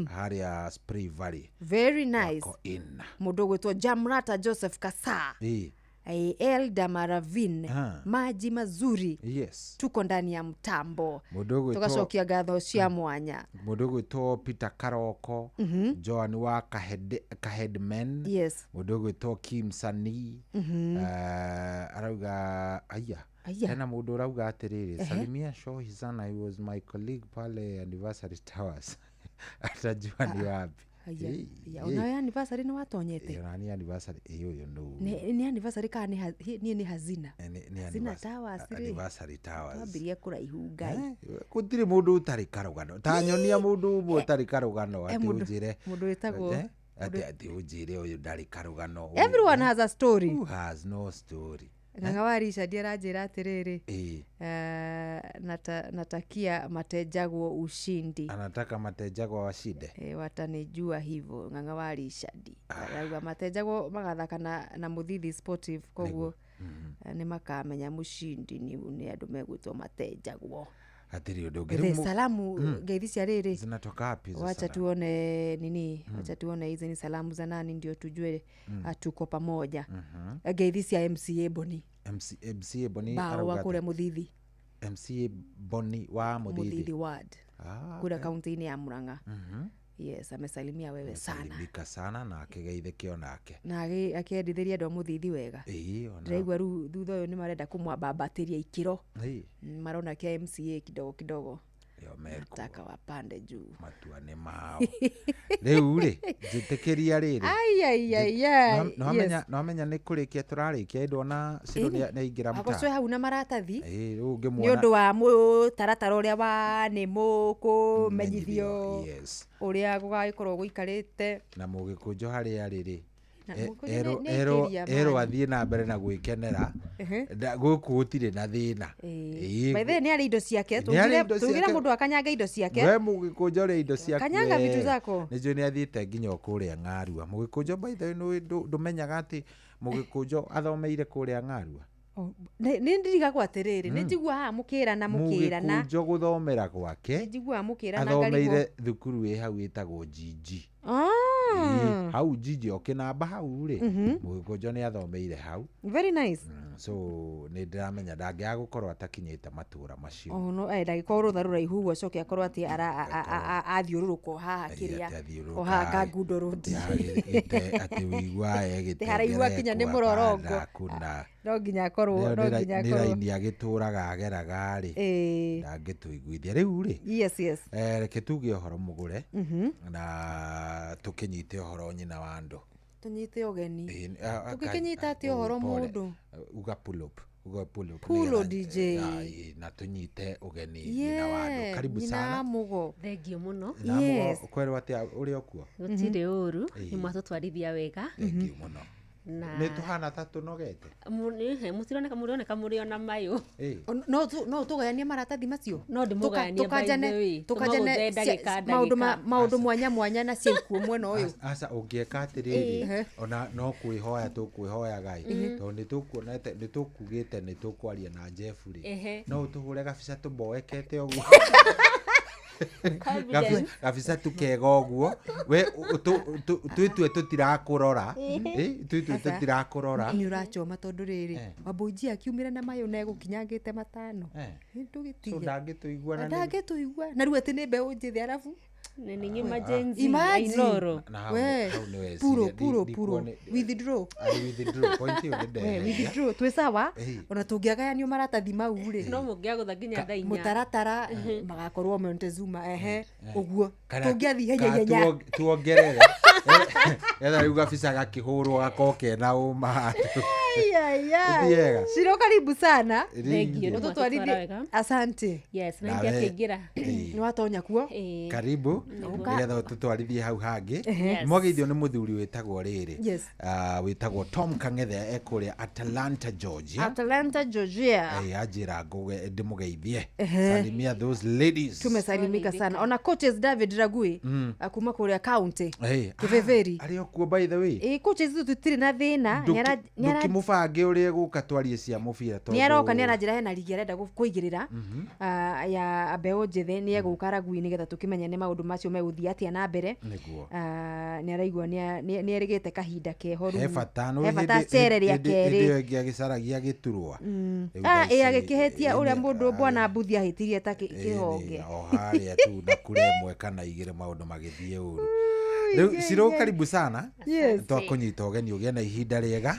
Speaker 9: Harĩa Spray Valley.
Speaker 11: Very nice.
Speaker 9: Wako in.
Speaker 11: Mũndũ ũgwĩtwo Jamrata Joseph Kasa. Elda Maravin. Maji mazuri.
Speaker 9: Yes.
Speaker 11: Tuko ndani ya mtambo.
Speaker 9: Mũndũ ũgwĩtwo
Speaker 11: Tugacokia ngatho cia mwanya.
Speaker 9: Mũndũ ũgwĩtwo Peter Karoko. Joan wa Kahedman.
Speaker 11: Yes.
Speaker 9: Mũndũ ũgwĩtwo Kim Sani. Arauga aya. Tena mũndũ ũrauga atĩrĩrĩ, salimia Shohi sana, he was my colleague pale Anniversary Towers. Atajua ni wapi.
Speaker 11: Onawe anniversary nĩ watonyete?
Speaker 9: Ona ni anniversary ĩyo nũ.
Speaker 11: Nĩ anniversary kana nĩ nĩ Hazina?
Speaker 9: Nĩ
Speaker 11: Hazina Towers rĩ.
Speaker 9: Anniversary Towers.
Speaker 11: Twambirie kũraihu Ngai.
Speaker 9: Gũtirĩ mũndũ ũtarĩ karũgano. Ta nyonia mũndũ ũmwe ũtarĩ karũgano atĩ ũnjĩre.
Speaker 11: Mũndũ wĩtagwo
Speaker 9: atĩ ũnjĩre ũyũ ndarĩ karũgano.
Speaker 11: Everyone has a story.
Speaker 9: Who has no story?
Speaker 11: Ng'ang'a wa Richard aranjĩra atĩrĩrĩ, natakia Matenjagwo ushindi.
Speaker 9: Anataka Matenjagwo washinde.
Speaker 11: Watanijua hivyo Ng'ang'a wa Richard. Arauga Matenjagwo magathaka na Mũthithi Sportive, koguo nĩ makamenya mũshindi nĩ andũ megwĩtwo Matenjagwo.
Speaker 9: Hatirĩ ũndũ ũngĩ.
Speaker 11: Salamu ngeithi cia rĩrĩ
Speaker 9: zinatoka wapi hizo?
Speaker 11: Wacha tuone nini, wacha tuone hizi ni salamu za nani ndio tujue tuko pamoja. Ngeithi cia MCA Boni.
Speaker 9: MCA Boni
Speaker 11: wa kũrĩa Mũthithi.
Speaker 9: MCA Boni wa Mũthithi.
Speaker 11: Mũthithi ward. Kũrĩa kaunti-inĩ ya Murang'a. Yes, amesalimia wewe sana.
Speaker 9: Amesalimika sana na akĩgeithĩke onake.
Speaker 11: Na akĩendithĩria andũ a Mũthithi wega. Ndĩraigua rĩu thutha ũyũ nĩ marenda kũmwambambatĩria ikĩro. Marona kĩa MCA kidogo kidogo. Nataka wapande juu.
Speaker 9: Matua nĩ mao. Rĩu rĩ, njĩtĩkĩria rĩrĩ.
Speaker 11: Ai.
Speaker 9: Nĩwamenya nĩ kũrĩkia tũrarĩkia ndona Ciro nĩ aingĩra mũta.
Speaker 11: Agocwe hau na maratathi.
Speaker 9: Rĩu
Speaker 11: Nĩ
Speaker 9: ngĩmuona.
Speaker 11: ũndũ wa mũtaratara ũrĩa wa nĩ mũkũmenyithio.
Speaker 9: Yes.
Speaker 11: Ũrĩa gũgagĩkorwo gũikarĩte.
Speaker 9: Na mũgĩkũnjũ harĩa rĩ rĩ.
Speaker 11: Erwo
Speaker 9: athiĩ na mbere na gwĩkenera. Gũkũ gũtirĩ na thĩna.
Speaker 11: By the way, nĩ arĩ indo ciake. Tugire mũndũ akanyanga indo ciake.
Speaker 9: We mũgĩkũnjo ũrĩa indo ciaku.
Speaker 11: Kanyanga vitu zako.
Speaker 9: Nĩnjũĩ nĩ athiĩte nginya o kũrĩa Ng'arua. Mũgĩkũnjo by the way ndũmenyaga atĩ mũgĩkũnjo athomeire kũrĩa Ng'arua.
Speaker 11: Nĩ ndirigagwo atĩrĩrĩ, nĩ njiguaga mũkĩrana mũkĩrana.
Speaker 9: Mũgĩkũnjo gũthomera gwake.
Speaker 11: Nĩ njiguaga mũkĩrana
Speaker 9: athomeire thukuru ĩ hau ĩtagwo Njinji. Hau Njinji ũkĩnamba hau rĩ, mũgĩkũnjo nĩ athomeire hau.
Speaker 11: Very nice.
Speaker 9: So nĩ ndĩramenya ndangĩaga gũkorwo atakinyĩte matũra macio.
Speaker 11: No ndangĩkorwo rũtha rũraihu ũguo acoke akorwo atĩ athiũrũrũka o haha kĩrĩa, o haha Kangundo Road.
Speaker 9: Atĩ ũiguaga
Speaker 11: Atĩ haraihu akinya nĩ mũrorongo. No nginya akorwo, no nginya akorwo.
Speaker 9: Nĩ raini agĩtũraga ageraga rĩ, ndangĩtũiguithia. Rĩu rĩ,
Speaker 11: Yes, yes.
Speaker 9: Reke tuge ũhoro mũgũre na tũkĩnyite ũhoro nyina wa andũ.
Speaker 11: Tũnyite ũgeni. Tũngĩkĩnyita atĩa ũhoro mũndũ?
Speaker 9: Uga pull up. Uga pulo
Speaker 11: Pulo DJ.
Speaker 9: Na tũnyite ũgeni nyina wa andũ.
Speaker 11: Yeah,
Speaker 9: Karibu
Speaker 11: nyina
Speaker 9: sana.
Speaker 11: wa Mugo.
Speaker 12: Thengio mũno.
Speaker 9: Nyina wa Mugo, ũkwerwo atĩa ũrĩ o kuo?
Speaker 12: Gũtirĩ ũru,
Speaker 9: Ĩĩ.
Speaker 12: nĩ mwatũtwarithia wega.
Speaker 9: Thengio mũno.
Speaker 12: Na
Speaker 9: Nĩ tũhana ta tũnogete.
Speaker 12: Mũtironeka, mũroneka mũrĩ ona mayũ.
Speaker 11: No no tũgayanie maratathi macio.
Speaker 12: No ndĩmũgayanie by
Speaker 11: Tũkanjane
Speaker 12: the way.
Speaker 11: tũkanjane
Speaker 12: Tũmagũthe ndagĩka,
Speaker 11: maũndũ
Speaker 12: ndagĩka.
Speaker 11: maũndũ mwanya mwanya na cia ikuũ mwena ũyũ.
Speaker 9: Aca ũngĩeka atĩrĩrĩ,
Speaker 11: Ĩĩ.
Speaker 9: ona no kwĩhoya tũkwĩhoyaga ĩ,
Speaker 11: Mhm.
Speaker 9: tondũ nĩ tũkuonete, nĩ tũkugĩte nĩ tũkwaria na Jeff rĩ,
Speaker 12: Ehe.
Speaker 9: no ũtũhũre gabica tũmboekete ũguo.
Speaker 12: Confidence.
Speaker 9: Gabica tu kega ũguo, we twĩtue tũtirakũrora,
Speaker 11: Mhm.
Speaker 9: twĩtue
Speaker 11: Aca.
Speaker 9: tũtirakũrora.
Speaker 11: Nĩ ũrachoma tondũ rĩrĩ, Wambũi akiumĩra na mayũ na egũkinyangĩte matano.
Speaker 9: So
Speaker 11: Ndũgĩtige.
Speaker 9: ndangĩtũigua na nĩ-
Speaker 11: Ndangĩtũigua. Na rĩu atĩ nĩ mbeũ njĩthĩ arabu.
Speaker 12: Nĩ inyuĩ ma Gen Z,
Speaker 11: Imagine.
Speaker 12: Inooro.
Speaker 9: Na hau
Speaker 11: We,
Speaker 9: hau nĩ weciria,
Speaker 11: puro puro puro.
Speaker 9: ndikuone-
Speaker 11: Withdraw.
Speaker 9: I withdraw, point ĩyo nĩ
Speaker 11: We,
Speaker 9: ndeheria.
Speaker 11: withdraw. Twĩ sawa.
Speaker 9: Ĩĩ.
Speaker 11: Ona tũngĩagayanio maratathi mau rĩ.
Speaker 12: No mũngĩagũtha nginya thaa inya.
Speaker 11: Mũtaratara magakorwo Montezuma ehe ũguo.
Speaker 9: Kana
Speaker 11: Tũngĩathiĩ ihenya
Speaker 9: kana
Speaker 11: ihenya.
Speaker 9: tuongerere etha rĩu gabica gakĩhũrwo gakorwo kena ũma Thiega.
Speaker 11: Shiro karibu sana.
Speaker 9: Thank you.
Speaker 11: Ũtũtwarithie.
Speaker 12: Wega.
Speaker 11: Asante.
Speaker 12: Yes, na
Speaker 9: Nawe-
Speaker 12: ingĩakĩingĩra.
Speaker 11: Nĩ watonya kuo?
Speaker 9: Karibu
Speaker 11: Ũka.
Speaker 9: nĩgetha ũtũtwarithie hau hangĩ.
Speaker 11: Ehe.
Speaker 12: Yes.
Speaker 9: Mwageithio nĩ mũthuri wĩtagwo rĩrĩ,
Speaker 11: Yes.
Speaker 9: wĩtagwo Tom Kang'ethe, ekũrĩa Atlanta, Georgia.
Speaker 11: Atlanta, Georgia.
Speaker 9: Anjĩra ndĩmũgeithie.
Speaker 11: Ehe.
Speaker 9: Salimia those ladies.
Speaker 11: Tumesalimika sana. Ona coaches David Ragui kuma kũrĩa county.
Speaker 9: Hey,
Speaker 11: Kĩbĩbĩri.
Speaker 9: arĩ o kuo by the way.
Speaker 11: Ĩ coaches itũ tũtirĩ na thĩna.
Speaker 9: Ndũkĩmũbange ũrĩa gũka twarie cia mũbira tondũ-
Speaker 11: Nĩ aroka, nĩ aranjĩra hena rigi arenda kũigĩrĩra ya mbeũ njĩthĩ, nĩ egũka Ragui nĩgetha tũkĩmenye nĩ maũndũ macio megũthiĩ atĩa na mbere.
Speaker 9: Nĩguo.
Speaker 11: Nĩ araigua nĩ erĩgĩte kahinda keho rĩu.
Speaker 9: He bata
Speaker 11: He bata acere rĩa
Speaker 9: hĩndĩ
Speaker 11: kerĩ.
Speaker 9: ĩyo ĩngĩ agĩcaragia gĩturwa. Rĩu thaa
Speaker 11: Ĩ
Speaker 9: ici,
Speaker 11: agĩkĩhĩtia ũrĩa
Speaker 9: ĩ,
Speaker 11: mũndũ bwana Mbuthi ahĩtirie ta kĩhonge.
Speaker 9: O harĩa tu na kura ĩmwe kana igĩrĩ maũndũ magĩthiĩ ũru. Rĩu Ciro, karibu sana.
Speaker 11: Yes.
Speaker 9: Twakũnyita ũgeni, ũgĩe na ihinda rĩega,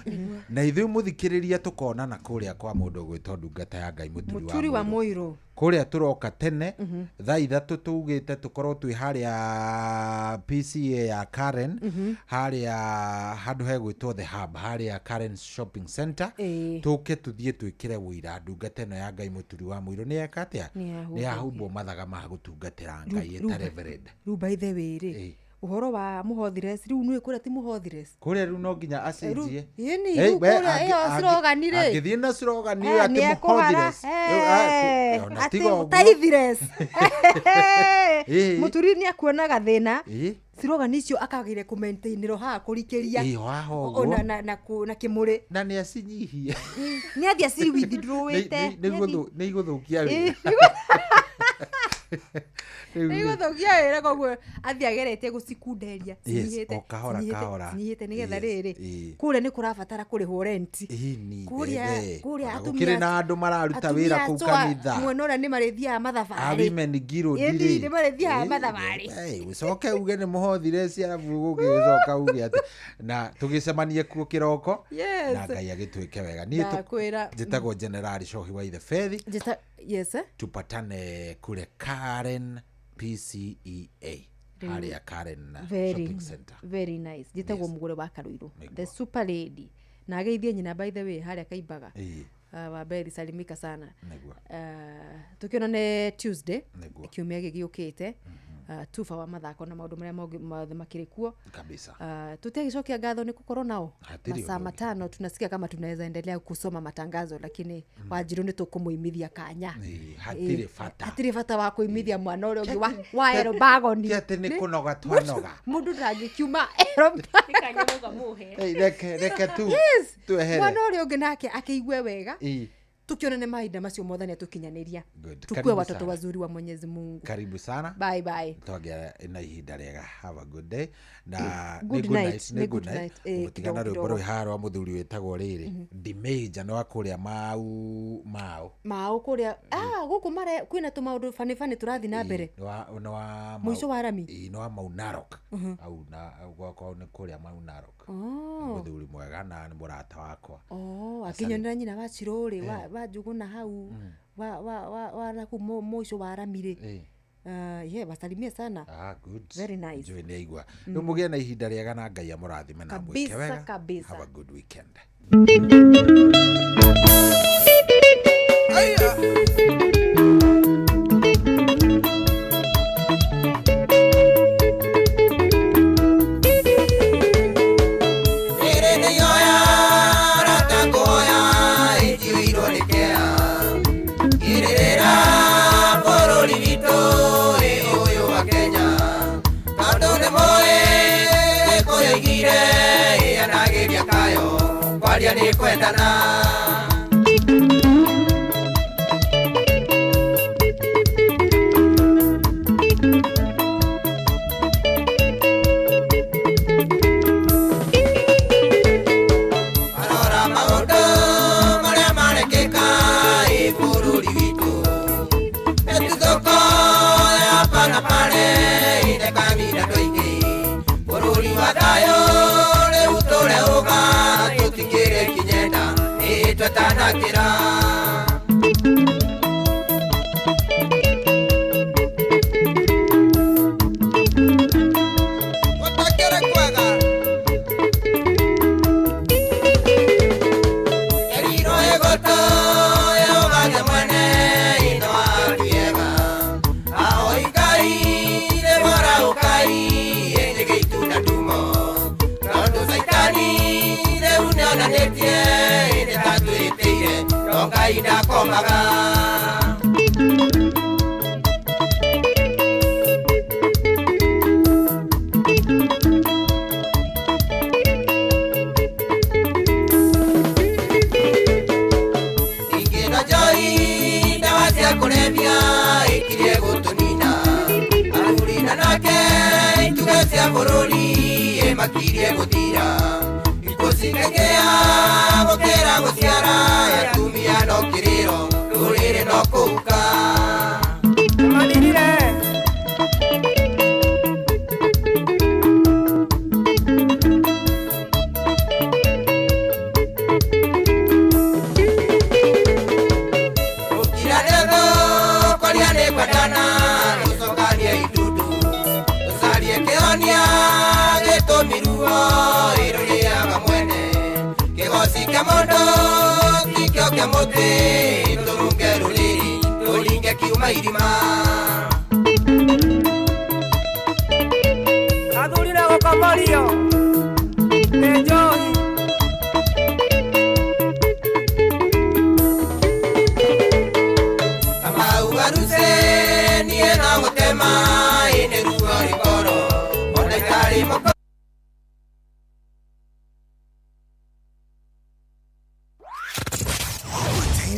Speaker 9: na ithuĩ mũthikĩrĩria tũkonana kũrĩa kwa mũndũ ũgwĩtwo ndungata ya Ngai
Speaker 11: Mũturi
Speaker 9: Mũturi
Speaker 11: wa
Speaker 9: wa Mũirũ.
Speaker 11: Mũirũ.
Speaker 9: Kũrĩa tũroka tene thaa 3 tugĩte tũkorwo twĩ harĩa PCA ya Karen, harĩa handũ hegwĩtwo The Hub, harĩa Karen Shopping Center.
Speaker 11: Ĩĩ.
Speaker 9: Tũke tũthiĩ twĩkĩre wũira ndungata ĩno ya Ngai Mũturi wa Mũirũ nĩ yeka atĩa,
Speaker 11: Nĩ
Speaker 9: nĩ yahumbwo mathaga ma gũtungatĩra Ngai
Speaker 11: Rĩu-
Speaker 9: ĩta reverend.
Speaker 11: Rĩu by the way rĩ, ũhoro wa mũhothires rĩu nĩ kũrĩa ti mũhothires.
Speaker 9: Kũrĩa rĩu no nginya acenjie.
Speaker 11: Ĩni,
Speaker 9: Hey,
Speaker 11: rĩu
Speaker 9: we,
Speaker 11: kũrĩa ĩyo slogan rĩ.
Speaker 9: angĩthiĩ na slogan ĩyo
Speaker 11: Eh,
Speaker 9: atĩ
Speaker 11: nĩ ekũhara,
Speaker 9: mũhothires. Rĩu, ona
Speaker 11: atĩ
Speaker 9: tiga ũguo.
Speaker 11: taithires.
Speaker 9: Ĩĩ.
Speaker 11: Mũturi nĩ akuona gathĩna.
Speaker 9: Ĩĩ.
Speaker 11: Slogan icio akagire kũmaintainĩrwo haha kũrikĩria.
Speaker 9: Ĩĩ, haha
Speaker 11: O-
Speaker 9: ũguo.
Speaker 11: na kĩmũrĩ.
Speaker 9: Na nĩ acinyihie.
Speaker 11: Nĩ athiĩ aci withdrawĩte.
Speaker 9: Nĩ igũthũkia wĩra. Rĩu
Speaker 11: Nĩ
Speaker 9: rĩ,
Speaker 11: igũthũkia wĩra, koguo athiĩ ageretie gũcikunderia.
Speaker 9: Yes,
Speaker 11: Cinyihĩte,
Speaker 9: o kahora,
Speaker 11: cinyihĩte,
Speaker 9: kahora.
Speaker 11: cinyihĩte nĩgetha
Speaker 9: Yes,
Speaker 11: rĩrĩ,
Speaker 9: ĩĩ.
Speaker 11: kũrĩa nĩ kũrabatara kũrĩhwo rent.
Speaker 9: Ĩni,
Speaker 11: Kũrĩa
Speaker 9: bebe.
Speaker 11: kũrĩa
Speaker 9: Ona
Speaker 11: atumia
Speaker 9: gũkĩrĩ na andũ mararuta
Speaker 11: atumia
Speaker 9: wĩra kũu
Speaker 11: acwa
Speaker 9: kanitha.
Speaker 11: mwena ũrĩa nĩ marĩthiaga
Speaker 9: A
Speaker 11: mathabarĩ.
Speaker 9: women guild
Speaker 11: Ĩni,
Speaker 9: rĩ.
Speaker 11: nĩ marĩthiaga
Speaker 9: Ĩĩ,
Speaker 11: mathabarĩ.
Speaker 9: ĩĩ, ũcoke uge nĩ mũhothire ciarabu gũgĩcoka uge atĩ na tũgĩcemanie kuo kĩroko.
Speaker 11: Yes.
Speaker 9: Na Ngai agĩtwĩke wega. Niĩ
Speaker 11: Ndakwĩra.
Speaker 9: njĩtagwo Generali Cohi wa Ithe Fethi.
Speaker 11: Njĩta yes, eh?
Speaker 9: Tupatane kule Karen PCEA, harĩa Karen
Speaker 11: Very,
Speaker 9: Shopping Center.
Speaker 11: very nice. Njĩtagwo Mũgũre wa Karũirũ, the super lady, na ageithie nyina by the way harĩa Kaimbaga.
Speaker 9: Ĩĩ.
Speaker 11: Wa Bethi, salimika sana.
Speaker 9: Nĩguo.
Speaker 11: Tũkĩonane Tuesday
Speaker 9: Nĩguo.
Speaker 11: kiumia gĩkĩ gĩũkĩte. Tuba wa mathako na maũndũ marĩa mothe makĩrĩ kuo.
Speaker 9: Kabisa.
Speaker 11: Tutiagĩcokia ngatho nĩ gũkorwo nao
Speaker 9: Hatirĩ
Speaker 11: masaa
Speaker 9: ũndũ ũngĩ.
Speaker 11: 5 tunasikia kama tunaweza endelea kusoma matangazo, lakini Wanjirũ nĩ tũkũmũimithia kanya.
Speaker 9: Ĩĩ, hatirĩ bata.
Speaker 11: Hatirĩ bata wa kũimithia mwana ũrĩa ũngĩ wa erobagoni.
Speaker 9: Ti atĩ nĩ kũnoga twanoga.
Speaker 11: Mũndũ ndangĩkiuma
Speaker 9: Ĩĩ, reke tu
Speaker 11: Yes.
Speaker 9: twehere.
Speaker 11: Mwana ũrĩa ũngĩ nake akĩigue wega.
Speaker 9: Ĩĩ.
Speaker 11: Tukionane mahinda macio mothe nĩ atũkinyanĩria.
Speaker 9: Good.
Speaker 11: Tukue
Speaker 9: Karibu
Speaker 11: watoto
Speaker 9: sana.
Speaker 11: wazuri wa Mwenyezi Mungu.
Speaker 9: Karibu sana.
Speaker 11: Bye bye.
Speaker 9: Twagĩa na ihinda rĩega. Have a good day. Na
Speaker 11: Good
Speaker 9: nĩ good
Speaker 11: night,
Speaker 9: night,
Speaker 11: nĩ
Speaker 9: nĩ
Speaker 11: good
Speaker 9: good night.
Speaker 11: night. Ĩĩ,
Speaker 9: Mũtigana
Speaker 11: kidogo
Speaker 9: rwĩmbo
Speaker 11: kidogo.
Speaker 9: rũrũ haha rwa mũthuri wĩtagwo rĩrĩ Dimeja, nĩ wa kũrĩa mau mao.
Speaker 11: Mao kũrĩa gũkũ mare kwĩna tũmaũndũ bani bani tũrathiĩ na mbere.
Speaker 9: Nĩ wa nĩ wa
Speaker 11: Mũico wa rami.
Speaker 9: Ĩĩ, nĩ wa Mau Narok. Au na gwakwa nĩ kũrĩa Mau Narok.
Speaker 11: Oh.
Speaker 9: Nĩ mũthuri mwega na nĩ mũrata wakwa.
Speaker 11: Oh, akĩnyonera nyina wa Cirũ rĩ, wa Njũgũna hau, wa nakũu mũico wa rami rĩ.
Speaker 9: Ĩĩ.
Speaker 11: Yeah, wasalimie sana.
Speaker 9: Good.
Speaker 11: Very nice.
Speaker 9: Njũĩ nĩ aigua. Rĩu mũgĩe na ihinda rĩega na Ngai amũrathime na amwĩke
Speaker 11: Kabisa,
Speaker 9: wega.
Speaker 11: kabisa.
Speaker 9: Have a good weekend.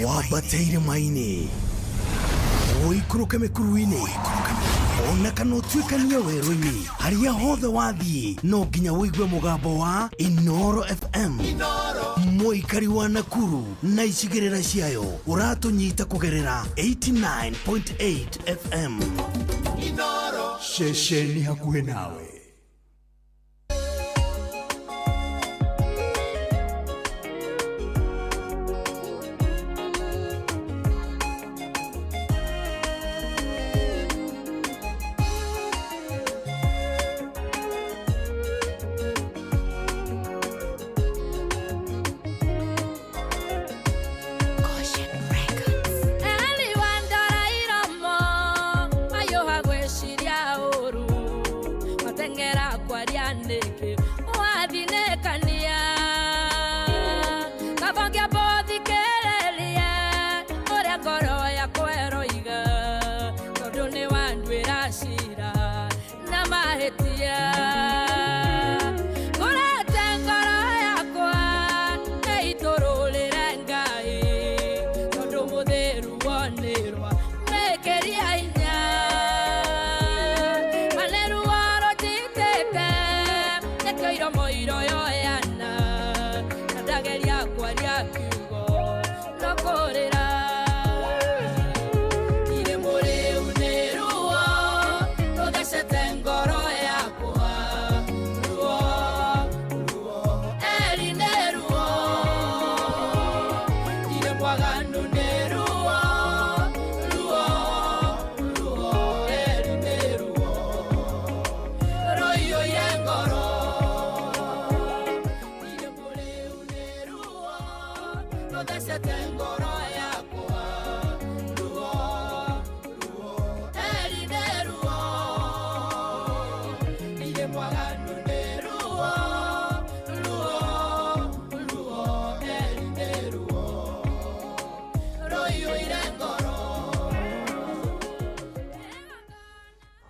Speaker 6: Wambateire maini ũikũrũke mĩkuru-inĩ ona kana ũtuĩkanie werũ-inĩ harĩa hothe wathiĩ no nginya ũigue mũgambo wa Inoro FM. Mũikari wa Nakuru na icigĩrĩra ciayo ũratũnyita kũgerera 89.8 FM.
Speaker 3: Inoro ceceni hakuhĩ nawe.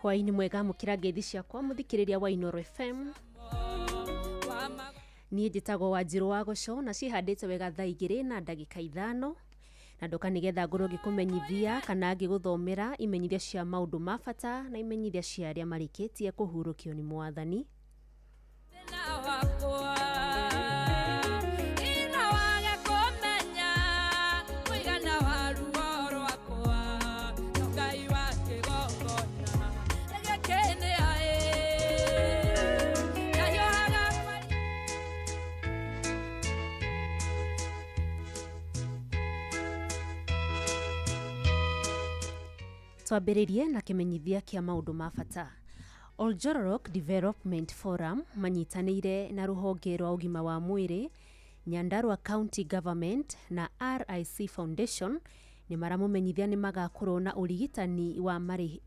Speaker 12: Hwaĩ-inĩ mwega, amũkĩra ngeithi ciakwa mũthikĩrĩria wa Inooro FM. Niĩ njĩtagwo Wanjirũ wa Gũco na ciĩhandĩte wega thaa 2:05 na ndoka nĩgetha ngorwo ngĩkũmenyithia kana ngĩgũthomera imenyithia cia maũndũ ma bata na imenyithia cia arĩa marĩkĩtie kũhurũkio nĩ Mwathani. Twambĩrĩrie na kĩmenyithia kĩa maũndũ ma bata. Oljororok Development Forum manyitanĩire na rũhonge rwa ũgima wa mwĩrĩ, Nyandarua County Government na RIC Foundation nĩ maramũmenyithia nĩ magakorwo na ũrigitani wa marĩhi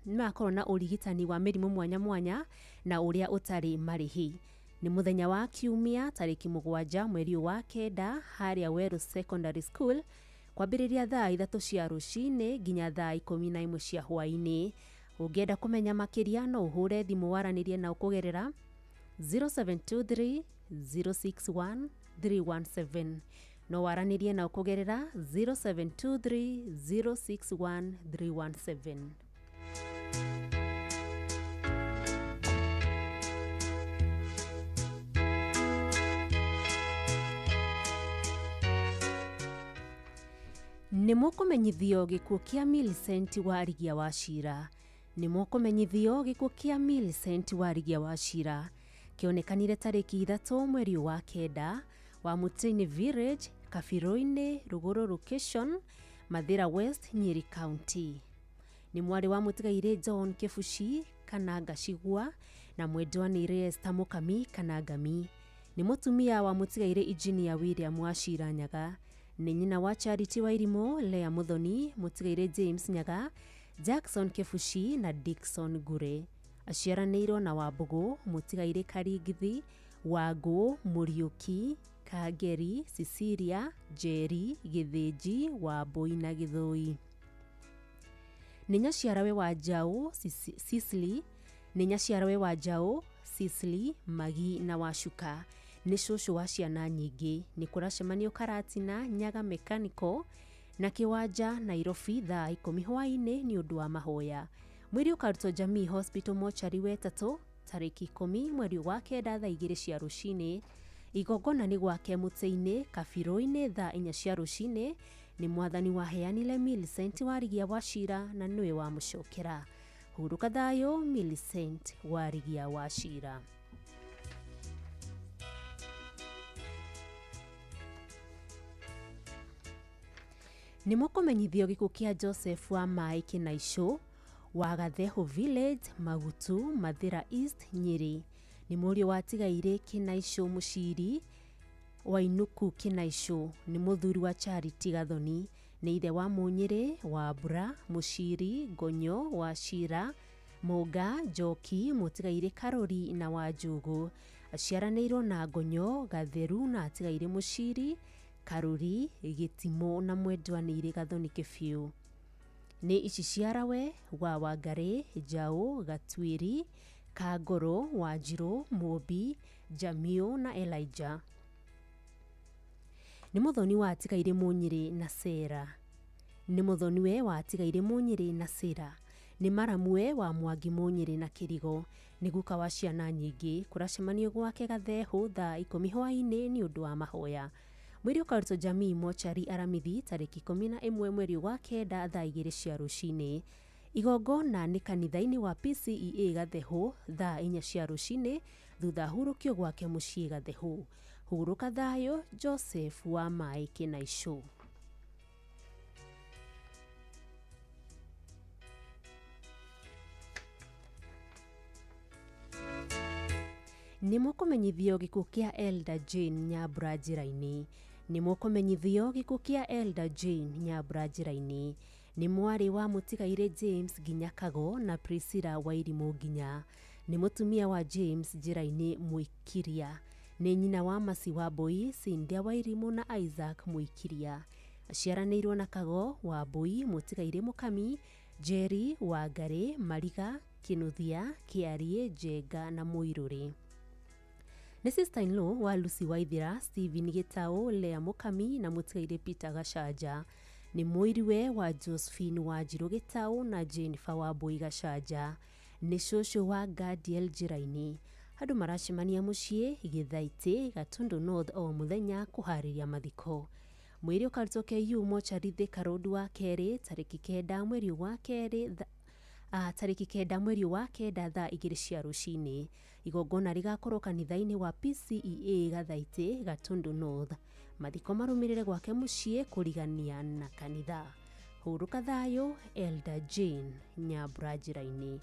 Speaker 12: nĩ na ũrigitani wa mĩrimũ mwanya mwanya na ũrĩa ũtarĩ marĩhi. Nĩ mũthenya wa Kiumia tarĩki 7 mweri wa 9 harĩa Weru Secondary School kwambĩrĩria thaa 3 cia rũcinĩ nginya thaa 11 cia hwaĩ-inĩ. Ũngĩenda kũmenya makĩria no ũhũre thimũ waranĩrie nao kũgerera 0723 061 317. No waranĩrie nao kũgerera 0723 061 317. Nĩ mũkũmenyithio gĩkuũ kĩa Millicent Warigia Wachira. Nĩ mũkũmenyithio gĩkuũ kĩa Millicent Warigia Wachira kĩonekanire tarĩki 3 mweri wa 9 wa Mũtĩ-inĩ Village, Kabirũ-inĩ, Rũgũrũ Location, Mathĩra West, Nyeri County. Nĩ mwarĩ wa mũtigairĩ John Kĩbuci kana Ngacigua na mwendwa nĩ Esther Mũkami kana Ngami. Nĩ mũtumia wa mũtigairĩ Engineer William Wachira Nyaga. Nĩ nyina wa Charity Wairimũ, Lea Muthoni, mũtigairĩ James Nyaga, Jackson Kĩbuci na Dickson Ngure. Aciaranĩirwo na Wambũgũ, mũtigairĩ Karingithi, Wangũ, Mũriũki, Kangeri, Cecilia, Njeri, Gĩthĩnji, Wambũi na Gĩthũi. Nĩ nyaciarawe wa Njaũ, Cicely, nĩ nyaciarawe wa Njaũ, Cicely, Magi na Wacuka. Nĩ cũcũ wa ciana nyingĩ. Nĩ kũracemanio Karatina, Nyaga Mechanical na Kĩwanja, Nairobi thaa 10 hwaĩ-inĩ nĩ ũndũ wa mahoya. Mwĩrĩ ũkarutwo Jamii Hospital mochari wetatũ tarĩki 10 mweri wa 9 thaa 2 cia rũcinĩ. Igongona nĩ gwake Mũtĩ-inĩ, Kabirũ-inĩ thaa 4 cia rũcinĩ. Nĩ Mwathani waheanire Millicent Warigia Wachira na nĩwe wamũcokera. Hurũka thayũ Millicent Warigia Wachira. Nĩ mũkũmenyithio gĩkuũ kĩa Joseph wa Maĩ Kĩnaicũ wa Gathehu Village, Magutu, Mathĩra East, Nyĩrĩ. Nĩ mũriũ wa tigairĩ Kĩnaicũ Mũciri Wainuku Kĩnaicũ. Nĩ mũthuri wa Charity Gathoni. Nĩ ithe wa Mũnyĩrĩ, Wambura, Mũciri, Ngonyo, Wachira, Mũnga, Njoki, mũtigairĩ Karũri na Wanjũgũ. Aciaranĩirwo na Ngonyo, Gatheru na atigairĩ Mũciri, Karũri, Gĩtimũ na mwendwa nĩ Gathoni Kĩbiũ. Nĩ ici ciarawe wa Wangarĩ, Njaũ, Gatuĩri, Kangoro, Wanjirũ, Mũmbi, Jamiũ na Elijah. Nĩ mũthoni wa atigairĩ Mũnyĩrĩ na Sera. Nĩ mũthoniwe wa atigairĩ Mũnyĩrĩ na Sera. Nĩ maramue wa Mwangi Mũnyĩrĩ na Kĩrigo. Nĩ guka wa ciana nyingĩ. Kũracemanio gwake Gathehũ thaa 10 hwaĩ-inĩ nĩ ũndũ wa mahoya. Mwĩrĩ ũkarutwo Jamii mochari Aramithi tarĩki 11 mweri wa 9 thaa 2 cia rũcinĩ. Igongona nĩ kanitha-inĩ wa PCEA Gathehũ thaa 4 cia rũcinĩ thutha hurũkio gwake mũciĩ Gathehũ. Hurũka thayũ Joseph wa Maĩ Kĩnaicũ. Nĩ mũkũmenyithio gĩkuũ kĩa Elder Jane Nyambura njĩra-inĩ. Nĩ mũkũmenyithio gĩkuũ kĩa Elder Jane Nyambura njĩra-inĩ. Nĩ mwarĩ wa mũtigairĩ James Nginya Kago na Priscilla Wairimũ Nginya. Nĩ mũtumia wa James njĩra-inĩ Mũikiria. Nĩ nyina wa Mercy Wambui, Cynthia Wairimũ na Isaac Mũikiria. Aciaranĩirwo na Kago, Wambui, mũtigairĩ Mũkami Njeri, Wangari, Mariga, Kinuthia, Kiarie, Njenga na Muiruri. Nĩ sister in law wa Lucy Waithira, Stephen Gitau, Lea Mukami na mũtigairĩ Peter Gachanja. Nĩ mũiriwe wa Josephine Wanjirũ Gitau na Jennifer Wambui Gachanja. Nĩ cũcũ wa Gadiel Njĩra-inĩ. Andũ maracemania mũciĩ Gĩthaitĩ, Gatundu North o mũthenya kũharĩria mathiko. Mwĩrĩ ũkarutwo KU mochari Thika Road wa kerĩ tarĩki 9 mweri wa kerĩ tarĩki 9 mweri wa 9 thaa 2 cia rũcinĩ. Igongona rĩgakorwo kanitha-inĩ wa PCEA Gathaitĩ, Gatundu North. Mathiko marũmĩrĩre gwake mũciĩ kũrigania na kanitha. Hurũka thayũ, Elder Jane Nyambura Njĩra-inĩ.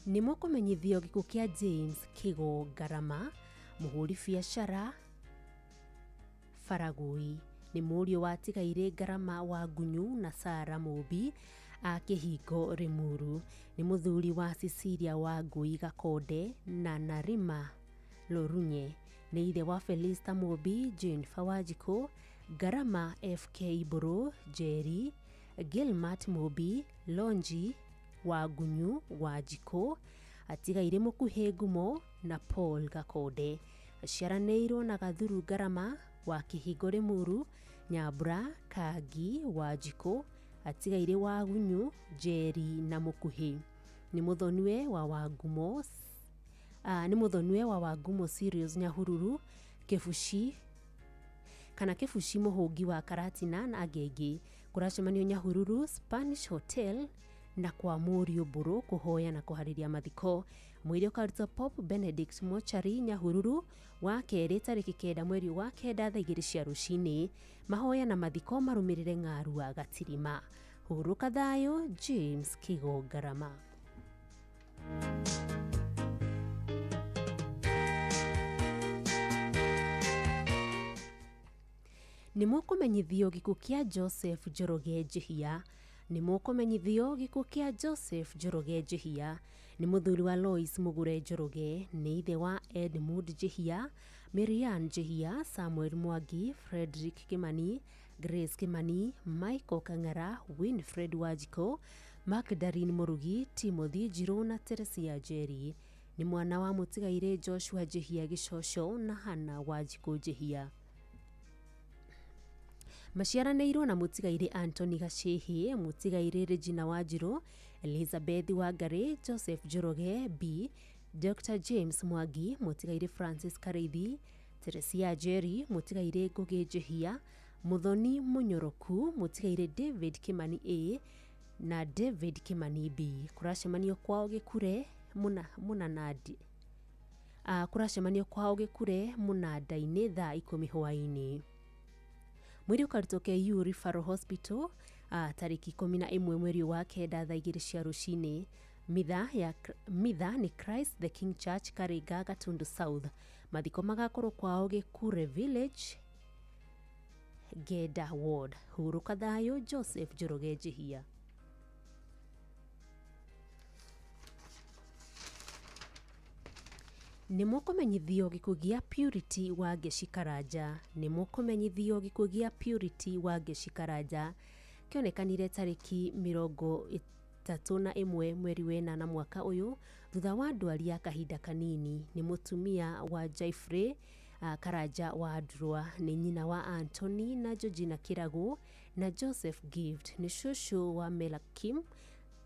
Speaker 12: Nĩ mũkũmenyithio gĩkuũ kĩa James Kĩgo Ngarama, mũhũri biacara Faragũi. Nĩ mũriũ wa Tigairĩ Ngarama wa Ngunyu na Sara Mũmbi a Kĩhingo Rĩmuru. Nĩ mũthuri wa Cecilia wa Ngui Gakonde na Narima Lorunye. Nĩ ithe wa Felista Mũmbi, Jennifer Wanjikũ, Ngarama FK Mbũrũ, Njeri, Gilmart Mũmbi, Lonji wa Ngunyu Wanjikũ, Atigairĩ Mũkuhĩ Ngumo na Paul Gakonde. Aciaranĩirwo na Gathuru Ngarama wa Kĩhingo Rĩmuru, Nyambura Kangi Wanjikũ, Atigairĩ wa Gunyu, Njeri na Mũkuhĩ. Nĩ mũthoniwe wa Wangumo nĩ mũthoniwe wa Wangumo Sirius Nyahururu, Kĩbuci kana Kĩbuci mũhũngi wa Karatina na angĩ aingĩ. Kũracemanio Nyahururu Spanish Hotel na kwa mũriũ Mbũrũ kũhoya na kũharĩria mathiko. Mwĩrĩ ũkarutwo Pope Benedict Mochari Nyahururu wa kerĩ tarĩki 9 mweri wa 9 thaa 2 cia rũcinĩ. Mahoya na mathiko marũmĩrĩre Ng'arua Gatirima. Hurũka thayũ, James Kĩgo Ngarama. Nĩ mũkũmenyithio gĩkuũ kĩa Joseph Njoroge Njihia. Nĩ mũkũmenyithio gĩkuũ kĩa Joseph Njoroge Njihia. Nĩ mũthuri wa Lois Mũgure Njoroge. Nĩ ithe wa Edmund Njihia, Marian Njihia, Samuel Mwangi, Frederick Kimani, Grace Kimani, Michael Kang'ara, Winfred Wanjikũ, Magdalene Mũrugi, Timothy Njirũ na Teresia Njeri. Nĩ mwana wa mũtigairĩ Joshua Njihia Gĩcoco na Hannah Wanjikũ Njihia. Maciaranĩirwo na mũtigairĩ Anthony Gacĩhĩ, mũtigairĩ Regina Wanjirũ, Elizabeth Wangari, Joseph Njoroge B, Dr. James Mwangi, mũtigairĩ Francis Karĩithi, Teresia Njeri, mũtigairĩ Ngũgĩ Njihia, Mũthoni Mũnyoroku, mũtigairĩ David Kimani A na David Kimani B. Kũracemanio kwao Gĩkure Mũnanandi. Kũracemanio kwao Gĩkure Mũnanda-inĩ thaa 10 hwaĩ-inĩ. Mwĩrĩ ũkarutwo KU Referral Hospital tarĩki 11 mweri wa 9 thaa 2 cia rũcinĩ. Mitha nĩ Christ the King Church Karinga, Gatundu South. Mathiko magakorwo kwao Gĩkure Village, Ngenda Ward. Hurũka thayũ, Joseph Njoroge Njihia. Nĩ mũkũmenyithio gĩkuũ gĩa Purity wa Ngeci Karanja. Nĩ mũkũmenyithio gĩkuũ gĩa Purity wa Ngeci Karanja kĩonekanire tarĩki 31 mweri wa 8 mwaka ũyũ thutha wa ndwari ya kahinda kanini. Nĩ mũtumia wa Jaifrey Karanja wa Ndrwa. Nĩ nyina wa Anthony na Georgina Kĩragũ na Joseph Gift. Nĩ cũcũ wa Melakim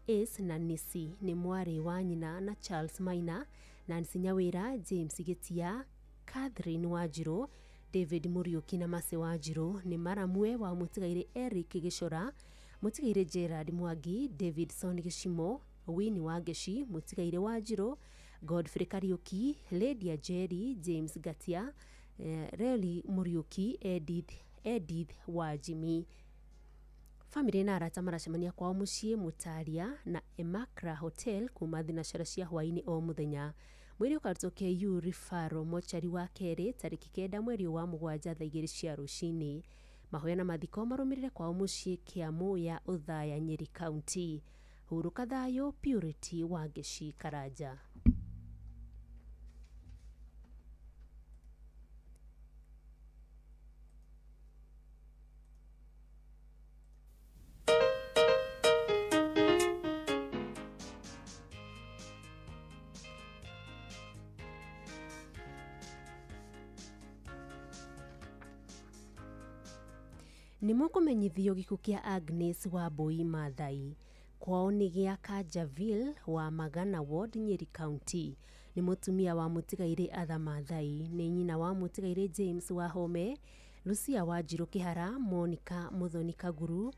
Speaker 12: Ace na Nisi. Nĩ mwarĩ wa nyina na Charles Maina, Nancy Nyawĩra, James Gĩtia, Catherine Wanjirũ, David Mũriũki na Mercy Wanjirũ. Nĩ maramwe wa mũtigairĩ Eric Gĩcora, mũtigairĩ Gerard Mwangi, Davidson Gĩcimo, Winnie Wangeci, mũtigairĩ Wanjirũ, Godfrey Kariũki, Lydia Njeri, James Ngatia, Reli Mũriũki, Edith Wajimi. Famĩlĩ na arata maracemania kwao mũciĩ Mũtaria na Emakra Hotel kuma thinacara cia hwaĩ-inĩ o mũthenya. Mwĩrĩ ũkarutwo KU Referral mochari wa kerĩ tarĩki 9 mweri wa 7 thaa 2 cia rũcinĩ. Mahoya na mathiko marũmĩrĩre kwao mũciĩ Kĩamũya Othaya, Nyeri County. Hurũka thayũ, Purity Wangeci Karanja. Nĩ mũkũmenyithio gĩkuũ kĩa Agnes Wambui Maathai. Kwao nĩ gĩa Kanjaville wa Magana Ward, Nyeri County. Nĩ mũtumia wa mũtigairĩ Arthur Maathai. Nĩ nyina wa mũtigairĩ James Wahome, Lucia Wanjiru Kĩhara, Monica Muthoni Kaguru,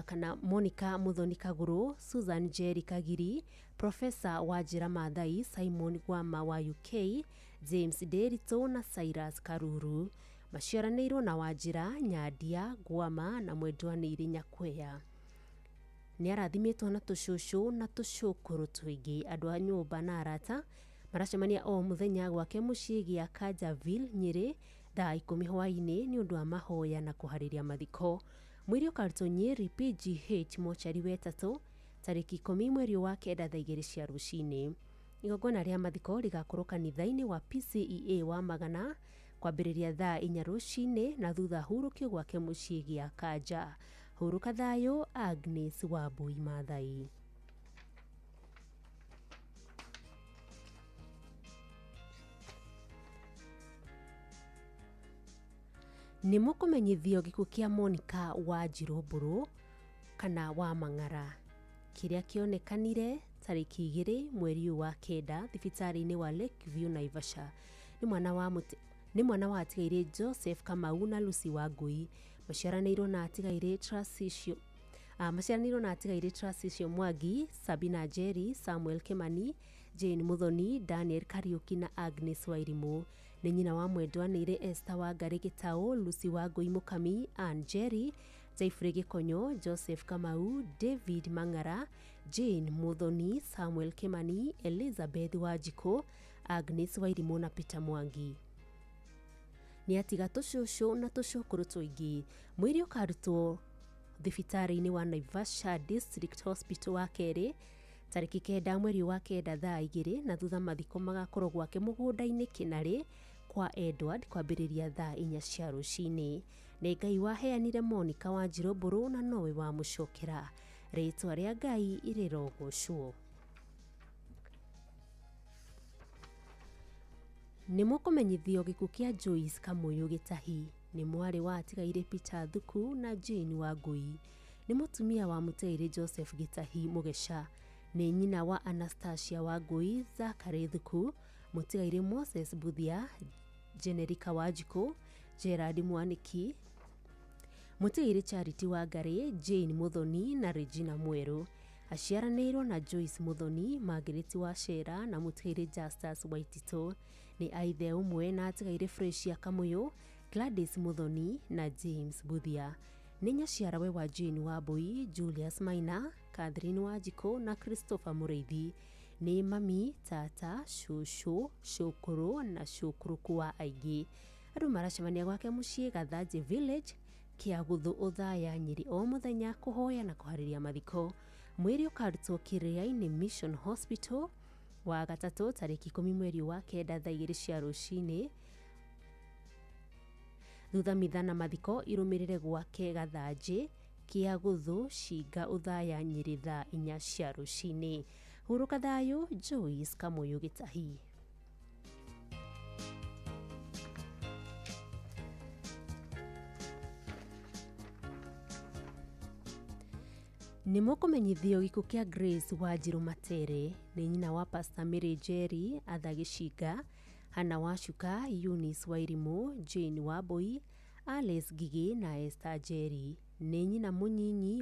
Speaker 12: kana Monica Muthoni Kaguru, Susan Njeri Kagiri, Professor Wanjira Maathai, Simon Gwama wa UK, James Nderitu na Cyrus Karuru. Maciaranĩirwo na Wanjira, Nyandia, Gwama na Mwendwanĩiri Nyakwea. Nĩ arathimĩtwo na tũcũcũ na tũcũkũrũ tũingĩ. Andũ a nyũmba na arata maracemania o mũthenya gwake mũciĩ gĩa Kanjaville, Nyĩrĩ, thaa 10 hwaĩ-inĩ nĩ ũndũ wa mahoya na kũharĩria mathiko. Mwĩrĩ ũkarutwo Nyeri PGH mochari wetatũ tarĩki 10 mweri wa 9 thaa 2 cia rũcinĩ. Igongona rĩa mathiko rĩgakorwo kanitha-inĩ wa PCEA wa Magana kwambĩrĩria thaa 4 rũcinĩ na thutha hurũkio gwake mũciĩ gĩa Kanja. Hurũka thayũ Agnes Wambui Maathai. Nĩ mũkũmenyithio gĩkuũ kĩa Monica Wanjiru Mbũrũ kana wa Mang'ara kĩrĩa kĩonekanire tarĩki 2 mweri wa 9 thibitarĩ-inĩ wa Lakeview Naivasha. Nĩ mwana wa atigairĩ Joseph Kamau na Lucy Wangui. Maciaranĩirwo na atigairĩ Tracicio Mwangi, Sabina Njeri, Samuel Kimani, Jane Muthoni, Daniel Kariuki na Agnes Wairimũ. Nĩ nyina wa mwendwanĩire Esther Wangari Gĩtaũ, Lucy Wangui Mũkami, Ann Njeri, Jeffrey Gĩkonyo, Joseph Kamau, David Mang'ara, Jane Muthoni, Samuel Kimani, Elizabeth Wanjikũ, Agnes Wairimũ na Peter Mwangi. Nĩ atiga tũcũcũ na tũcũkũrũ tũingĩ. Mwĩrĩ ũkarutwo thibitarĩ-inĩ wa Naivasha District Hospital wa kerĩ tarĩki 9 mweri wa 9 thaa 2 na thutha mathiko magakorwo gwake mũgũnda-inĩ Kĩnarĩ kwa Edward kwambĩrĩria thaa 4 cia rũcinĩ. Nĩ Ngai waheanire Monica Wanjiru Mbũrũ na nowe wamũcokera. Rĩtwa rĩa Ngai rĩrogocwo. Nĩ mũkũmenyithio gĩkuũ kĩa Joyce Kamũyũ Gĩtahi. Nĩ mwarĩ wa atigairĩ Peter Thuku na Jane Wangui. Nĩ mũtumia wa mũtigairĩ Joseph Gĩtahi Mũgeca. Nĩ nyina wa Anastasia Wangui, Zachary Thuku, mũtigairĩ Moses Buthia, Generika Wanjikũ, Gerard Mwaniki, mũtigairĩ Charity Wangari, Jane Muthoni na Regina Mwerũ. Aciaranĩirwo na Joyce Muthoni, Margaret Wachera na mũtigairĩ Justus Waititũ. Nĩ aithe ũmwe na atigairĩ Fresia Kamũyũ, Gladys Muthoni na James Buthia. Nĩ nyaciarawe wa Jane Wambui, Julius Maina, Catherine Wanjikũ na Christopher Mũrĩithi. Nĩ mami, tata, cũcũ, cũkũrũ na cũkũrũkũ wa aingĩ. Andũ maracemania gwake mũciĩ Gathanjĩ Village, Kĩagũthũ Othaya, Nyĩrĩ o mũthenya kũhoya na kũharĩria mathiko. Mwĩrĩ ũkarutwo Kĩrĩa-inĩ Mission Hospital wa gatatũ tarĩki 10 mweri wa 9 thaa 2 cia rũcinĩ. Thutha mitha na mathiko irũmĩrĩre gwake Gathanjĩ, Kĩagũthũ, Cinga Othaya, Nyĩrĩ thaa 4 cia rũcinĩ. Hurũka thayũ Joyce Kamũyũ Gĩtahi. Nĩ mũkũmenyithio gĩkuũ kĩa Grace Wanjiru Matere. Nĩ nyina wa Pastor Mary Njeri, Arthur Gĩcinga, Hannah Wacuka, Eunice Wairimũ, Jane Wambui, Alice Ngigĩ na Esther Njeri. Nĩ nyina mũnyinyi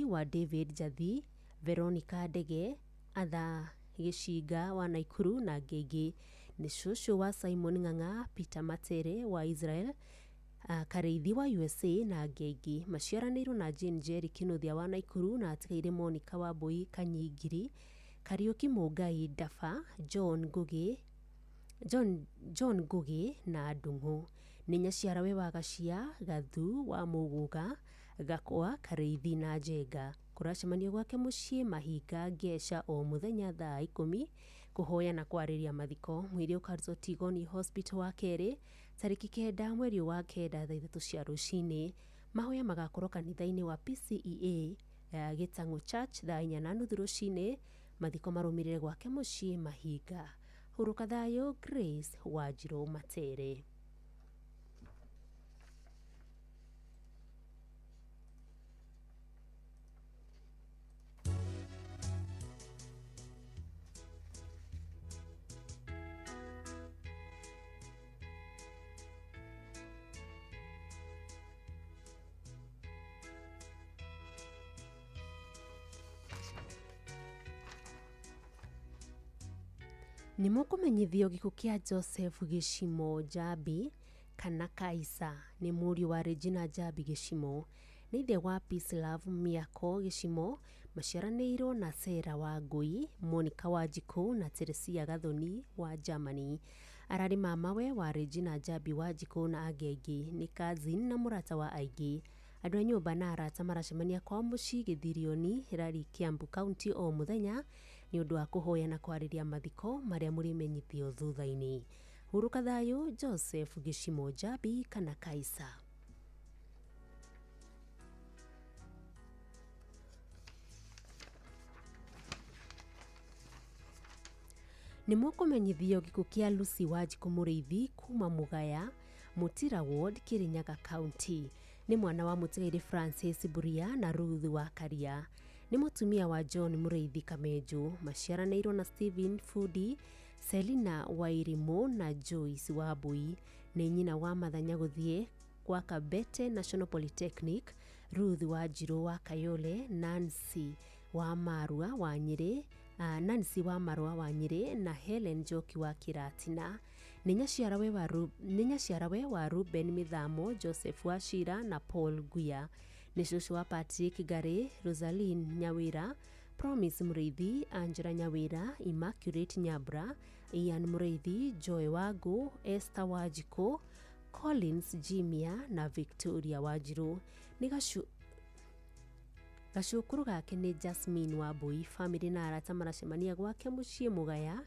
Speaker 12: wa David Njathi, Veronica Ndege, Arthur Gĩcinga wa Naikuru na angĩ aingĩ. Nĩ cũcũ wa Simon Ng'ang'a, Peter Matere wa Israel, Karĩithi wa USA na angĩ aingĩ. Maciaranĩirwo na Jane Njeri Kĩnuthia wa Naikuru na atigairĩ Monica Wambui Kanyingiri, Kariũki Mũngai Ndaba, John Ngũgĩ na Ndung'u. Nĩ nyaciarawe wa Gacia, Gathu wa Mũgũga, Gakwa, Karĩithi na Njenga. Kũracemanio gwake mũciĩ Mahinga Ngeca o mũthenya thaa 10 kũhoya na kwarĩria mathiko. Mwĩrĩ ũkarutwo Tigoni Hospital wa kerĩ tarĩki 9 mweri wa 9 thaa 3 cia rũcinĩ. Mahoya magakorwo kanitha-inĩ wa PCEA Gĩtang'ũ Church thaa 4:30 rũcinĩ. Mathiko marũmĩrĩre gwake mũciĩ Mahinga. Hurũka thayũ Grace Wanjiru Matere. Nĩ mũkũmenyithio gĩkuũ kĩa Joseph Gĩcimo Njambi kana Kaisa nĩ mũriũ wa Regina Njambi Gĩcimo, nĩ ithe wa Peace Love Mĩako Gĩcimo, maciaranĩirwo na Sarah Wangui, Monica Wanjikũ na Teresia Gathoni wa Germany. Ararĩ mamawe wa Regina Njambi Wanjikũ na angĩ aingĩ, nĩ cousin na mũrata wa aingĩ. Andũ a nyũmba na arata maracemania kwao mũciĩ Gĩthirioni, Rari, Kiambu County o mũthenya nĩ ũndũ wa kũhoya na kwarĩria mathiko marĩa mũrĩmenyithio thutha-inĩ. Hurũka thayũ Joseph Gĩcimo Njambi kana Kaisa. Nĩ mũkũmenyithio gĩkuũ kĩa Lucy Wanjikũ Mũrĩithi kuma Mũgaya, Mũtira Ward, Kirinyaga County. Nĩ mwana wa mũtigairĩ Francis Mburia na Ruth wa Karia. Nĩ mũtumia wa John Mũrĩithi Kamenju, maciaranĩirwo na Stephen Fundi, Selina Wairimũ na Joyce Wambui. Nĩ nyina wa Mathanya gũthiĩ kwa Kabete National Polytechnic, Ruth Wanjirũ wa Kayole, Nancy wa Marua wa Nyĩrĩ, Nancy wa Marua wa Nyĩrĩ na Helen Njoki wa Kiratina. Nĩ nyaciarawe wa Ruben Mĩthamo, Joseph Wachira na Paul Guya. Nĩ cũcũ wa Patrick Ngari, Rosaline Nyawĩra, Promise Mũrĩithi, Angela Nyawĩra, Immaculate Nyambura, Ian Mũrĩithi, Joy Wangũ, Esther Wanjikũ, Collins Jimia na Victoria Wanjirũ. Nĩ gacũkũrũ gake nĩ Jasmine Wambui. Famĩlĩ na arata maracemania gwake mũciĩ Mũgaya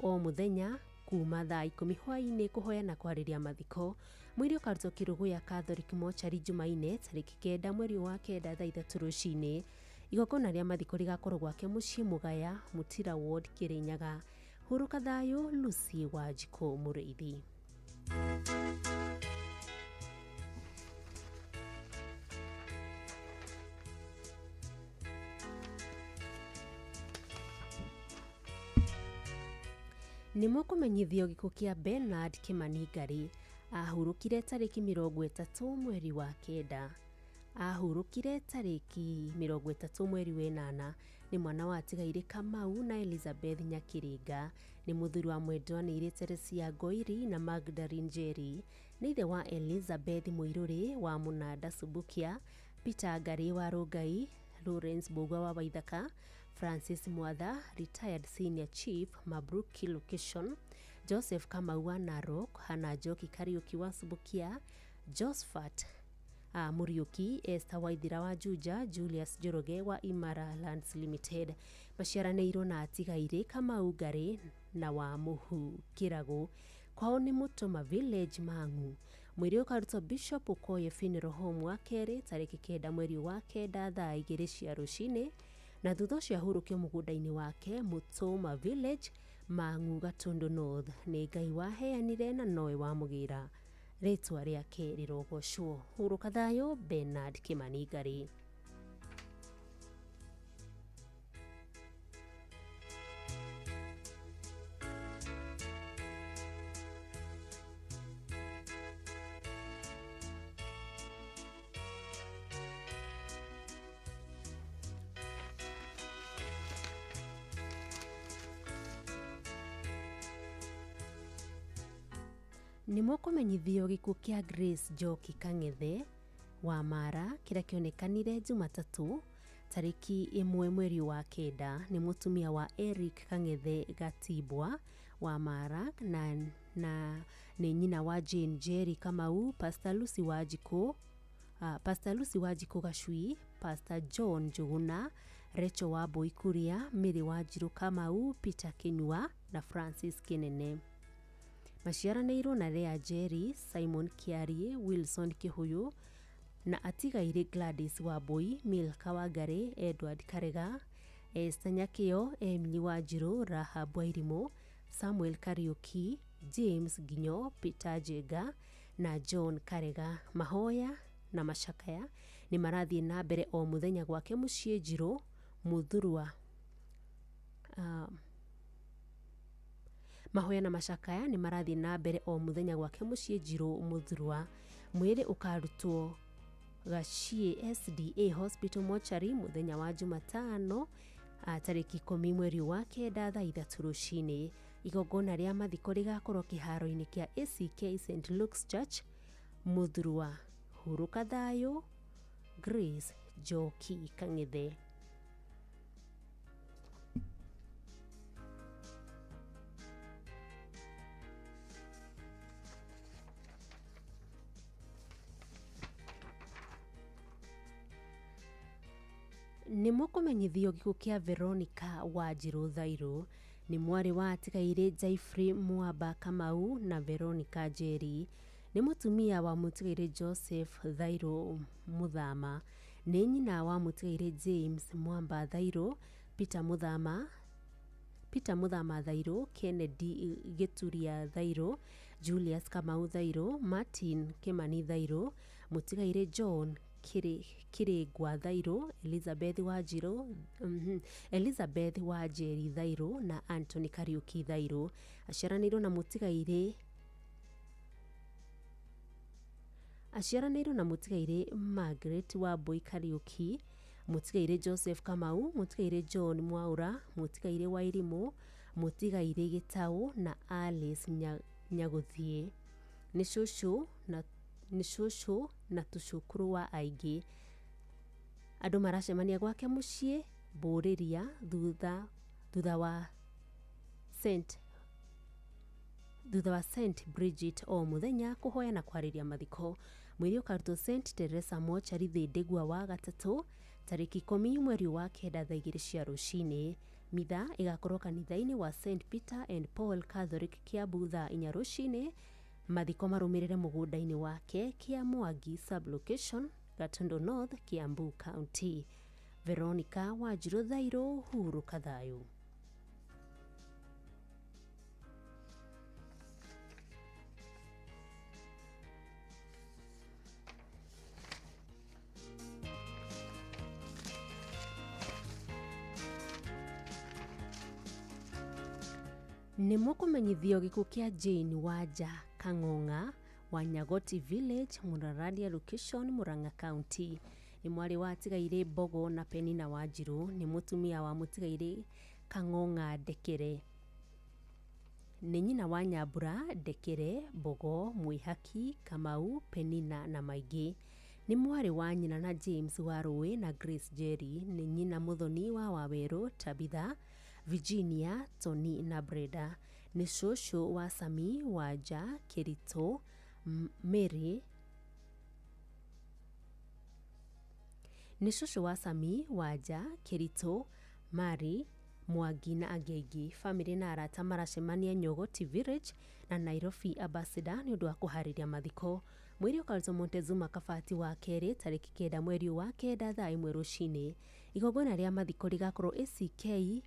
Speaker 12: o mũthenya kuma thaa 10 hwaĩ-inĩ kũhoya na kwarĩria mathiko. Mwĩrĩ ũkarutwo Kĩrũgũya Catholic Mortuary Jumaine tarĩki 9 mweri wa 9 thaa 3 rũcinĩ. Igongona rĩa mathiko rĩgakorwo gwake mũciĩ Mũgaya, Mũtira Ward, Kĩrĩnyaga. Hurũka thayũ Lucy Wanjikũ Mũrĩithi. Nĩ mũkũmenyithio gĩkuũ kĩa Bernard Kĩmani Ngari, ahurũkire tarĩki 30 mweri wa 9. Ahurũkire tarĩki 30 mweri wa 8. Nĩ mwana wa atigairĩ Kamau na Elizabeth Nyakĩrĩnga. Nĩ mũthuri wa mwendwanĩire Teresia Ngoiri na Magdalene Njeri. Nĩ ithe wa Elizabeth Mũirũrĩ wa Mũnanda Subukia, Peter Ngari wa Rũngai, Lawrence Mbugua wa Waithaka, Francis Mwatha, retired senior chief, Mabruki location, Joseph Kamau wa Narok, Hannah Njoki Kariuki wa Subukia, Josephat Muriuki, Esther Waithira wa Juja, Julius Njoroge wa Imara Lands Limited. Maciaranĩirwo na atigairĩ Kamau Ngari na wa Mũhu Kĩragũ. Kwao nĩ Mũtũma Village Mang'u. Mwĩrĩ ũkarutwo Bishop Okoye Funeral Home wa kerĩ tarĩki 9 mweri wa 9 thaa 2 cia rũcinĩ, na thutha ũcio ahurũkio mũgũnda-inĩ wake Mũtũma Village Mang'u, Gatundu North. Nĩ Ngai waheanire na nowe wamũgĩra, rĩtwa rĩake rĩrogocwo. Hurũka thayũ Bernard Kĩmani Ngari. Nĩ mũkũmenyithio gĩkuũ kĩa Grace Njoki Kang'ethe wa Mara kĩrĩa kĩonekanire Jumatatũ tarĩki 1 mweri wa 9. Nĩ mũtumia wa Eric Kang'ethe Gatibwa wa Mara na nĩ nyina wa Jane Njeri Kamau, Pastor Lucy Wanjikũ, Pastor Lucy Wanjikũ Gacui, Pastor John Njuguna, Rachel Wambui Kuria, Mary Wanjirũ Kamau, Peter Kinyua na Francis Kinene. Maciaranĩirwo na Lea Njeri, Simon Kĩarie, Wilson Kĩhũyũ na atigairĩ Gladys Wambui, Milka Wangari, Edward Karega, Esther Nyakĩo, Emily Wanjirũ, Rahab Wairimũ, Samuel Kariuki, James Nginyo, Peter Njenga na John Karega. Mahoya na macakaya nĩ marathiĩ na mbere o mũthenya gwake mũciĩ Njirũ Mũthurwa. Mahoya na macakaya nĩ marathiĩ na mbere o mũthenya gwake mũciĩ Njirũ Mũthurwa. Mwĩrĩ ũkarutwo Gachie SDA Hospital Mortuary mũthenya wa Jumatano Tarĩki 10 mweri wa 9 thaa 3 rũcinĩ. Igongona rĩa mathiko rĩgakorwo kĩharo-inĩ kĩa ACK St Luke's Church, Muthurwa. Hurũka thayũ, Grace Njoki Kang'ethe. Nĩ mũkũmenyithio gĩkuũ kĩa Veronica Wanjirũ Thairũ. Nĩ mwarĩ wa atigairĩ Jaifrey Mwamba Kamau na Veronica Njeri. Nĩ mũtumia wa mũtigairĩ Joseph Thairũ Muthama. Nĩ nyina wa mũtigairĩ James Mwamba Thairũ, Peter Muthama Thairũ, Kennedy Gĩturia Thairũ, Julius Kamau Thairũ, Martin Kimani Thairũ, mũtigairĩ John Kĩrĩngwa Thairũ, Elizabeth Wanjirũ, Elizabeth Wanjeri Thairũ na Anthony Kariuki Thairũ. Aciaranĩirwo na mũtigairĩ Margaret Wambui Kariuki, mũtigairĩ Joseph Kamau, mũtigairĩ John Mwaura, mũtigairĩ Wairimũ, mũtigairĩ Gĩtaũ na Alice Nyagũthiĩ. Nĩ cũcũ na tũcũkũrũ wa aingĩ. Andũ maracemania gwake mũciĩ Mbũrĩria thutha wa St Bridget o mũthenya kũhoya na kwarĩria mathiko. Mwĩrĩ ũkarutwo St Teresa Mochari Thĩndĩgua wa gatatũ tarĩki 10 mweri wa 9 thaa 2 cia rũcinĩ. Mitha ĩgakorwo kanitha-inĩ wa St Peter and Paul Catholic Kiambu thaa 4 rũcinĩ. Mathiko marũmĩrĩre mũgũnda-inĩ wake Kĩa Mwangi sublocation, Gatundu North, Kiambu County. Veronica Wanjirũ Thairũ, hurũka thayũ. Nĩ mũkũmenyithio gĩkuũ kĩa Jane Wanja Kang'ong'a wa Nyagoti Village, Mũraradia location, Murang'a County. Nĩ mwarĩ wa atigairĩ Mbogo na Penina Wanjirũ. Nĩ mũtumia wa mũtigairĩ Kang'ong'a Ndekere. Nĩ nyina wa Nyambura Ndekere, Mbogo, Mwĩhaki, Kamau, Penina na maingĩ. Nĩ mwarĩ wa nyina na James Warũĩ na Grace Njeri. Nĩ nyina mũthoni wa Wawerũ, Tabitha, Virginia, Tony na Brenda. Nĩ cũcũ wa Sami, Wanja, Kĩritũ, Mary. Nĩ cũcũ wa Sami, Wanja, Kĩritũ, Mary, Mwangi na angĩ aingĩ. Bamĩrĩ na arata maracemania Nyogoti Village na Nairobi Ambassador nĩ ũndũ wa kũharĩria mathiko. Mwĩrĩ ũkarutwo Montezuma Kabati wa kerĩ tarĩki 9 mweri wa 9 thaa 1 rũcinĩ. Igongona rĩa mathiko rĩgakorwo ACK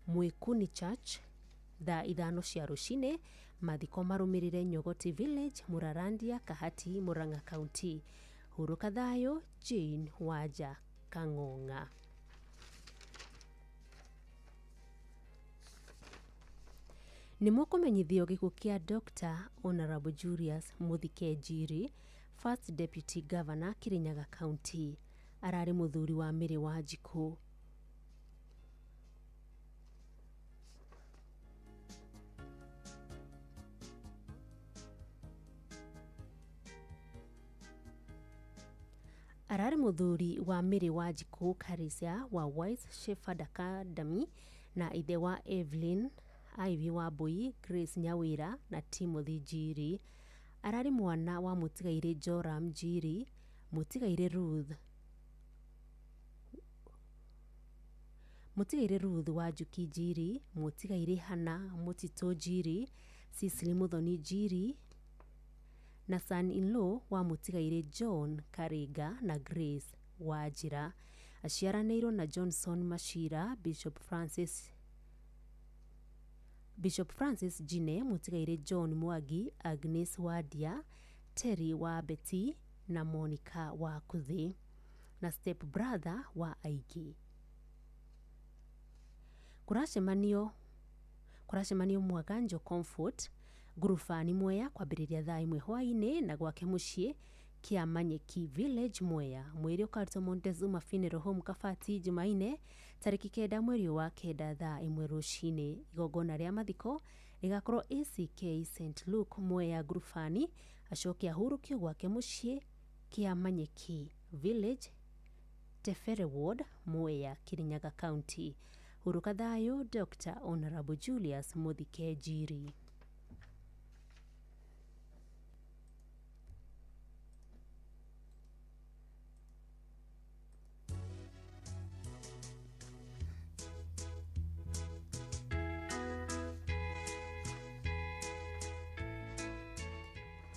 Speaker 12: Mwĩkuni Church thaa 5 cia rũcinĩ. Mathiko marũmĩrĩre Nyogoti Village, Mũrarandia, Kahati, Murang'a County. Hurũka thayũ, Jane Wanja Kang'ong'a. Nĩ mũkũmenyithio gĩkuũ kĩa Dr. Honorable Julius Muthike Njiri, First Deputy Governor, Kirinyaga County. Ararĩ mũthuri wa Mĩrĩ Wanjikũ. Ararĩ mũthuri wa Mĩrĩ Wanjikũ Karisia wa Wise Shepherd Academy na ithe wa Evelyn Ivy Wambui, Grace Nyawĩra na Timothy Njiri. Ararĩ mwana wa mũtigairĩ Joram Njiri, mũtigairĩ Ruth Wanjuki Njiri, mũtigairĩ Hannah Mũtitũ Njiri, Cecily Mũthoni Njiri na son-in-law wa mũtigairĩ John Karinga na Grace Wanjira. Aciaranĩirwo na Johnson Machira, Bishop Francis Jine, mũtigairĩ John Mwangi, Agnes Wadia, Terry wa Betty na Monica wa Kuthi na step brother wa aingĩ. Kũracemanio Mwaganjo Comfort ngurubani Mwea kwambĩrĩria thaa 1 hwaĩ-inĩ na gwake mũciĩ Kĩa Manyeki Village, Mwea. Mwĩrĩ ũkarutwo Montezuma Funeral Home, Kabati, Jumaine tarĩki 9 mweri wa 9 thaa 1 rũcinĩ. Igongona rĩa mathiko rĩgakorwo ACK St Luke, Mwea Ngurubani, acoke ahurũkio gwake mũciĩ Kĩa Manyeki Village, Tefere Ward, Mwea, Kirinyaga County. Hurũka thayũ Dr. Honorable Julius Muthike Njiri.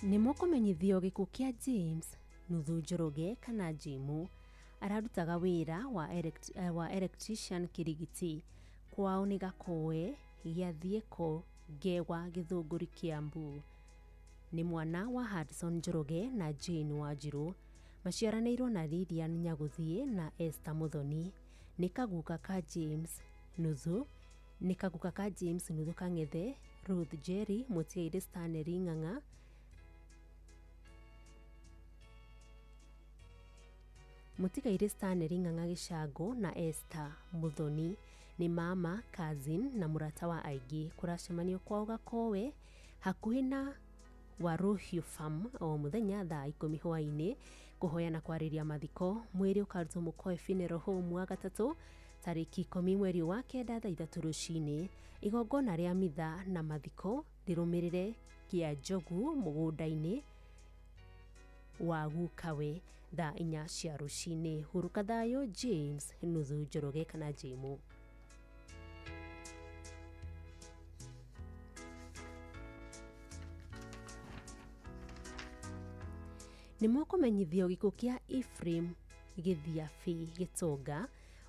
Speaker 12: Nĩ mũkũmenyithio gĩkuũ kĩa James Nuthu Njoroge kana Jimu. Ararutaga wĩra wa electrician Kirigiti. Kwao nĩ Gakoe Gĩathiĩko Ngewa Gĩthũngũri Kiambu. Nĩ mwana wa Hudson Njoroge na Jane Wanjirũ. Maciaranĩirwo na Lilian Nyagũthiĩ na Esther Muthoni. Nĩ kaguka ka James Nuthu nĩ kaguka ka James Nuthu Kang'ethe, Ruth Jerry, mũtigairĩ Stanley Ng'ang'a, mũtigairĩ Stanley Ng'ang'a Gĩcango na Esther Muthoni. Nĩ mama, cousin na mũrata wa aingĩ. Kũracemanio kwao Gakowe hakuhĩ na Waruhiu Farm o mũthenya thaa 10 hwaĩ-inĩ kũhoya na kwarĩria mathiko. Mwĩrĩ ũkarutwo Mũkoe Funeral Home wa gatatũ tarĩki 10 mweri wa 9 thaa 3 rũcinĩ. Igongona rĩa mitha na mathiko rĩrũmĩrĩre kĩa Njogu mũgũnda-inĩ wa gukawe thaa 4 cia rũcinĩ. Hurũka thayũ James Nuthu Njoroge kana Jimu. Nĩ mũkũmenyithio gĩkuũ kĩa Ephraim Gĩthiabi Gĩtonga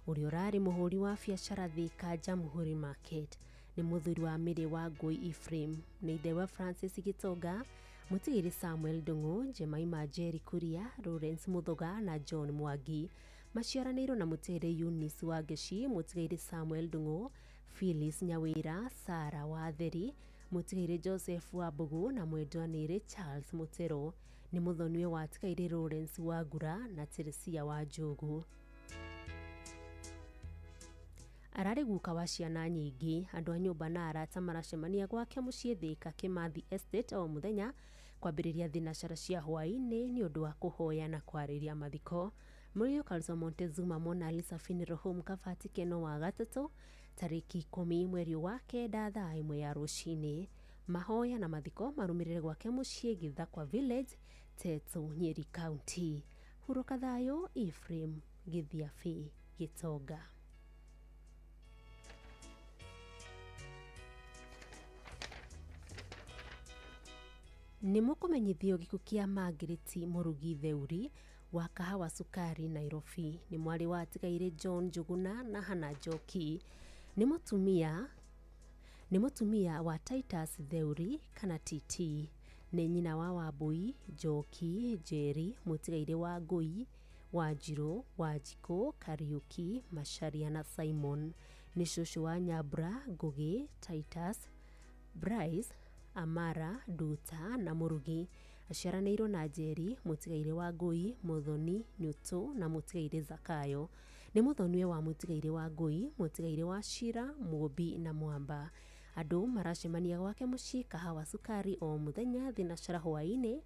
Speaker 12: ũrĩa ũrarĩ mũhũri wa biacara Thika Jamhuri Market. Nĩ mũthuri wa Mĩrĩ wa Ngũi Ephraim. Nĩ ithe wa Francis Gĩtonga, mũtigĩrĩ Samuel Ndung'u, Jemima Njeri Kuria, Lawrence Muthoga na John Mwangi. Maciaranĩirwo na mũtigĩrĩ Eunice Wangeci, mũtigĩrĩ Samuel Ndung'u, Phyllis Nyawĩra, Sarah Watheri, mũtigĩrĩ Joseph Wambugu na mwendwanĩrĩ Charles Mũtero. Nĩ mũthoniwe wa tigairĩ Lawrence Wangura na Teresia wa Njogu. Ararĩ guka wa ciana nyingĩ. Andũ a nyũmba na arata maracemania gwake mũciĩ Thika Kimathi Estate o mũthenya kwambĩrĩria thinacara cia hwaĩ-inĩ nĩ ũndũ wa kũhoya na kwarĩria mathiko. Mũrĩ ũkarutwo Montezuma Mona Lisa Funeral Home, Kabati, Keno wa gatatũ tarĩki 10 mweri wa 9 thaa 1 ya rũcinĩ. Mahoya na mathiko marũmĩrĩre gwake mũciĩ Gĩthakwa Village, Tetu, Nyeri County. Hurũka thayũ Ephraim Gĩthiabi Gĩtonga. Nĩ mũkũmenyithio gĩkuũ kĩa Margaret Mũrugi Theuri wa Kahawa Sukari, Nairobi. Nĩ mwarĩ wa atigairĩ John Njuguna na Hannah Njoki. Nĩ mũtumia wa Titus Theuri kana TT. Nĩ nyina wa Wambui, Njoki, Njeri, mũtigairĩ wa Ngũi, Wanjirũ, Wanjikũ, Kariuki, Macharia na Simon. Nĩ cũcũ wa Nyambura, Ngũgĩ, Titus, Bryce, Amara, Nduta na Mũrugi. Aciaranĩirwo na Njeri, mũtigairĩ wa Ngũi, Mũthoni, Nyũtũ na mũtigairĩ Zakayo. Nĩ mũthoniwe wa mũtigairĩ wa Ngũi, mũtigairĩ wa Shira, Mũmbi na Mwamba. Andũ maracemania gwake mũciĩ Kahawa Sukari o mũthenya thinacara hwaĩ-inĩ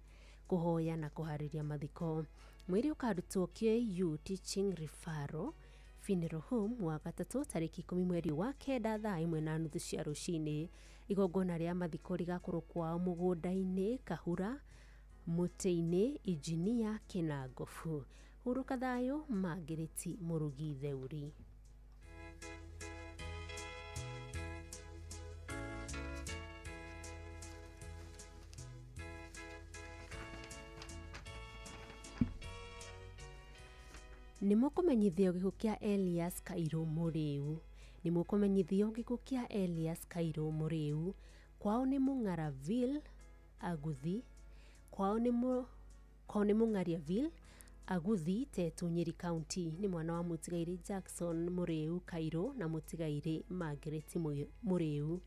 Speaker 12: kũhoya na kũharĩria mathiko. Mwĩrĩ ũkarutwo KU Teaching Referral Funeral Home wa gatatũ tarĩki 10 mweri wa 9 thaa 1:30 cia rũcinĩ. Igongona rĩa mathiko rĩgakorwo kwao mũgũnda-inĩ Kahura Mũtĩ-inĩ, Injinia Kĩnangobu. Hurũka thayũ Margaret Mũrugi Theuri. Nĩ mũkũmenyithio gĩkuũ kĩa Elias Kairũ Mũrĩu. Nĩ mũkũmenyithio gĩkuũ kĩa Elias Kairũ Mũrĩu. Kwao nĩ Mũng'araville Aguthi. Kwao nĩ Mũng'ariaville Aguthi, Tetu, Nyeri County. Nĩ mwana wa mũtigairĩ Jackson Mũrĩu Kairũ na mũtigairĩ Margaret Mũrĩu.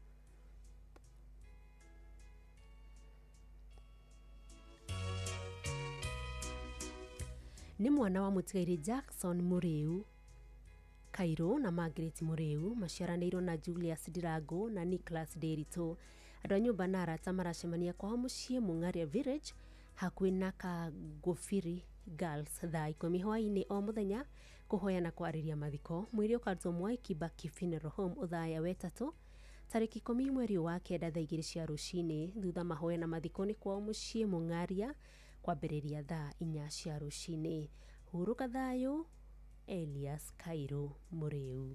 Speaker 12: Nĩ mwana wa mũtigairĩ Jackson Mũrĩu Kairũ na Margaret Mũrĩu, maciaranĩirwo na Julius Ndirango na Nicholas Nderitu. Andũ a nyũmba na arata maracemania kwao mũciĩ Mũng'aria Village hakuhĩ na Kagũbiri Girls thaa 10 hwaĩ-inĩ o mũthenya kũhoya na kwarĩria mathiko. Mwĩrĩ ũkarutwo Mwai Kibaki Funeral Home Othaya wetatũ tarĩki 10 mweri wa 9 thaa 2 cia rũcinĩ. Thutha mahoya na mathiko nĩ kwao mũciĩ Mũng'aria kwambĩrĩria thaa 4 cia rũcinĩ. Hurũka thayũ, Elias Kairũ Mũrĩu.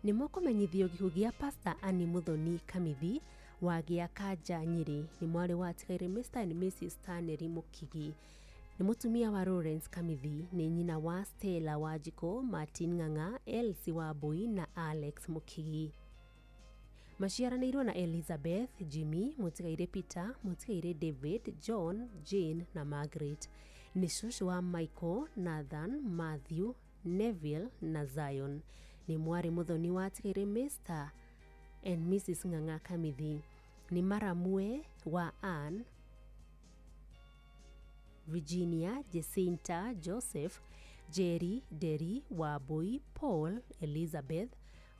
Speaker 12: Nĩ mũkũmenyithio gĩkuũ gĩa Pastor Annie Muthoni Kamithi wa Gĩakanja Nyĩrĩ. Nĩ mwarĩ wa atigaire Mr and Mrs Stanley Mũkigi. Nĩ mũtumia wa Lawrence Kamithi. Nĩ nyina wa Stella Wanjikũ, Martin Ng'ang'a, Elsie Wambui na Alex Mũkigi. Maciaranĩirwo na Elizabeth, Jimmy, mũtigairĩ Peter, mũtigairĩ David, John, Jane na Margaret. Nĩ cũcũ wa Michael, Nathan, Matthew, Neville na Zion. Nĩ mwarĩ mũthoni wa atigairĩ Mr and Mrs Ng'ang'a Kamithi. Nĩ maramwe wa Ann, Virginia, Jacinta, Joseph, Jerry, Derry, Wambui, Paul, Elizabeth,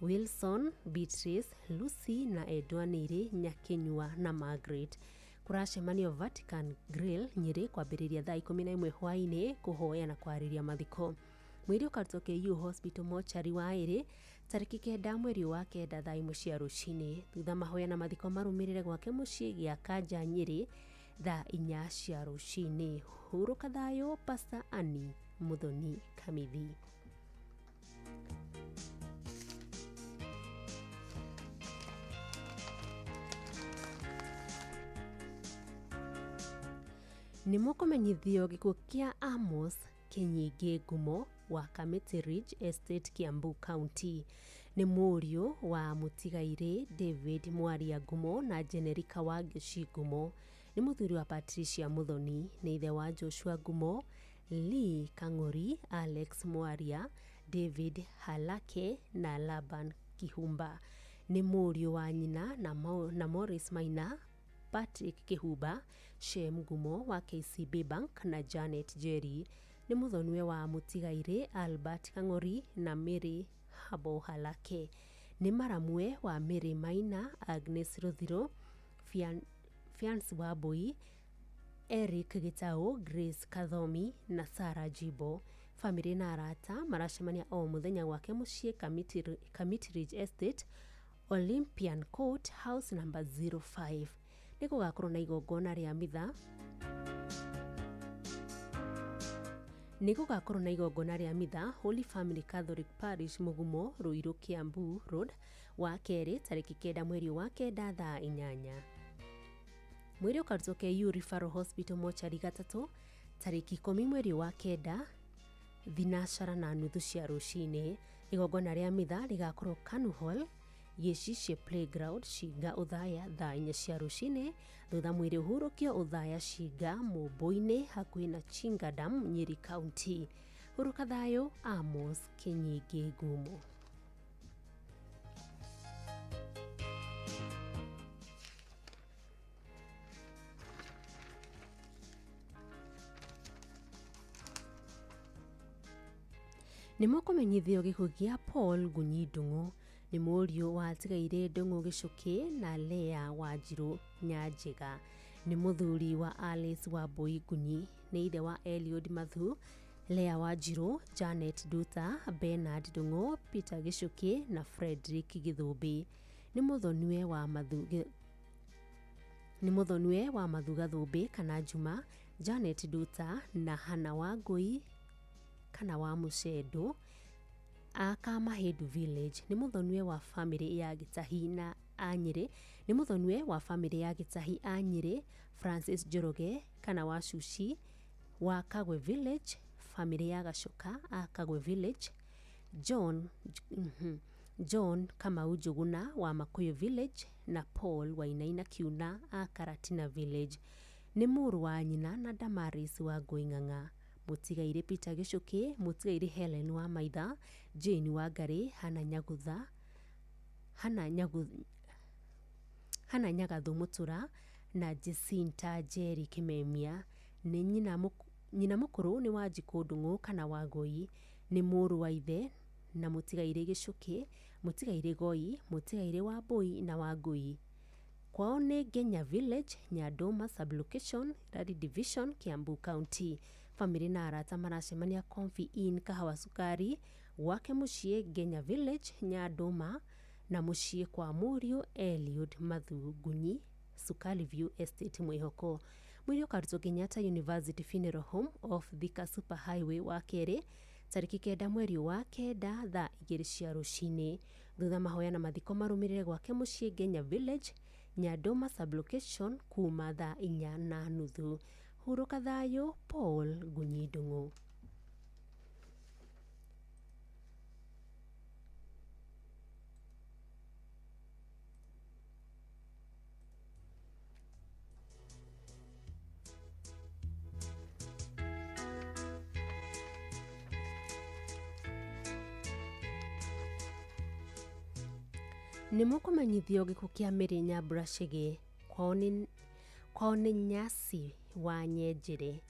Speaker 12: Wilson, Beatrice, Lucy na Edwanĩrĩ, Nyakinyua na Margaret. Kũracemanio Vatican Grill Nyĩrĩ kwambĩrĩria thaa 11 hwaĩ-inĩ kũhoya na kwarĩria mathiko. Mwĩrĩ ũkarutwo KU Hospital mochari wa ĩrĩ tarĩki 9 mweri wa 9 thaa 1 cia rũcinĩ. Thutha mahoya na mathiko marũmĩrĩre gwake mũciĩ Gĩakanja Nyĩrĩ thaa 4 cia rũcinĩ. Hurũka thayũ, Pastor Annie Muthoni Kamithi. Nĩ mũkũmenyithio gĩkuũ kĩa Amos Kĩnyingĩ Ngumo wa Kamiti Ridge Estate, Kiambu County. Nĩ mũriũ wa mũtigairĩ David Mwaria Ngumo na Jenerika wa Ngĩci Ngumo. Nĩ mũthuri wa Patricia Muthoni. Nĩ ithe wa Joshua Ngumo, Lee Kang'ori, Alex Mwaria, David Halake na Laban Kihumba. Nĩ mũriũ wa nyina na Morris Maina, Patrick Kihumba, Shem Ngumo wa KCB Bank na Janet Jerry. Nĩ mũthoniwe wa mũtigairĩ Albert Kang'ori na Mary Habo Halake. Nĩ maramwe wa Mary Maina, Agnes Rũthiro, Fiance Wambui, Eric Gitau, Grace Kathomi na Sarah Jibo. Famĩlĩ na arata maracemania o mũthenya gwake mũciĩ Kamiti Ridge Estate, Olympian Court, house number 05. Nĩ gũgakorwo na igongona rĩa mitha. Nĩ gũgakorwo na igongona rĩa mitha Holy Family Catholic Parish Mũgumo, Ruiru, Kiambu Road, wa kerĩ tarĩki 9 mweri wa 9 thaa 8. Mwĩrĩ ũkarutwo KU Referral Hospital mochari gatatũ tarĩki 10 mweri wa 9 thinashara na nuthu cia rũcinĩ. Igongona rĩa mitha rĩgakorwo Kanu Hall, Gĩcicio Playground, Cinga Othaya thaa 4 cia rũcinĩ. Thutha mwĩrĩ ũhurũkio Othaya Cinga Mũmbũ-inĩ hakuhĩ na Chinga Dam, Nyeri County. Hurũka thayũ, Amos Kĩnyingĩ Ngumo. Nĩ mũkũmenyithio gĩkuũ gĩa Paul Ngunyi Ndung'u. Nĩ mũriũ wa atigairĩ Ndung'u Gĩcũkĩ na Lea Wanjirũ Nyanjĩga. Nĩ mũthuri wa Alice Wambui Ngunyi. Nĩ ithe wa Eliud Mathu, Lea Wanjirũ, Janet Duta, Bernard Ndung'u, Peter Gĩcũkĩ na Frederick Gĩthũmbĩ. Nĩ mũthoniwe wa Mathu Gathũmbĩ kana Juma, Janet Duta na Hannah Wangũi kana wa Mũcendo a Kamahendu Village. Nĩ mũthoniwe wa famĩlĩ ya Gĩtahi na a Nyĩrĩ. Nĩ mũthoniwe wa famĩlĩ ya Gĩtahi a Nyĩrĩ, Francis Njoroge kana wa Cuci wa Kagwe Village, famĩlĩ ya Gacoka a Kagwe Village, John Kamau Njuguna wa Makuyu Village na Paul Wainaina Kiuna a Karatina Village. Nĩ mũrũ wa nyina na Damaris wa Ngũi Ng'ang'a. Mũtigairĩ Peter Gĩcũkĩ, mũtigairĩ Helen wa Maitha, Jane Wangari, Hannah Nyagutha, Hana Nyagathu Mutura na Jacinta Njeri Kimemia. Nĩ nyina mũkũrũ nĩ Wanjikũ Ndung'u kana Wangũi, nĩ mũrũ wa ithe na mũtigairĩ Gĩcũkĩ, mũtigairĩ Goi, mũtigairĩ Wambũi na Wangũi. Kwao nĩ Ngenya Village, Nyandũma Sub-location, Rari Division, Kiambu County. Famĩlĩ na arata maracemania Comfy Inn Kahawa Sukari, gwake mũciĩ Ngenya Village, Nyandũma, na mũciĩ kwa mũriũ Eliud Mathu Ngunyi, Sukari View Estate, Mwĩhoko. Mwĩrĩ ũkarutwo Kenyatta University Funeral Home off Thika Super Highway wa kerĩ tarĩki 9 mweri wa 9 thaa 2 cia rũcinĩ. Thutha mahoya na mathiko marũmĩrĩre gwake mũciĩ Ngenya Village, Nyandũma Sub-location kuma thaa 4:30. Hurũka thayũ, Paul Ngunyi Ndung'u. Nĩ mũkũmenyithio gĩkuũ kĩa Mary Nyambura Chege. Kwao nĩ Nyasi wa Nyenjere.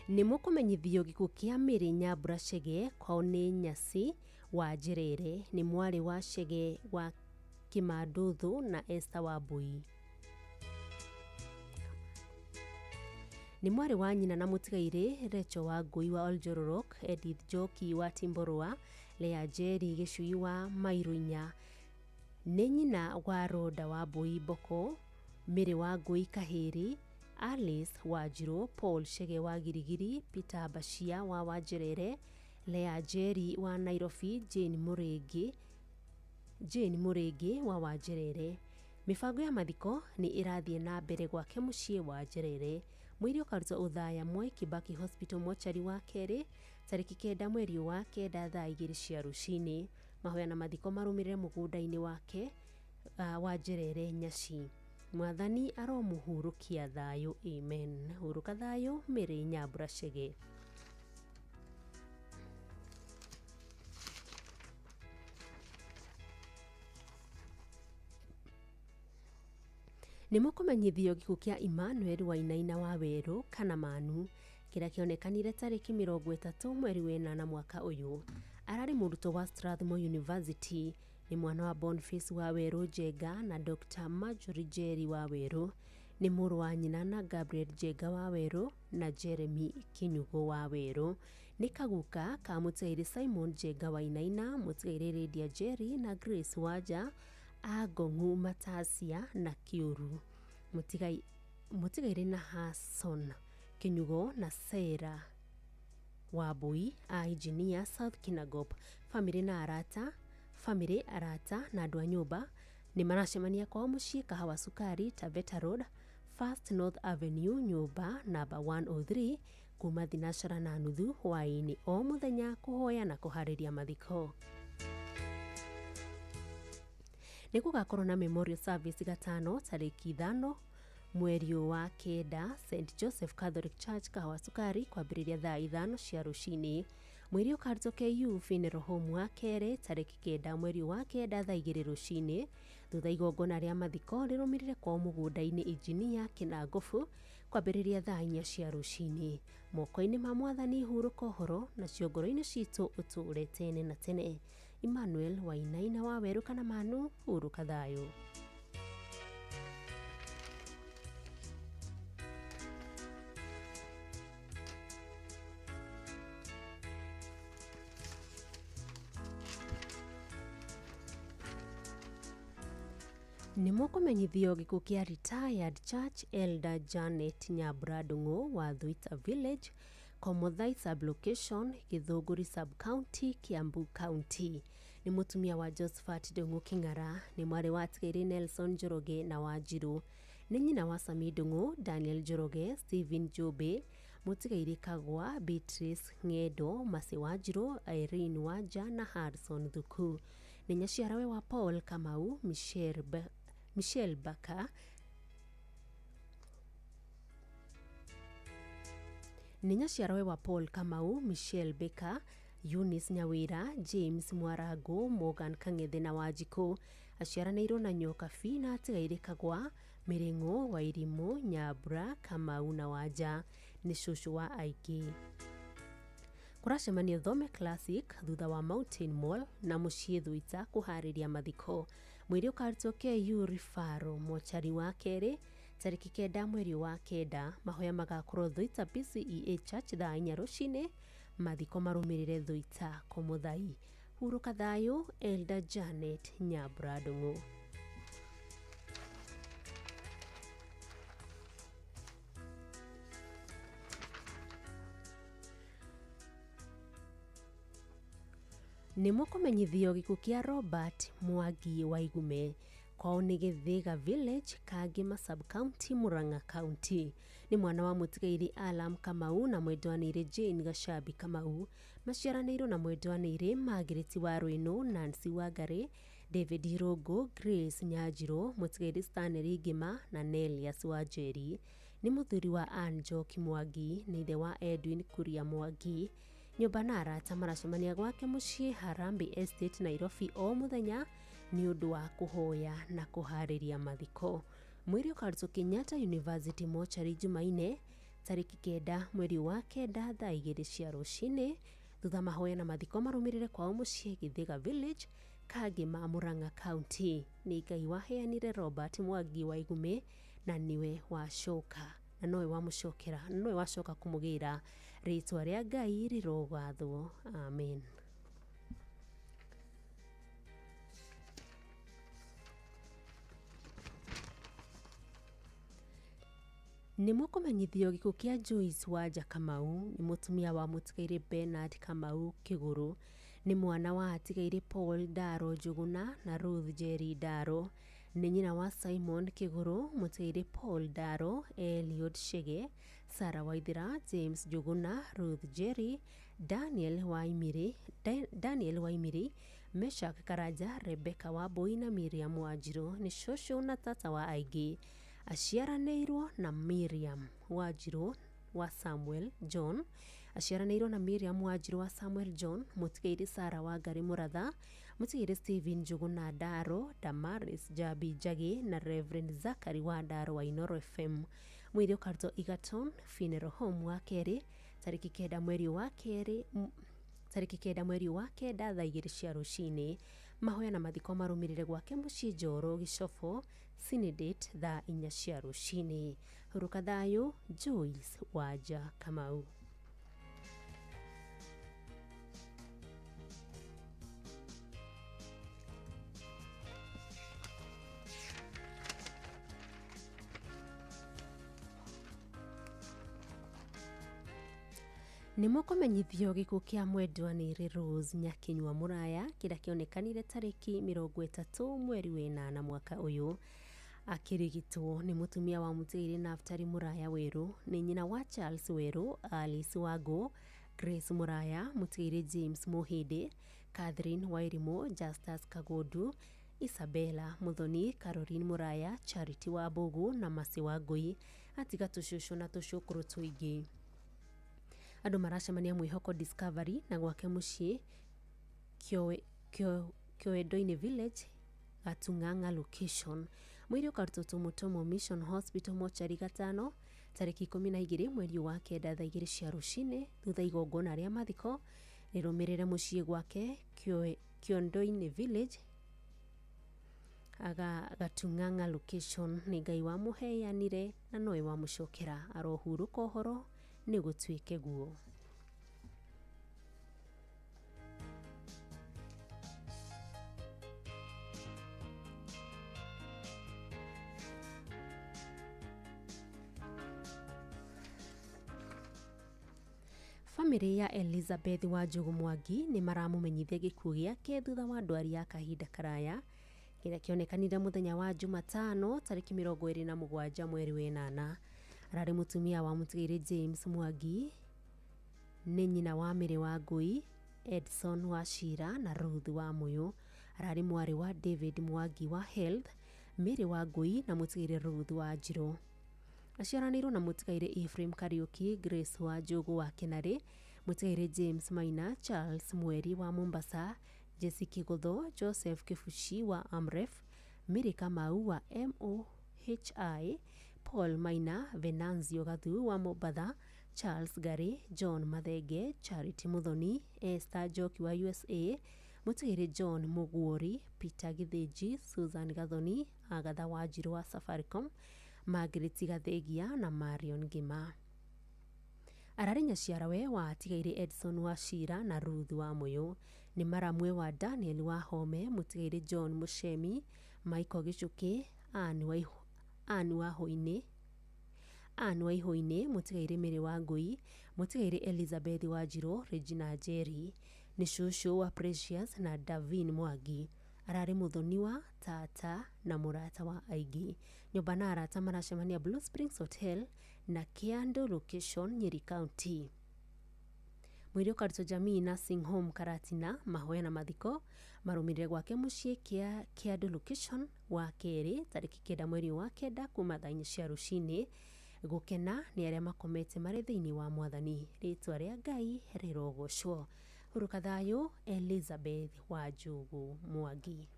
Speaker 12: Nĩ mũkũmenyithio gĩkuũ kĩa Mary Nyambura Chege. Kwao nĩ Nyasi wa Njerere. Nĩ mwarĩ wa Chege wa Kĩmandũthũ na Esther Wambui. Nĩ mwarĩ wa nyina na mũtigairĩ Rachel Wangũi wa Oljororok, Edith Njoki wa Timborwa, Lea Njeri Gĩcui wa Mairuinya. Nĩ nyina wa Rhoda Wambui Mboko, Mary Wangũi Kahĩri, Alice Wanjirũ, Paul Chege wa Girigiri, Peter Bashia wa Wanjerere, Lea Njeri wa Nairobi, Jane Mũrĩngĩ wa Wanjerere. Mĩbango ya mathiko nĩ ĩrathiĩ na mbere gwake mũciĩ wa Njerere. Mwĩrĩ ũkarutwo Othaya Mwai Kibaki Hospital mochari wa kerĩ tarĩki 9 mweri wa 9 thaa 2 cia rũcinĩ. Mahoya na mathiko marũmĩrĩre mũgũnda-inĩ wake wa Njerere Nyaci. Mwathani aromũhurũkia thayũ, amen. Hurũka thayũ, Mary Nyambura Chege. Nĩ mũkũmenyithio gĩkuũ kĩa Emmanuel Wainaina wa Werũ kana Manu kĩrĩa kĩonekanire tarĩki 30 mweri wa 8 mwaka ũyũ. Ararĩ mũrutwo wa Strathmore University. Nĩ mwana wa Boniface wa Werũ Njenga na Dr. Marjorie Njeri wa Werũ. Nĩ mũrũ wa nyina na Gabriel Njenga wa Werũ na Jeremy Kinyugo wa Werũ. Nĩ kaguka ka mũtigairĩ Simon Njenga Wainaina, mũtigairĩ Lydia Njeri na Grace Wanja, Angong'u Matasia na Kĩũru. Mũtigairĩ na Hasson Kinyugo na Sarah Wambui a engineer South Kinangop. Famĩlĩ na arata, na andũ a nyũmba nĩ maracemania kwao mũciĩ Kahawa Sukari, Taveta Road, First North Avenue, nyũmba namba 103 kuma 4:30 hwaĩ-inĩ o mũthenya kũhoya na kũharĩria mathiko. Nĩ gũgakorwo na memorial service gatano tarĩki 5 mweri wa 9 St Joseph Catholic Church Kahawa Sukari kwambĩrĩria thaa 5 cia rũcinĩ. Mwĩrĩ ũkarutwo KU Funeral Home wa kerĩ tarĩki 9 mweri wa 9 thaa 2 rũcinĩ. Thutha igongona rĩa mathiko rĩrũmĩrĩre kwao mũgũnda-inĩ Injinia Kĩnangobu kwambĩrĩria thaa 4 cia rũcinĩ. Moko-inĩ ma Mwathani hurũka ũhoro, nacio ngoro-inĩ citũ ũtũũre tene na tene. Emmanuel Wainaina wa Werũ kana Manu, hurũka thayũ. Nĩ mũkũmenyithio gĩkuũ kĩa retired church elder Janet Nyambura Ndung'u wa Thuita Village, Komothai Sub-location, Githũngũri Sub-county, Kiambu County. Nĩ mũtumia wa Josephat Ndung'u King'ara, nĩ mwarĩ wa Tigĩrĩ Nelson Njoroge na Wanjirũ. Nĩ nyina wa Sami Ndung'u, Daniel Njoroge, Stephen Njũmbĩ, mũtigairĩ Kagwa, Beatrice Ng'endo, Mercy Wanjirũ, Irene Wanja na Harrison Thuku. Nĩ nyaciarawe wa Paul Kamau, Michelle Baka, nĩ nyaciarawe wa Paul Kamau, Michelle Baker, Eunice Nyawira, James Mwarangu, Morgan Kang'ethe na Wanjikũ. Aciaranĩirwo na Nyokabi na atigaire Kagwa, Mĩrĩng'ũ, Wairimũ, Nyambura, Kamau na Wanja. Nĩ cũcũ wa aingĩ. Kũracemanio Thome Classic thutha wa Mountain Mall na mũciĩ Thuita kũharĩria mathiko. Mwĩrĩ ũkarutwo KU Referral mochari wa kerĩ tarĩki 9 mweri wa 9. Mahoya magakorwo Thuita PCEA Church thaa 4 rũcinĩ. Mathiko marũmĩrĩre Thuita Komuthai. Hurũka thayũ Elder Janet Nyambura Ndung'u. Nĩ mũkũmenyithio gĩkuũ kĩa Robert Mwangi Waigume. Kwao nĩ Gĩthĩga Village, Kangema Sub-County, Murang'a County. Nĩ mwana wa mũtigairĩ Alam Kamau na mwendwanĩire Jane Gacambi Kamau. Maciaranĩirwo na mwendwanĩire Margaret Waruinũ, Nancy Wangari, David Irũngũ, Grace Nyanjirũ, mũtigairĩ Stanley Ngima na Nelius Wanjeri. Nĩ mũthuri wa Ann Njoki Mwangi, nĩ ithe wa Edwin Kuria Mwangi. Nyũmba na arata maracemania gwake mũciĩ Harambee Estate, Nairobi o mũthenya nĩ ũndũ wa kũhoya na kũharĩria mathiko. Mwĩrĩ ũkarutwo Kenyatta University mochari Jumaine tarĩki 9 mweri wa 9 thaa 2 cia rũcinĩ. Thutha mahoya na mathiko marũmĩrĩre kwao mũciĩ Gĩthĩga Village, Kangema, Murang'a County. Nĩ Ngai waheanire Robert Mwangi Waigume na niwe wacoka na nowe wamũcokera nowe wacoka kũmũgĩra. Rĩtwa rĩa Ngai rĩrogathwo. Amen. Nĩ mũkũmenyithio gĩkuũ kĩa Joyce Wanja Kamau. Nĩ mũtumia wa mũtigairĩ Bernard Kamau Kĩgũrũ. Nĩ mwana wa atigairĩ Paul Ndaro Njũgũna na Ruth Njeri Ndaro. Nĩ nyina wa Simon Kĩgũrũ, mũtigairĩ Paul Ndaro, Eliud Chege, Sarah Waithera, James Njũgũna, Ruth Njeri, Daniel Waimiri, Meshak Karanja, Rebecca Wambui na Miriam Wanjirũ. Nĩ cũcũ na tata wa aingĩ. Aciaranĩirwo na Miriam Wanjirũ wa Samuel John. Aciaranĩirwo na Miriam Wanjirũ wa Samuel John, mũtigairĩ Sarah Wangari Mũratha, mũtigairĩ Stephen Njũgũna Ndaro, Damaris Njambi Njagĩ na Reverend Zachary wa Ndaro wa Inooro FM. Mwĩrĩ ũkarutwo Egerton Funeral Home wa kerĩ tarĩki 9 mweri wa 2 tarĩki 9 mweri wa 9 thaa 2 cia rũcinĩ. Mahoya na mathiko marũmĩrĩre gwake mũciĩ Njoro Gĩcobo Sinidate thaa 4 cia rũcinĩ. Hurũka thayũ Joyce Wanja Kamau. Nĩ mũkũmenyithio gĩkuũ kĩa mwendwanĩire Rose Nyakinyua Mũraya kĩrĩa kĩonekanire tarĩki 30 mweri wa 8 mwaka ũyũ. Akĩrigitwo nĩ mũtumia wa mũtigairĩ Naftali Mũraya Werũ. Nĩ nyina wa Charles Werũ, Alice Wangũ, Grace Mũraya, mũtigairĩ James Mũhĩndĩ, Catherine Wairimũ, Justus Kagondu, Isabella Muthoni, Caroline Mũraya, Charity Wambũgũ na Mercy Wangũi. Atiga tũcũcũ na tũcũkũrũ tũingĩ. Andũ maracemania Mwĩhoko Discovery na gwake mũciĩ Kĩoendoinĩ Village, Gatung'ang'a location. Mwĩrĩ ũkarutwo Tumutomo Mission Hospital mochari gatano tarĩki 12 mweri wa 9 thaa 2 cia rũcinĩ. Thutha igongona rĩa mathiko rĩrũmĩrĩre mũciĩ gwake Kĩondo-inĩ Village, Gatung'ang'a location. Nĩ Ngai wamũheanire na nowe wamũcokera. Arohurũka ũhoro nĩ gũtuĩke guo. Bamĩrĩ ya Elizabeth Wanjũgũ Mwangi nĩ maramũmenyithia gĩkuũ gĩake thutha wa ndwari ya kahinda karaya kĩrĩa kĩonekanire mũthenya wa Jumatano tarĩki 27 mweri wa 8. Ararĩ mũtumia wa mũtigairĩ James Mwangi. Nĩ nyina wa Mary Wangũi, Edson wa Shira na Ruth wa Mũyũ. Ararĩ mwarĩ wa David Mwangi wa Health, Mary Wangũi na mũtigairĩ Ruth wa Njirũ. Aciaranĩirwo na mũtigairĩ Ephraim Kariuki, Grace wa Njũgũ wa Kĩnarĩ, Mũtigairĩ James Maina, Charles Mweri wa Mombasa, Jesse Kigotho, Joseph Kifushi wa Amref, Mary Kamau wa MOHI, Paul Maina, Venanzio Gathu wa Mombatha, Charles Gary, John Mathenge, Charity Muthoni, Esther Njoki wa USA, Mũtigairĩ John Muguori, Peter Githinji, Susan Gathoni, Agatha Wanjiru wa Safaricom, Margaret Gathengia na Marion Ngima. Ararĩ nyaciarawe wa atigairĩ Edson wa Shira na Ruth wa Muyu. Nĩ maramwe wa Daniel wa Home, Mũtigairĩ John Muchemi, Michael Gichuki, Anne wa Hoini, Anne wa Ihoini, Mũtigairĩ Mary wa Ngui, Mũtigairĩ Elizabeth Wanjiru, Regina Njeri, nĩ cũcũ wa Precious na Davin Mwangi. Ararĩ mũthoni wa tata na mũrata wa aingĩ. Nyũmba na arata maracemania Blue Springs Hotel na Kiando location, Nyeri County. Mwĩrĩ ũkarutwo Jamii Nursing Home Karatina. Mahoya na mathiko marũmĩrĩre gwake mũciĩ kĩa Kiando location wa kerĩ tarĩki 9 mweri wa 9 kuma thaa 4 cia rũcinĩ. Gũkena nĩ arĩa makomete marĩ thĩinĩ wa Mwathani. Rĩtwa rĩa Ngai rĩrogocwo. Hurũka thayũ, Elizabeth Wanjugu Mwangi.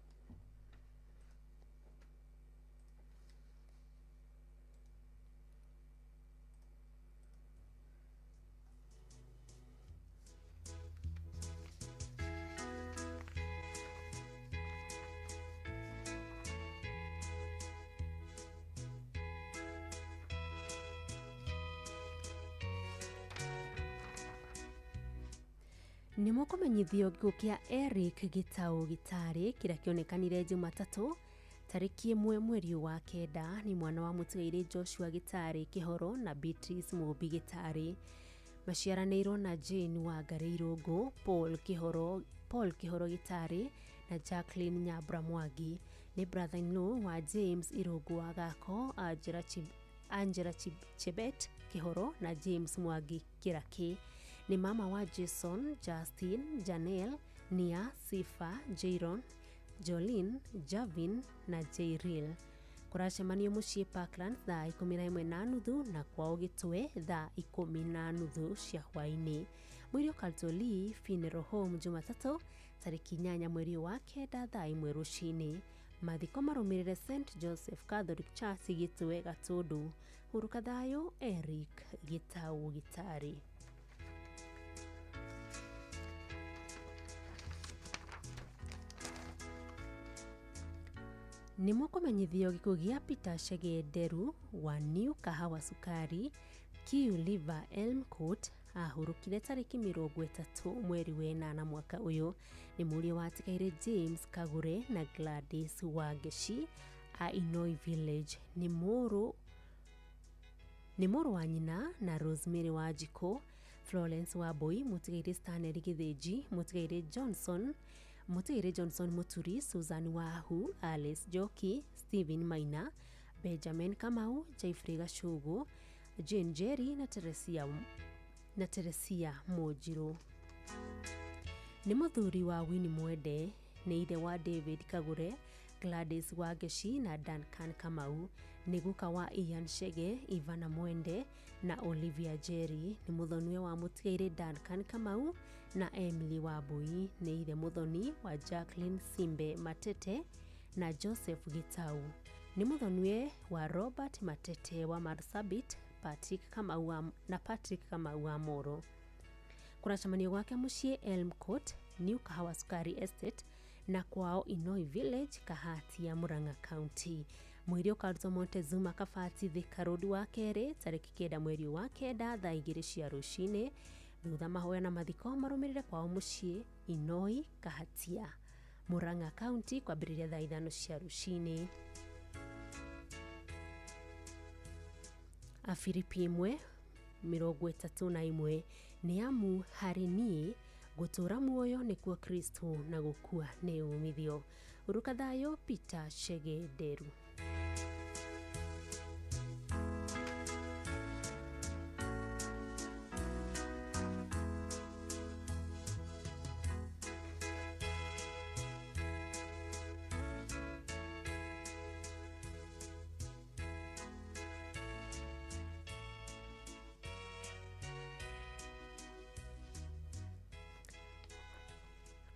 Speaker 12: Nĩ mũkũmenyithio gĩkuũ kĩa Eric Gitau Gĩtarĩ kĩrĩa kĩonekanire Jumatatũ tarĩki 1 mweri wa 9. Nĩ mwana wa mũtigairĩ Joshua Gĩtarĩ Kĩhoro na Beatrice Mũmbi Gĩtarĩ. Maciaranĩirwo na Jane Wangarĩ Irũngũ, Paul Kĩhoro Gĩtarĩ na Jacqueline Nyambura Mwangi. Nĩ brother-in-law wa James Irũngũ wa Gako, Angela Chebet Kĩhoro na James Mwangi Kĩrakĩ. Nĩ mama wa Jason, Justin, Janelle, Nia, Sifa, Jairon, Jolene, Javin na Jairil. Kũracemanio mũciĩ Parklands thaa 11:30 na kwao Gĩtwe thaa 10:30 cia hwaĩ-inĩ. Mwĩrĩ ũkarutwo Lee Funeral Home Jumatatũ tarĩki 8 mweri wa 9 thaa 1 rũcinĩ. Mathiko marũmĩrĩre St Joseph Catholic Church Gĩtwe Gatũndũ. Hurũka thayũ, Eric Gitau Gĩtarĩ. Nĩ mũkũmenyithio gĩkuũ gĩa Peter Chege Nderu wa New Kahawa Sukari, Kiu Liver Elm Court ahurũkire tarĩki 30 mweri wa 8 mwaka ũyũ. Nĩ mũriũ wa atigairĩ James Kagure na Gladys Wangeci a Inoi Village. Nĩ mũrũ wa nyina na Rosemary Wanjikũ, Florence Wambui, mũtigairĩ Stanley Gĩthĩnji, mũtigairĩ Johnson Muturi, Susan Wahu, Alice Njoki, Stephen Maina, Benjamin Kamau, Jeffrey Gacugu, Jane Njeri na Teresia Mũnjirũ. Nĩ mũthuri wa Winnie Mwende, nĩ ithe wa David Kagure, Gladys Wangeci na Duncan Kamau. Nĩ guka wa Ian Chege, Ivana Mwende na Olivia Njeri. Nĩ mũthoniwe wa mũtigairĩ Duncan Kamau na Emily Wambui. Nĩ ithe mũthoni wa Jacqueline Simbe Matete na Joseph Gitau. Nĩ mũthoniwe wa Robert Matete wa Marsabit, Patrick Kamau na Patrick Kamau wa Moro. Kũracemanio gwake mũciĩ Elm Court, New Kahawa Sukari Estate na kwao Inoi Village, Kahatia, Murang'a County. Mwĩrĩ ũkarutwo Montezuma Kabati Thika Road wa kerĩ tarĩki 9 mweri wa 9 thaa 2 cia rũcinĩ. Thutha mahoya na mathiko marũmĩrĩre kwao mũciĩ Inoi, Kahatia, Murang'a County kwambĩrĩria thaa 5 cia rũcinĩ. Afilipi 1:31 nĩ amu harĩ niĩ gũtũũra muoyo nĩkuo Kristo na gũkua nĩ umithio. Hurũka thayũ, Peter Chege Nderu.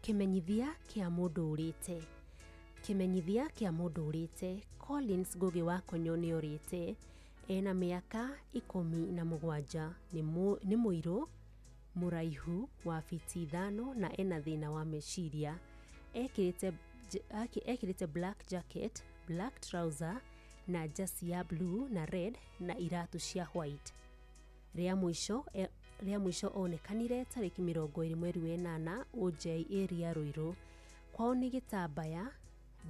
Speaker 12: Kĩmenyithia kĩa mũndũ ũrĩte. Kĩmenyithia kĩa mũndũ ũrĩte Collins Ngũgĩ wa Konyo nĩ orĩte, ena mĩaka 17, nĩ mũirũ, mũraihu wa fiti 5 na ena thĩna wa meciria. Ekĩrĩte black jacket, black trouser na jersey ya blue na red na iratũ cia white. Rĩa mũico onekanire tarĩki 20 mweri wa ĩnana OJ area Ruiru. Kwao nĩ Gĩtambaya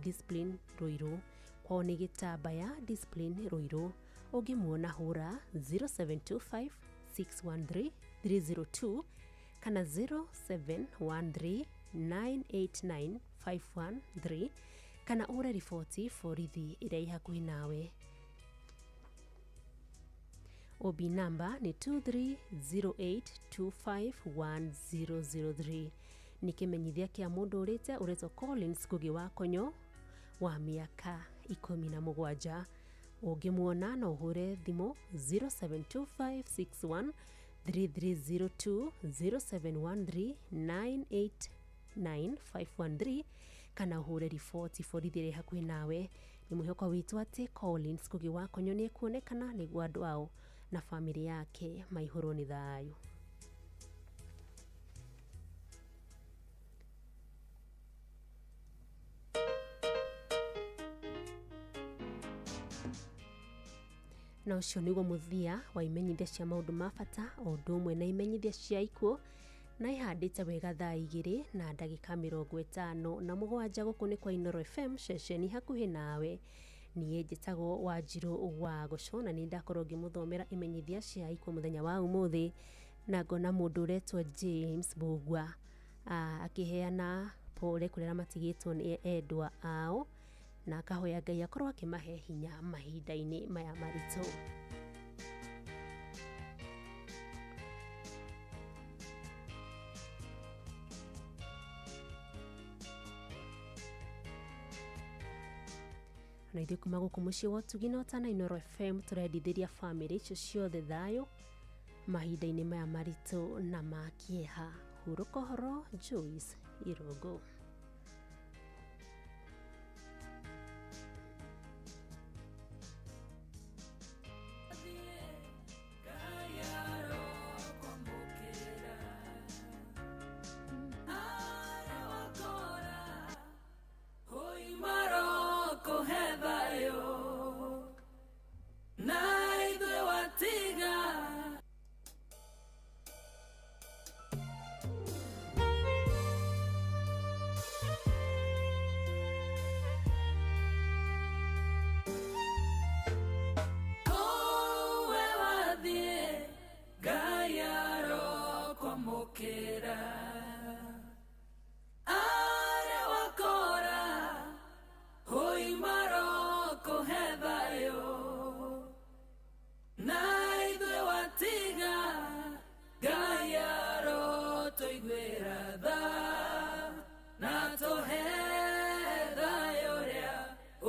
Speaker 12: Discipline Ruiru. Kwao nĩ Gĩtambaya Discipline Ruiru. Ũngĩmuona hũra 0725 613 302 kana 0713 989 513 kana ũre riboti borithi ĩrĩa ĩ hakuhĩ nawe. OB namba nĩ 2308251003. Nĩ kĩmenyithia kĩa mũndũ ũrĩte ũretwo Collins Ngũgĩ wa Konyo wa mĩaka 17. Ũngĩmuona no ũhũre thimũ 072561 3302 0713 989 513 kana ũhũre riboti borithi ĩrĩa ĩ hakuhĩ nawe. Nĩ mwĩhoko witũ atĩ Collins Ngũgĩ wa Konyo nĩ ekuonekana nĩguo andũ ao na bamĩrĩ yake maihũrwo nĩ thayũ. Na ũcio nĩguo mũthia wa imenyithia cia maũndũ ma bata o ũndũ ũmwe na imenyithia cia ikuũ na ihandĩte wega thaa 2:57 gũkũ nĩ kwa Inooro FM ceceni hakuhĩ nawe. Niĩ njĩtagwo Wanjirũ wa Gũco na nĩ ndakorwo ngĩmũthomera imenyithia cia ikuũ mũthenya wa ũmũthĩ, na ngona mũndũ ũretwo James Mbugua akĩheana pole kũrĩa matigĩtwo nĩ endwa ao na akahoya Ngai akorwo akĩmahe hinya mahinda-inĩ maya maritũ. Na ithuĩ kuma gũkũ mũciĩ wa ũtugi na ũtana Inooro FM tũrendithĩria bamĩrĩ icio ciothe thayũ mahinda-inĩ maya maritũ na ma kĩeha. Hurũka ũhoro, Joyce Irũngũ.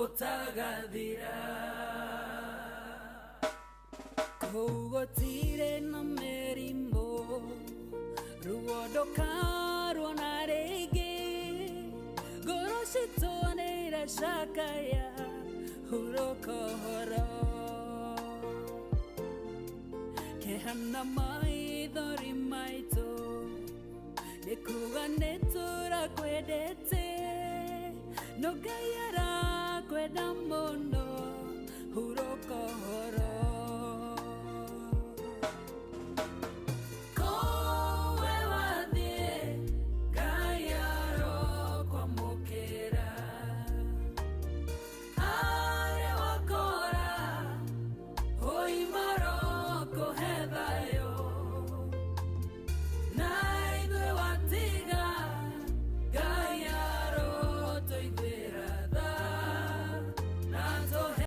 Speaker 13: Utagathira kũu gũtirĩ na mĩrimũ ruo ndũkaruona rĩngĩ ngoro citũ nĩiracakaya hurũka ũhoro kĩeha na maithori maitũ nĩ kuga nĩtũrakwendete no Ngai arakwenda mũno.